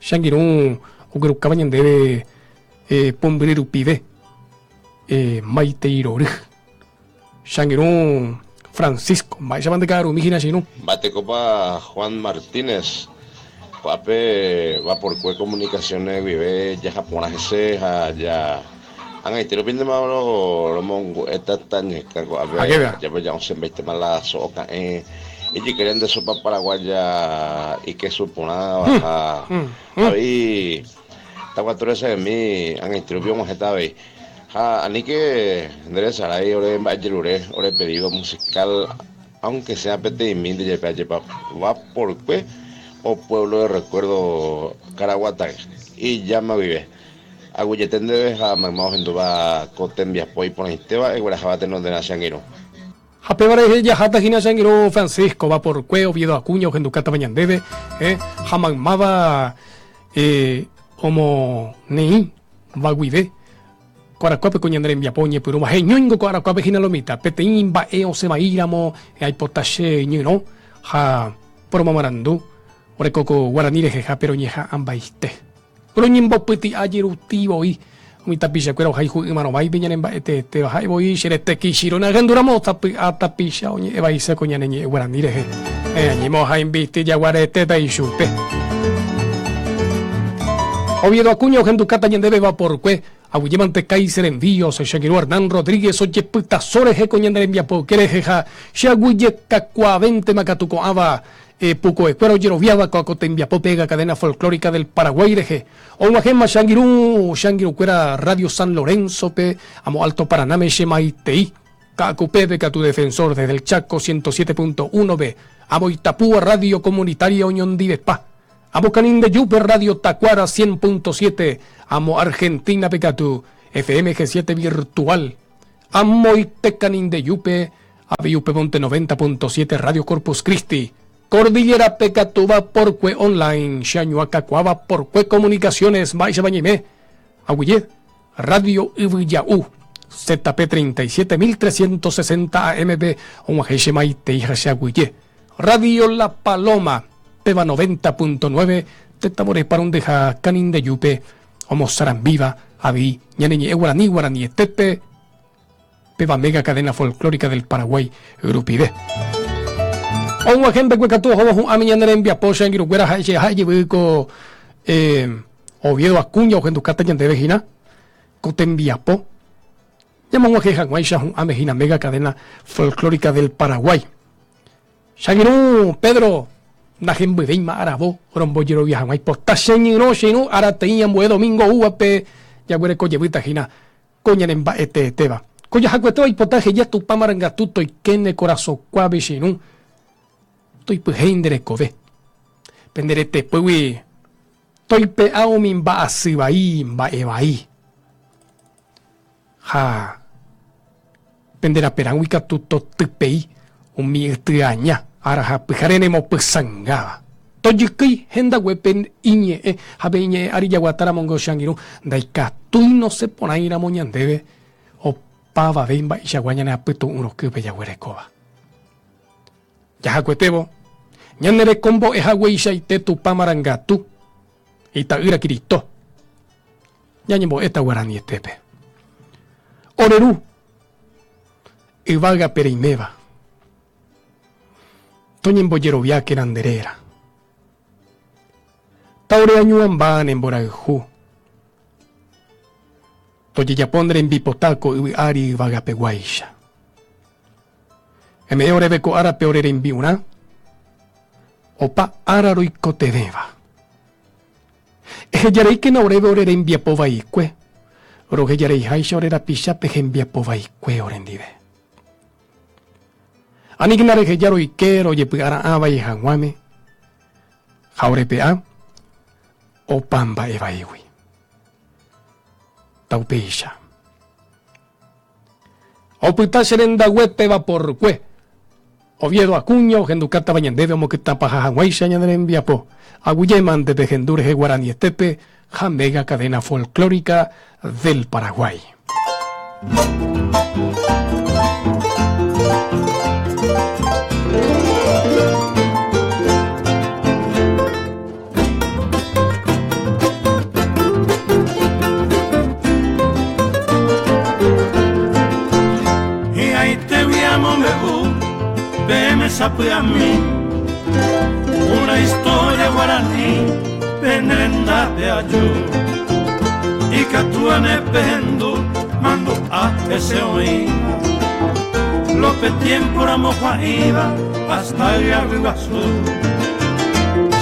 Che angirũ oguerukáva ñandéve pumbyry rupive maitei rory. Che angirũ Francisco, mba'éichapa nde ka'arumi hína che irũ? Mba'etekópa Juan Martínez, ko'ápe Vaporkue Comunicaciones guive jaha porã hese ha ja ag̃aite rupi ndéma romongu'éta tañeka ko'ápe ajapo ja osẽmbaitéma la so'o ka'ẽ Ijykére nde sopa paraguaya ikesu porãva ha avei taguato resa'ymi ag̃aite rupi og̃uahẽta avei. Ha aníke nde resarái ore mba'ejerure ore pedido musical aunque sea peteĩmi nde jepe ajépa va porkue o pueblo de recuerdo Caraguata ijáma guive. Aguyjete ndéve ha mayma ohendúva ko tembiapo iporãitéva egueraháva tenonderã che angirũ. Ha péva rehe jaháta hína che angirũ Francisco, Vaporkue, Oviedo Acuña ohendukátava ñandéve, ha maymáva omoneĩ va guive ko arakuápe ko ñane rembiapo oñepyrũva. Heñóingo ko arakuápe hína lo mitã, peteĩ mba'e osẽ vaíramo aipota che ñyrõ ha. Poromomarandu, orekóko guarani rehehápe roñeha'ãmbaite. Roñembopyti'a jeruti voi umi tapichakuéra ohayhu ymarõváipe ñane mba'eteetéva. Ha'e voi che rete kichirõ nahendúramo sapy'a tapicha oñe'ẽ vaise ko ñane ñe'ẽ guarani rehe. Ñañemohãimbiti jaguaretéta ichupe. Oviedo Acuña ohendukáta ñandéve vaporkue, aguyjémante Kaiser Envíos, che angirũ Hernán Rodríguez ojepytaso rehe ko ñane rembiapo yke rehe ha che aguyjekakuaavéntema katu ko'ãva Pukoekuéra ojeroviáva ko tembiapo péga Cadena Folclórica del Paraguay rehe. Og̃uahẽma che angirũ, che angirũkuéra Radio San Lorenzo-pe, amo Alto Paranáme che maitei. Ka'akupépe katu Defensor desde el Chaco 107.1-pe, amo Itapúa Radio Comunitaria oñondivepa. Amo Canindeyúpe Radio Tacuara 100.7, amo Argentina-pe katu FM G7 Virtual. Amoite Canindeyúpe Avei upe Monte 90.7 Radio Corpus Christi, Cordillera pe katu Vaporkue Online, che añuakakuaa Vaporkue Comunicaciones mba'éichapa ñaime, aguyje, Radio Yvyja'u, ZP 37360 AM-pe og̃uahẽ che maitei ha che aguyje, Radio La Paloma, péva 90.9 tetãvore parundyha Canindeyúpe omosarambíva avei ñane ñe'ẽ guarani guaranietépe, Péva Mega Cadena Folclórica del Paraguay rupive. Og̃uahẽ mbeguekatu ohóvo hu'ãme ñane rembiapo che angirũkuéra ha'e che ha ijyvy ko Oviedo Acuña ohendukáta ñandéve hína ko tembiapo ñamog̃uahẽ hag̃uáicha hu'ãme hína Mega Cadena Folclórica del Paraguay. Che angirũ Pedro ndahembyvéima aravo rombojerovia hag̃ua ipota che ñyrõ che irũ arateĩ ambue domingo oúvape jaguereko jevýta hína Ko ñane mba'eteetéva. Ko jahakuete oipota heja Tupã marangatu toike ne korasõkuápe che irũ, toipyhéi nde rekove. Pende retepýgui toipe'a umi mba'asy vai mba'e vai. Ha pende raperãgui katu totypei umi yty aña ára ha pyhare nemopysãngáva. Tojykýi hendaguépe iñe'ẽ ha pe iñe'ẽ ári jaguatáramo ngo che angirũ, ndaikatúi nosẽ porãiramo ñandéve opavave imba'eichagua ñane apytu'ũ rokýpe jaguerekóva. Jahakuetévo, ñane rekombo'e hagueichaite Tupã marangatu, Ita'ýra Kirito, ñañembo'éta guaranietépe. Ore Ru, yvágape reiméva. Toñembojeroviákena nde réra. Ta ore añuãmba ne mborayhu. Tojejapo nde rembipota ko yvy ári yvagapeguáicha. Eme'ẽ oréve ko árape ore rembi'urã, opa ára roikotevẽva. Ehejareíkena oréve ore rembiapo vaikue, rohejareiháicha ore rapichápe hembiapo vaikue orendive. Aníkena reheja roike rojepy'ara'ã vai hag̃uáme ha orepe'a opa mba'e vaígui. Taupéicha. Opyta che rendague péva porkue. Oviedo Acuña ohendukátava ñandéve omokytãpaha hag̃uáicha ñane rembiapo. Aguyjémante pehendu rehe guaranietépe ha Mega Cadena Folclórica del Paraguay. Hi'ãitégui amombe'u peẽme sapy'ami una historia guarani pene rendápe aju ikatu ane pehendu mandu'a hese oĩva López tiempo ramo jua'ĩva hasta Yaguyguasu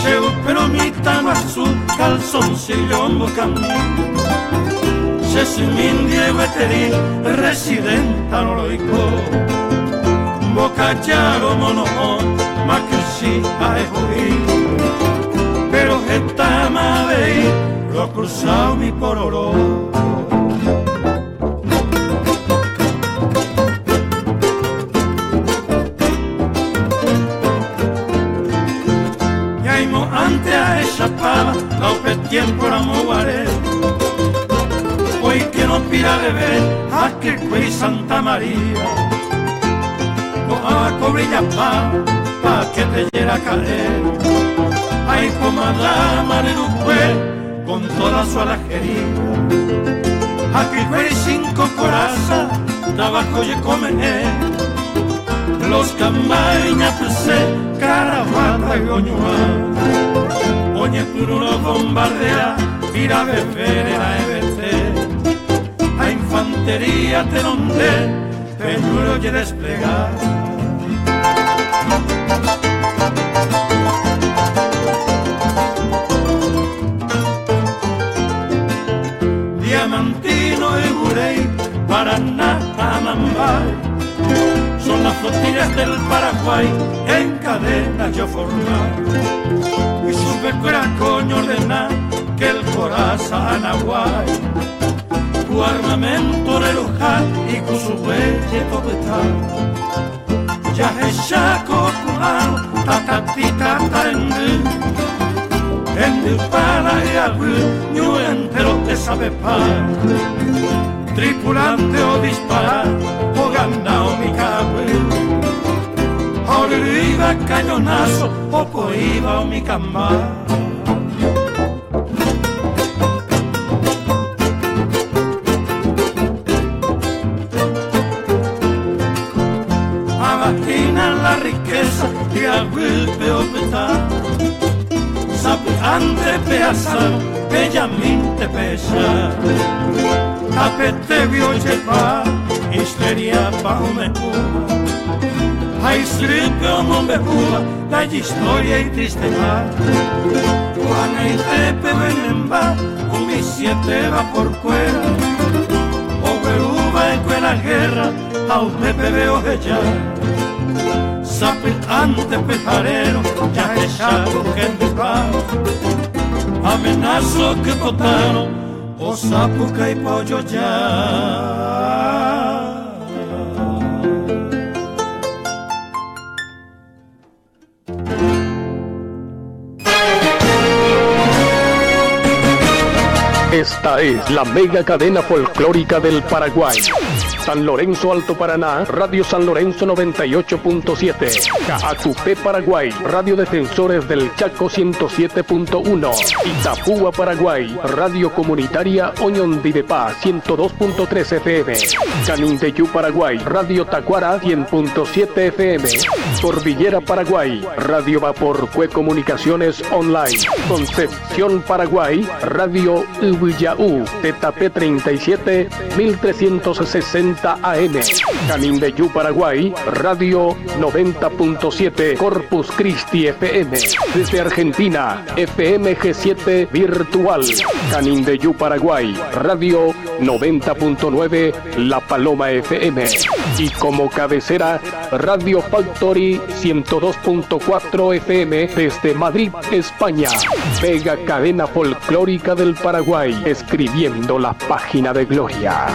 Che upérõ mitã guasu calzoncillo ombokami Che symi ndie gueteri residenta roroiko Mbokaja romono'õ makychi ha'eho'i Pero hetáma avei rokrusa umi pororo. Ñaimo'ãnte ahechapáva la upe tiempo ramo guare Oikérõ pira bebé ha kekuéi Santa María Ko'ãva ko brillapa. Paquete caer Ay, madama de con toda su alajería. Aquí fue cinco coraza, trabajo y comen Los cambaiña puse, caravana y oñua. Oñe puro bombardea, tira beber la EBT. A infantería tenonde, peñuelo y desplegar. Diamantino y Burey, Paraná, Amambay, son las flotillas del Paraguay en cadena yo formar. Y supe que era coño ordenar que el coraza Anahuay, tu armamento de lujar y con su huelle todo está. Ya es chaco cubano, tatatita tarendu, en para y abu, ñu entero te sabe pa. Tripulante o disparar, o ganao mi cabo. Ahora iba cañonazo, o poiba o mi camba. Abajina la riqueza y agüipe o petar. Sabe ande peasa, bellamente pesa. Tapete vio llevar, histeria pa me Ay, sripe o mombe la historia y tristeza. Juana y tepe venemba, un mi siete va por cuera. O veruba en la guerra, a un pepe veo ya. Sape ante pejarero, ya es chaco gente pa. Amenazo que botaron, o sapo y pollo ya. Esta es la mega cadena folclórica del Paraguay. San Lorenzo Alto Paraná, Radio San Lorenzo 98.7. Caacupé Paraguay, Radio Defensores del Chaco 107.1. Itapúa Paraguay, Radio Comunitaria Oñondivepa 102.3 FM. Canindeyú Paraguay, Radio Tacuara 100.7 FM. Cordillera Paraguay, Radio Vapor Cue Comunicaciones Online. Concepción Paraguay, Radio Ubillaú, ZP 37 1360 AM. Canindeyú Paraguay, Radio 90.7 Corpus Christi FM. Desde Argentina, FM G7 Virtual. Canindeyú Paraguay, Radio 90.9 La Paloma FM. Y como cabecera, Radio Factory 102.4 FM desde Madrid, España. Mega Cadena Folclórica del Paraguay, escribiendo la página de gloria.